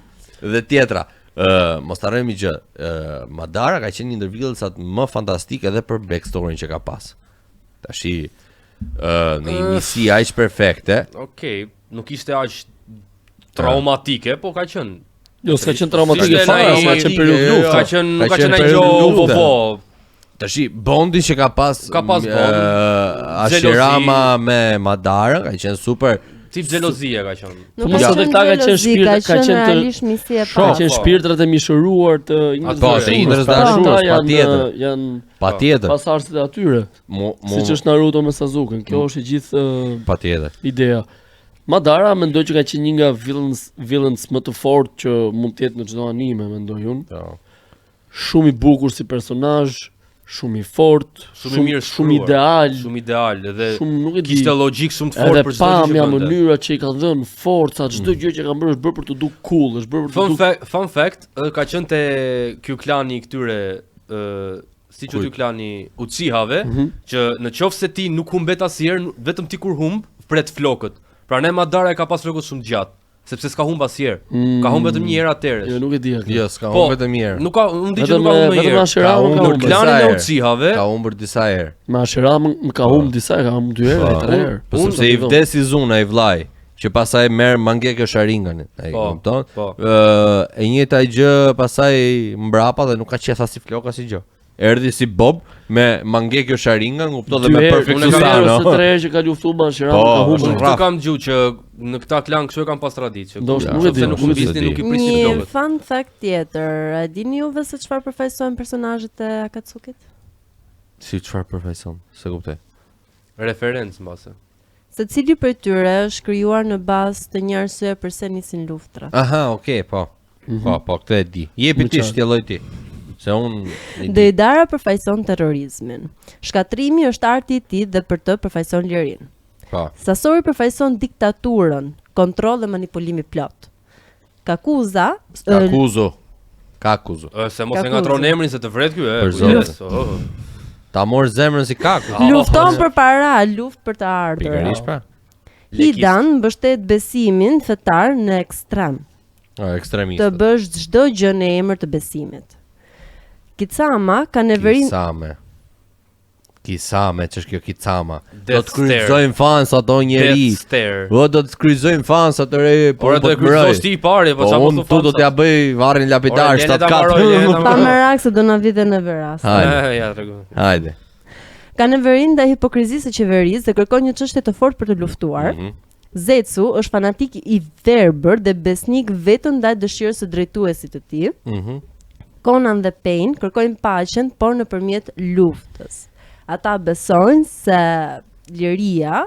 Dhe tjetra, ë mos ta harrojmë një gjë, ë Madara ka qenë një ndër villsat më fantastike edhe për backstoryn që ka pas. Tashi ë në një misi aq perfekte, Okej, nuk ishte aq traumatike, po ka qenë. Jo, s'ka qenë traumatike S'ishte fare, nai- ka qenë periudhë Jo, jo. lufte. Ka qenë, nuk Ka ka qenë qenë ai periudhë gjë po lufte. po. Tashi Bondi që ka pas Ka pas Bond, Ashirama me Madarën ka qenë super. Tip xhelozie ka qenë. Nuk Po ka mos qenë edhe këta ka qenë xhelozi, shpirt, ka ka qenë qenë të- realisht misi e Ka pa. qenë Po. shpirtrat e mishëruar të Indrës Po, dhe të Indrës Dashurës, dhe pra, Ashurës, ata janë, patjetër. Janë Patjetër. pasardhësit e atyre, Mu, mu, siç është Naruto me Sasuke. Kjo është e gjithë ë, patjetër. ideja. Madara mendoj që ka qenë një nga villains villains më të fortë që mund të jetë në çdo anime, mendoj unë. Po. Shumë i bukur si personazh, shumë i fortë, Shumë i mirë shumë shkruar, ideal, Shumë ideal dhe shumë nuk e di. kishte logjik shumë të fortë Edhe për çdo gjë që pamja, bënte. mënyra që i ka dhënë, forca, çdo gjë që kanë bërë është bërë për të duk cool, është bërë për të Fun duk fact, fun fact, ë, ka qenë te ky klani i këtyre ë si quhet ky klani Uchihave, Mhm. që në qoftë se ti nuk humbet asnjëherë, vetëm ti kur humb, pret flokët. Prandaj Madara e ka pas flokët shumë gjatë, sepse s'ka humb asnjëherë. Ka humb vetëm një herë atëherë. Jo, nuk e di atë. Jo, s'ka Po, humbur vetëm një herë. Nuk ka, unë di që Vetëm nuk ka me humb vetëm ndonjëherë. Ashirama Ka ka humbur humbur. disa Klanin e herë. Uchihave, Ka humbur disa herë. Me Ashirama më ka humb disa, ka humb dy herë, tre herë. Po sepse i vdes Izuna i vllai, që pastaj merr Mangekyo Sharinganin, ai Po, kupton? po. Ë, e njëjta gjë pastaj mbrapa dhe nuk ka qeth as i flok as i gjë. Erdhi si Bob me Mangekyo Sharingan, kupton dhe Dy me herë, Perfect unë kam herë Susano. ose tre herë që ka luftuar me Ashirama Po, ka është humbur. Unë këtë rraf. kam dëgjuar që në këta klan kështu e kanë pas traditë, që Ndoshta, kur- nuk e di, sepse nuk nuk e di. humbisnin, nuk i prisnin Një flokët. fun fact tjetër, a dini juve se çfarë përfaqësojnë personazhet e Akatsukit? Si çfarë përfaqëson? Se kuptoj. Referencë mbase. Secili prej tyre është krijuar në bazë të një arsye përse nisin luftrat. Aha, okay, po. Po, po, këtë e di. Jepi Më ti qartë. shtjelloj ti. Se unë i di. Deidara përfaqëson terrorizmin. Shkatrimi është arti i tij dhe për të përfaqëson lirinë. Po. Sasori përfaqëson diktaturën, kontroll dhe manipulimi plot. Kakuza, ë, Kakuzu. Kakuzu. Ë, se mos e Ka ngatron kuzu. emrin se të vret ky, e. Për kujdes, zotin. oh, oh. Ta mor zemrën si kaku. lufton për para, luftë për të ardhur. Pikërisht pra. Hidan mbështet besimin fetar në ekstrem. O, ekstremist. Të bësh çdo gjë në emër të besimit. Kitsama ka neverin Kisame. Kisame, ç'është kjo Kisama? Do Death të kryqëzojmë fansat o njeri. Death Stare. Po do të kryqëzojmë fansat ore, po Ora po do e të mëroj. kryqëzosh ti i pari, po Po çfarë po unë thu tu do fansat? t'ja bëj varrin lapidar Ore, lene 7 ta kat. mbaroj, lene ta Pa mbaroj. merak se do na vite në veras. Hajde, Eh, Ja, trego. hajde. Ka neverin ndaj hipokrizisë së qeverisë dhe kërkon një çështje të fortë për të luftuar. Mhm. Zetsu është fanatik i verbër dhe besnik vetëm ndaj dëshirës së drejtuesit të tij. Mhm. Conan dhe Pain kërkojnë paqen, por nëpërmjet luftës. Ata besojnë se liria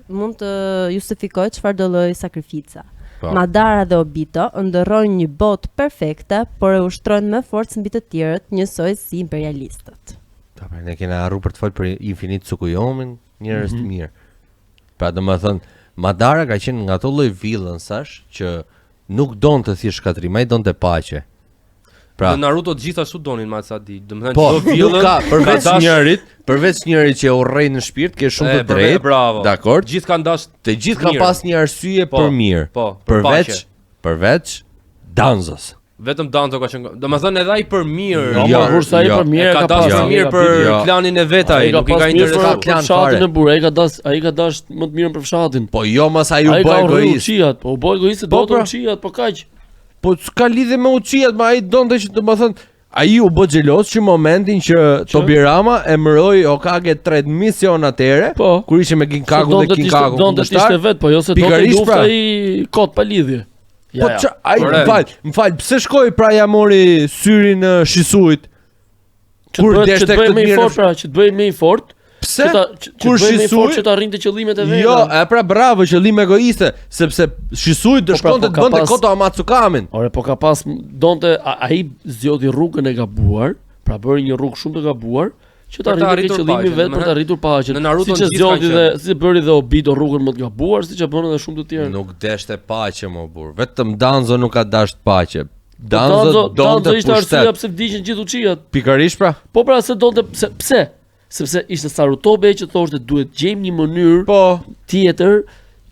mund të justifikojë çfarë do lloj sakrifica. Po. Madara dhe Obito ëndërrojnë një botë perfekte, por e ushtrojnë me forcë mbi të tjerët, njësoj si imperialistët. Ta pra, ne kena harru për të folë për Infinite Tsukuyomin, njerëz të mirë. Pra do më thënë, Madara ka qenë nga ato lloj villainsash që nuk donte thjesht shkatrim, ai donte paqe. Pra, Në Naruto të gjithë ashtu donin ma sa di. Domethënë po, çdo villain nuk ka përveç dash- njërit, përveç njërit që e urrej në shpirt, ke shumë E, të drejtë. Bravo. Dakor. Gjithë kanë dash Të gjithë kanë mirë. pas një arsye Po, për mirë. po, për përveç paqe. përveç Danzos. Vetëm Danzo ka qenë. Domethënë edhe ai për mirë. Jo, Jo, ma kurse ai jo. për mirë E ka ka dash pas. për mirë për Jo. klanin e vet ai, Ai ka nuk i pas ka mirë për interesuar. Ka klan për fshatin fare. e burr, ai ka dash, ai ka dash më të mirën për fshatin. Po jo mos ai u Ai bë ka urryer egoist. Uchihat, po u bë egoist se Po, do të pra. Uchihat, po kaq. Po s'ka lidhje me Uchihat, ma ai donte që domethënë ai u bë xhelos që momentin që Tobirama emëroi Hokage 3 mision atëre, Po. kur ishte me Ginkaku Se dhe donte të ishte- Kinkaku Donte të ishte kundërshtar. vet, po jo se donte Pikërisht, lufta pra. i kot pa lidhje. Ja, Po ja. ça, ai Ore. më fal, më fal, pse shkoi pra ja mori syrin Shisuit? Që të kur bëhet- që deshte të bëhej këtë më i mirë fortë pra, që të bëhej më i fortë, Pse? që ta që, që Kur të bëhej më i fortë Shisui- që të arrinte qëllimet e veta. Jo, e pra bravo, qëllim egoiste, sepse Shisui Po pra, dëshkonte po të ka bënte pas- Koto Amatsukamin. Ore, po ka pas donte a- ai zgjodhi rrugën e gabuar, pra bëri një rrugë shumë të gabuar që të Për të arrinte ke arritur qëllimi paqen, vet për të domethënë, arritur paqen. në Naruto Siç e gjithë kanë zgjodhi dhe qenë. si bëri dhe Obito rrugën më të gabuar, siç e bënë edhe shumë të tjerë. Nuk deshte paqe më burr. Vetëm Danzo nuk ka dasht paqe. Po Danzo donte Danzo ishte arsyeja pushtet. pse vdiqën gjithë Uchihat. Pikërisht pra. Po pra se donte pse pse? Sepse ishte Sarutobi ai që thoshte duhet gjejmë një mënyrë Po, tjetër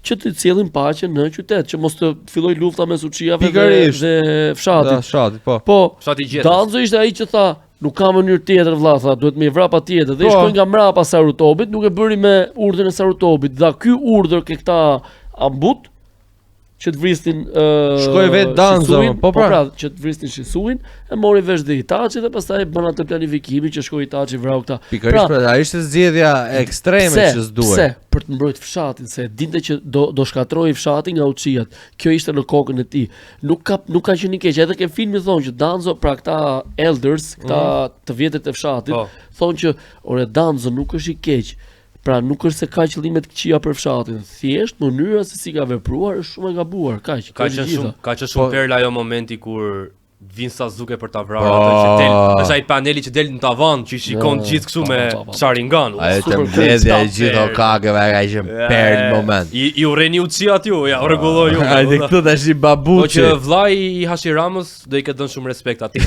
që të sjellim paqen në qytet, që mos të filloj lufta mes Uchihave dhe, Pikërisht. dhe fshatit. da, shatit, po. Po, Fshati gjetës. Danzo ishte ai që tha, nuk ka mënyrë tjetër vlla, tha, duhet me i vra patjetër. Dhe i Po. shkoi nga mbrapa Sarutobit, nuk e bëri me urdhrin e Sarutobit. Dha ky urdhër ke këta ambut që të vrisnin ë Shkoi vetë Danzo, Shisuin, po pra. po pra, që të vrisnin Shisuin, e mori vesh dhe Itachi dhe pastaj bën atë planifikimin që shkoi Itachi vrau këta. Pikërisht pra, ai ishte zgjedhja ekstreme Pse? që s'duhet. Pse? Për të mbrojtur fshatin, se e dinte që do do shkatroi fshatin nga Uchihat. Kjo ishte në kokën e tij. Nuk ka nuk ka qenë i keq. Edhe ke filmi thonë që Danzo, pra këta elders, këta të vjetët e fshatit, Po. thonë që ore Danzo nuk është i keq. Pra nuk është se ka qëllime të këqija për fshatin. Thjesht mënyra se si ka vepruar është shumë e gabuar, kaq. Ka kjo është qenë gjitha. shumë, ka qenë shumë Po. perla ajo momenti kur vin Sasuke për ta vrarë Po. atë që del, është ai paneli që del në tavan që i shikon Ja, gjithë kështu po, me po, po. Sharingan. Ajo të Super cool. mbledhja e gjithë Hokageve ka qenë perl moment. I i urreni Uchihat ju, ja u rregulloj ju. Hajde këtu tash i Po babuçi. që vllai i Hashiramës do i ketë dhënë shumë respekt atij.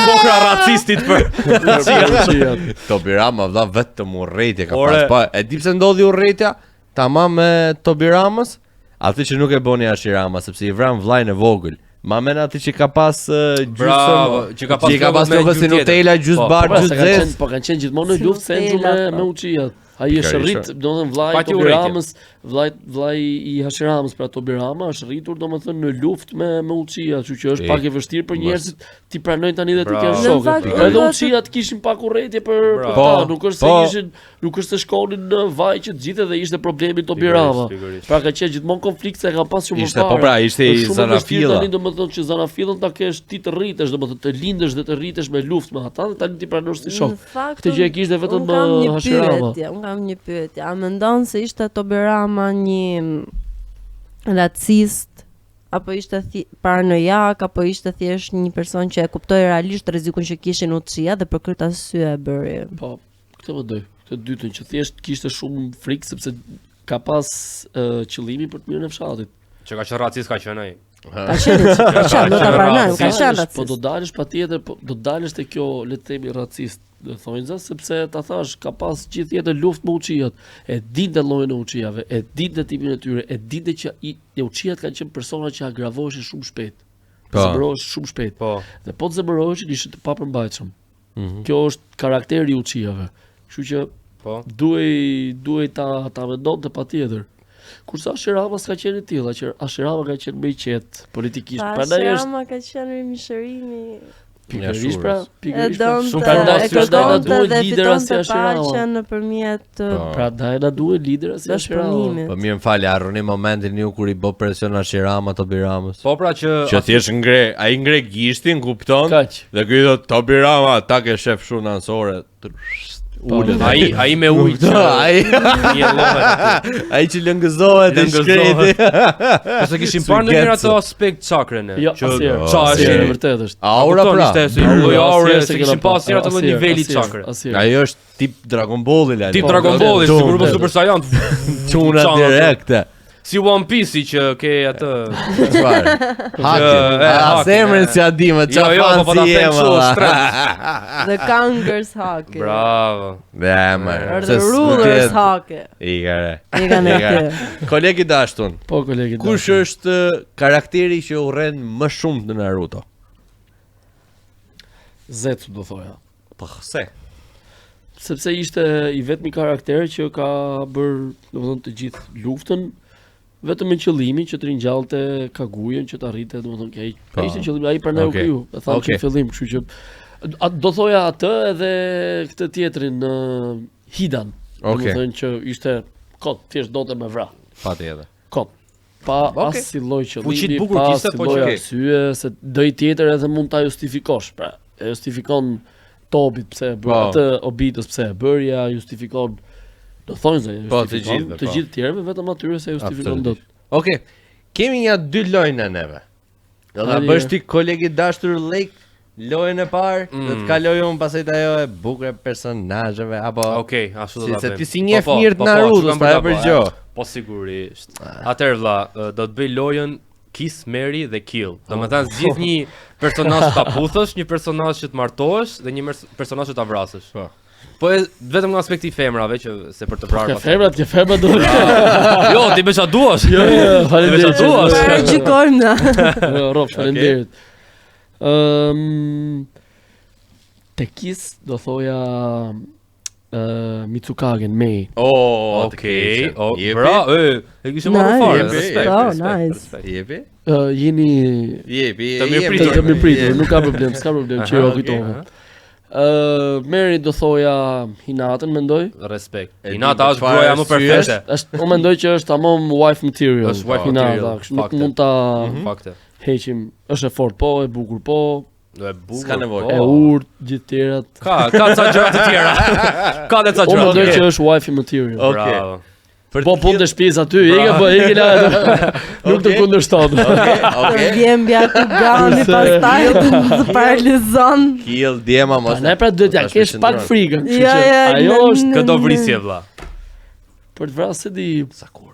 Pokra racistit për Për Uchihat. Tobirama vlla vetëm urrejtje ka Ore. pas. Po, e di pse ndodhi urrejtja? Tamam me Tobiramës, atë që nuk e bëni Hashirama sepse i vran vllajin e vogël. Ma men atë që ka pas gjysëm, Bravo, që ka pas që i ka flokët pas me flokët si ngjyrë tjetër. Nutella, gjysë Po, bar, Po, pra, se gjysë kanë zez. qenë, po kanë qenë gjithmonë në Si luftë Senju me Nutella, me po. Uchihat. Ai është Pikërisht, rrit, domethënë vllai i Pati urrejtje. Tobiramës, vllai vllai i Hashiramës, pra Tobirama është rritur domethënë në luftë me me Uchihat, kështu që është E, pak e vështirë për mos. njerëzit ti pranojnë tani dhe ti Bravo. kenë Në shokë. fakt, Edhe unë Uchihat kishin pak urrejtje për për Bravo. ta, Po, nuk është se po. ishin, nuk është se shkonin në vaj që të gjithë dhe ishte problemi Tobirama. Pikërisht, pikërisht. Pra ka qenë gjithmonë konflikt se e kanë pas shumë Ishte, më po parë. pra, ishte i Është shumë e vështirë Zanafilla. Tani domethënë që Zanafillën ta kesh ti të rritesh, domethënë të lindesh dhe të rritesh me luftë me ata dhe tani ti pranosh si shok. Në fakt, Këtë gjë e kishte vetëm unë kam një Hashirama. pyetje, unë kam një pyetje. A mendon se ishte Tobirama një racist apo ishte paranojak apo ishte thjesht një person që e kuptoi realisht rrezikun që kishin Uchiha dhe për këtë arsye e bëri. Po, këtë mendoj, këtë dytën që thjesht kishte shumë frikë sepse ka pas qëllimi për të mirën e fshatit. Që ka qenë racist ka qenë ai. Ka qenë, ka qenë, do ta pranojmë, ka qenë Dalësh, Po do racist. dalësh patjetër, po do dalësh te kjo, le të themi racist, do thonë sepse ta thash, ka pas gjithë jetën luftë me Uchihat, e dinte llojin e Uchihave, e dinte tipin e tyre, e dinte që i, e Uchihat kanë qenë persona që agravoheshin shumë shpejt. Po. Zemëroheshin shumë shpejt. Po. Dhe po të zemëroheshin ishin të papërmbajtshëm. Mhm. Kjo është karakteri i Uchihave. Kështu që Po. duhej duhej ta ta mendonte patjetër. Kurse Hashirama s'ka qenë i tillë, që Hashirama ka qenë më i qetë politikisht. Pa, Prandaj është Hashirama ka qenë rimishërimi. pikërisht pra, Ashurës. E pikërisht pra. donte, Shumë prandaj e si është na kërkonte duhet dhe lidera si fitonte Hashirama. paqen nëpërmjet Po. Prandaj na duhet lidera si Hashirama. bashkëpunimit. Po mirë më fali, harroni momentin ju kur i bë presion Hashirama Tobiramës. Po pra që Që thjesht ngre, ai ngre gishtin, kupton? Kaq. Dhe ky thot Tobirama, ta ke shef shumë anësore. Ulet. ai ai me ujë që ai miellohet aty. ai që lëngëzohet e Lëngëzohet. shkreti. Po se kishim Sui parë ndonjëherë Getsu. atë aspekt çakrën e. Jo, që asnjëherë. qa Asnjëherë, është e vërtet është. Aura Kupton, pra. Ishte si lloj aure, Asnjëherë se se kishim kena pa. pasur atë lloj Asnjëherë, niveli asnjëherë, çakre. Asnjëherë. Ajo është tip Dragon Balli lale. Tip Po, Dragon Balli, Dum, sigur po dum. Super Saiyan. Çuna Çan aty. direkte. Si One Piece-i që ke atë. Çfarë? Hakin. e, A hakin, emrin e. si a di më Jo, çfarë jo, po po ta fancy them je kështu, valla. shtrejt. The Conqueror's Hake. Bravo. Dhe më. Or the Ruler's Hake. I kare. I kanë aty. Kolegi dashtun. Po kolegi. Kush është karakteri që urren më shumë në Naruto? Zetsu do thoja. Po se. Sepse ishte i vetmi karakter që ka bër, domethënë të gjithë luftën vetëm me qëllimin që të ringjallte Kaguyen, që të arrite, domethënë që ai Po. ai ishte qëllimi, ai prandaj u Okej. kriju. E tham që Okej. në fillim, kështu që a, do thoja atë edhe këtë tjetrin në Hidan. Okej. Domethënë që ishte kot, thjesht donte me vra. Patjetër. Kot. Pa Okej. asnjë lloj Fuqi qëllimi, të bukur pa kishte, asnjë po lloj që- arsye, se do i tjetër edhe mund ta justifikosh, pra. E justifikon Tobit pse e bërë, Po. atë Obitës pse e bëri, ja justifikon do thonë se Po, të justifikon gjithëve, të po. gjithë tjerëve, vetëm atyre se justifikon dot. Okej. Kemi një dy lojna neve. Do ta Hajde. bësh ti kolegi dashur Lake lojën e parë, do të Mm. kaloj unë pastaj te ajo e bukur e personazheve apo Okej, ashtu do Si ta se bëjmë. ti si njeh Po, po, mirë të po, po, Naruto, ashtu kam s'ta për e ta për po, gjë. e. Po sigurisht. Atëherë vlla, do të bëj lojën Kiss, Marry dhe Kill. Do të thënë zgjidh një personazh ta puthësh, një personazh që të martohesh dhe një personazh që ta vrasësh. Po. Po e, vetëm nga aspekti i femrave që se për të vrarë Ke pastaj. femrat, ke femrat do. Jo, ti bëj çfarë duash. Jo, jo, faleminderit. Ti bëj çfarë duash. Para gjykojmë na. Jo, Rob, faleminderit. Ëm te Kiss do thoja ë Mitsukagen Mei. Oh, të Okej, keqen. o, Jepi, bra, e, e kishim marrë Nice. fare, Jepi, respekt, jepi. Po, respekt, nice. respekt. Jepi? Ë jeni Jepi. Të jepi, mirëpritur. të të mirëpritur, nuk ka problem, s'ka problem që Aha, jo okej, kujtova. aha. Ë Mary do thoja Hinatën mendoj. Respekt. E di, Hinata po është çfarë gruaja më arsye perfekte. Është unë mendoj që është tamam wife material. Është wife Hinata, material, kështu nuk fakte. mund ta Fakte. heqim. Është e fortë po, e bukur po, Do e bukur. S'ka nevojë. po. e urtë, gjithë tjerat. Ka, ka ca gjëra të tjera. Ka dhe ca Unë gjëra të mendoj tjera. që është wife material. Okej. Bravo. Për Po të punë të shtëpisë aty, ike po ike la. Nuk të Okej. kundërshton. Okej, Të okej. vjen mbi aty gani Kurse- pastaj të paralizon. Kill djema mos. Pa ne pra duhet ja tash kesh me pak qëndron. frikën, kështu Jo, që jo, ajo në- është Këtë do vrisje vlla. për të vrasë se di. Sakura.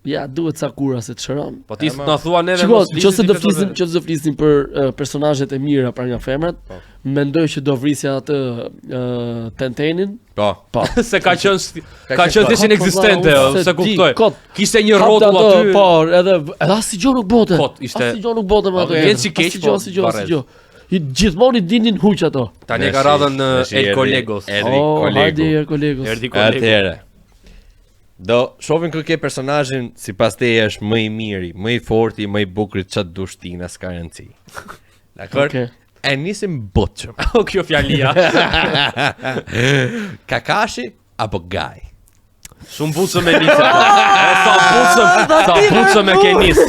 Ja, duhet Sakura se të shëron. Po ti na thua neve Shiko, mos nëse flisim, do ti flisim, këtë nëse do flisim për uh, personazhet e mira pra nga femrat, Po. mendoj që do vrisja atë uh, Tentenin. Po. Po. se ka qenë sti- ka qenë qenë thjesht Kot, inekzistente, po, vlla, se unë di, kuptoj. Kot. Kishte një Hapte rrotull ato, aty. Po, edhe edhe asnjë gjë nuk bote. Kot, ishte- Asnjë gjë nuk bote me ato. Okej. Vjen si keq, Asnjë gjë, po, asnjë gjë, varrez. asnjë gjë. I gjithmonë i dinin huq ato. Tani ka radhën në El Kolegos. Erdhi Oh, kolegu. hajde El Kolegos. Erdhi kolegu. Atëherë. Do shohim kë ke personazhin sipas teje është më i miri, më i forti, më i bukuri, ç'a dush ti, na s'ka rëndësi. Dakor? Okej. E nisim botshëm. O kjo fjalia. Kakashi apo Gai? Shumë bucëm e nisa. E sa bucëm, sa bucëm e ke nis.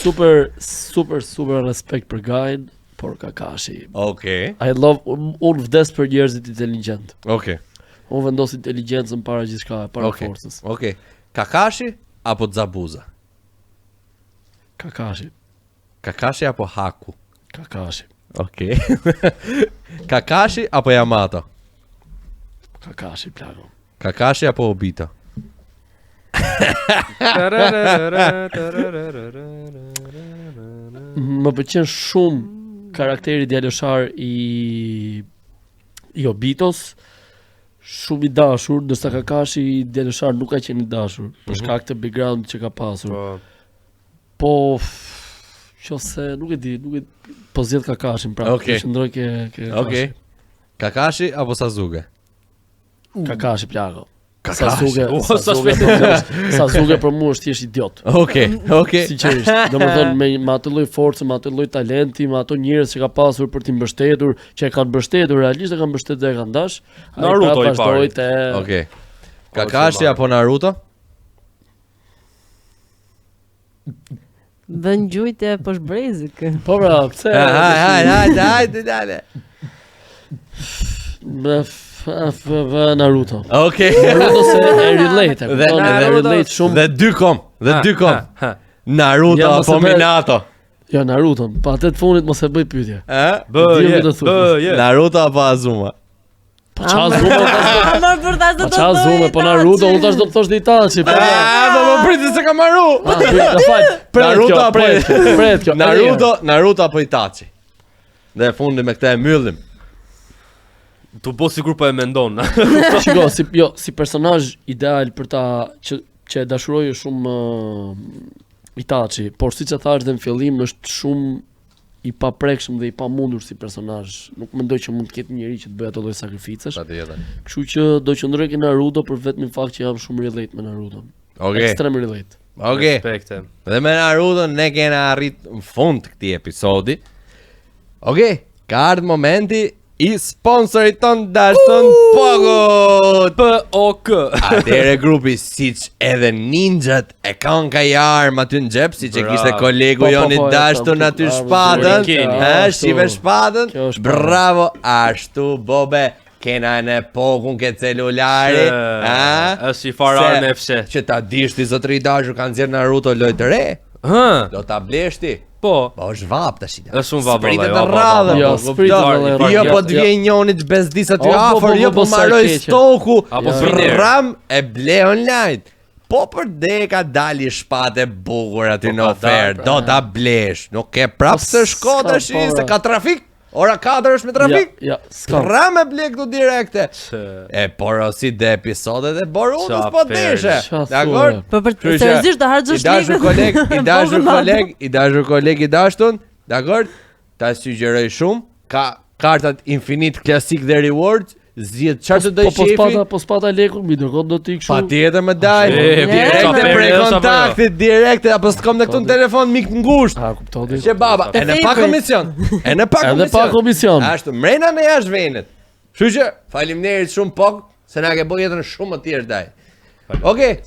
Super, super, super respekt për Gain, por Kakashi. Okej. I love, unë un vdes për njerëzit inteligjent. Okej. Unë vendos inteligjencën para gjithçka, para Okej. forcës. Okej. Kakashi apo Zabuza? Kakashi, Kakashi apo Haku? Kakashi, Okej. Kakashi apo Yamato? Kakashi plako. Kakashi apo Obito? Më pëlqen shumë karakteri djaloshar i i Obitos, shumë i dashur, ndërsa Kakashi djaloshar nuk ka qenë i dashur për shkak të background që ka pasur. Po. Po, qose nuk e di, nuk e po zgjedh Kakashin pra. Okej. Okay. Qëndroj ke ke Kakashi. Okej. Kakashi apo Sasuke? Kakashi plako. Kakashi. Sasuke, Ua, sa Sasuke, shpejt. për mua është- Sasuke për mua është thjesht idiot. Okej, okej. Sinqerisht, domethënë me me atë lloj force, me atë lloj talenti, me ato njerëz që ka pasur për t'i mbështetur, që e kanë mbështetur realisht e kanë mbështetur dhe e kanë dash. ai Naruto prap i pari. vazhdoi te Okej. Kakashi apo Naruto? Bën gjujtje poshtë brezit kë. Po pra, pse? Hajde, hajde, hajde, hajde, dale. Me f, f, f, Naruto. Okej. Naruto se e relate, e Dhe kupton, e Naruto relate shumë. Dhe dy kom, dhe dy kom. Ha, Naruto Ja, mos e apo bëj- Minato? Jo, Naruto, pa atë të fundit mos e bëj pyetje. Ë? Bë, Di je, më të thuash. bë, je. Naruto apo Azuma? Po qa zume, Ama për ta po qa zume, po Naruto, unë tash do të thosh dhe Itachi, po. Ah, po më priti se kam marru. Ah, prit, na fal. Pret Naruto kjo, apo pret, kjo, pret kjo. Naruto, Naruto apo Itachi? Dhe e fundi me këtë e mbyllim. Tu bo sikur po e mendon. Shiko, si jo, si personazh ideal për ta që që e dashuroj është shumë uh, Itachi, por siç e thash dhe në fillim është shumë i paprekshëm dhe i pamundur si personazh. Nuk mendoj që mund të ketë njeri që të bëjë ato lloj sakrificash. Patjetër. Kështu që do qëndroj ke Naruto për vetmin fakt që jam shumë relate me Naruto. Okej. Ekstrem relate. Okej. Respekte. Dhe me Naruto ne kena arrit në fund të këtij episodi. Okej, ka ardhur momenti i sponsorit ton dashtën Pogo. P O K. Atëre grupi siç edhe ninjat e kanë ka i armë aty në xhep, siç e Bravo. kishte kolegu Po, po, joni po, e dashtun kam, aty armë, shpatën, Shurikeni. ë, Ashtu. shive shpatën. Kjo është shpata. Bravo, ashtu bobe, kena në pokun ke celulari, ë? Është i farë Se- armë e fshehtë. Që ta dish ti zotëri i dashur kanë nxjerr Naruto lojë të re, Hë, do ta blesh ti. po. Po është vap tash. Është shumë vap, Spritet vallai, vap, vap, radhë, vap. Jo, po, spritet kupton? vallai, Jo, jo, po të jo. vjen njëri të bezdis aty O, po, afër, po, jo po, po po, sa e marroj keqe. stoku. Apo Jo. s'vin Ram e ble online. Po për dhe ka dali shpatë e bukur aty Po në ka dalë, ofertë, pra. do ta blesh. Nuk ke prapë Po, se shko s'ka, tash, po, se pra. ka trafik. Ora 4 është me trafik. Ja, ja, s'ka. Ram e ble këtu direkte. Që E porosit dhe episodet e Borutos Qa po perl. deshe. Qa Dakor? thua? Po për Kështu që, seriozisht do harxhosh I dashur lekët. koleg, i dashur Po, po, koleg, i dashur koleg i dashtun, dakor? Ta sugjeroj shumë, ka kartat Infinite Classic dhe Rewards, zgjidh çfarë të doj Po po shefi. spata, po spata lekun, mi dërgon do ti kështu. Patjetër më daj. E, Direkte qa prej perle është apo jo? kontaktit, direkte apo s'kam në këtu në telefon mik ngushtë. A kupton ti? Që baba, e në pa komision. E në pa Edhe komision. pa komision. Ashtu, mrena në jashtë venit. Kështu që faleminderit shumë pok se na ke bërë jetën shumë më thjesht daj. Okej,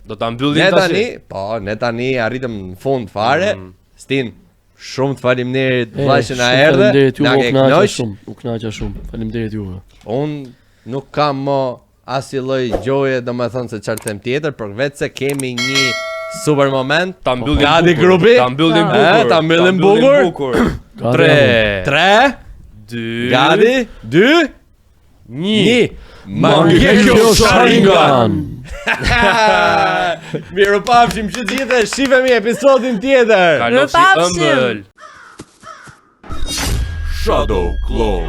Do ta mbyllim Ne tash. tani, po, ne tani arritëm në fund fare. Stin, shumë të faleminderit E, vëlla që na shumë erdhe. Faleminderit Na juve, ke u kënaqa kënaq. shumë, u kënaqa shumë. Faleminderit juve. Unë nuk kam më asnjë lloj gjoje, domethënë se çfarë them tjetër, por vetë se kemi një super moment. Ta mbyllim Gati bukur. grupi? Ta mbyllim Po. bukur. E, ta mbyllim bukur. bukur. Gati, 3 3 2 Gati 2 1 1 Mangekyo Sharingan. Miru pafshim që gjithë, shifemi episodin tjetër. Kalofshi Mirupafshim. ëmbël. Shadow Clone.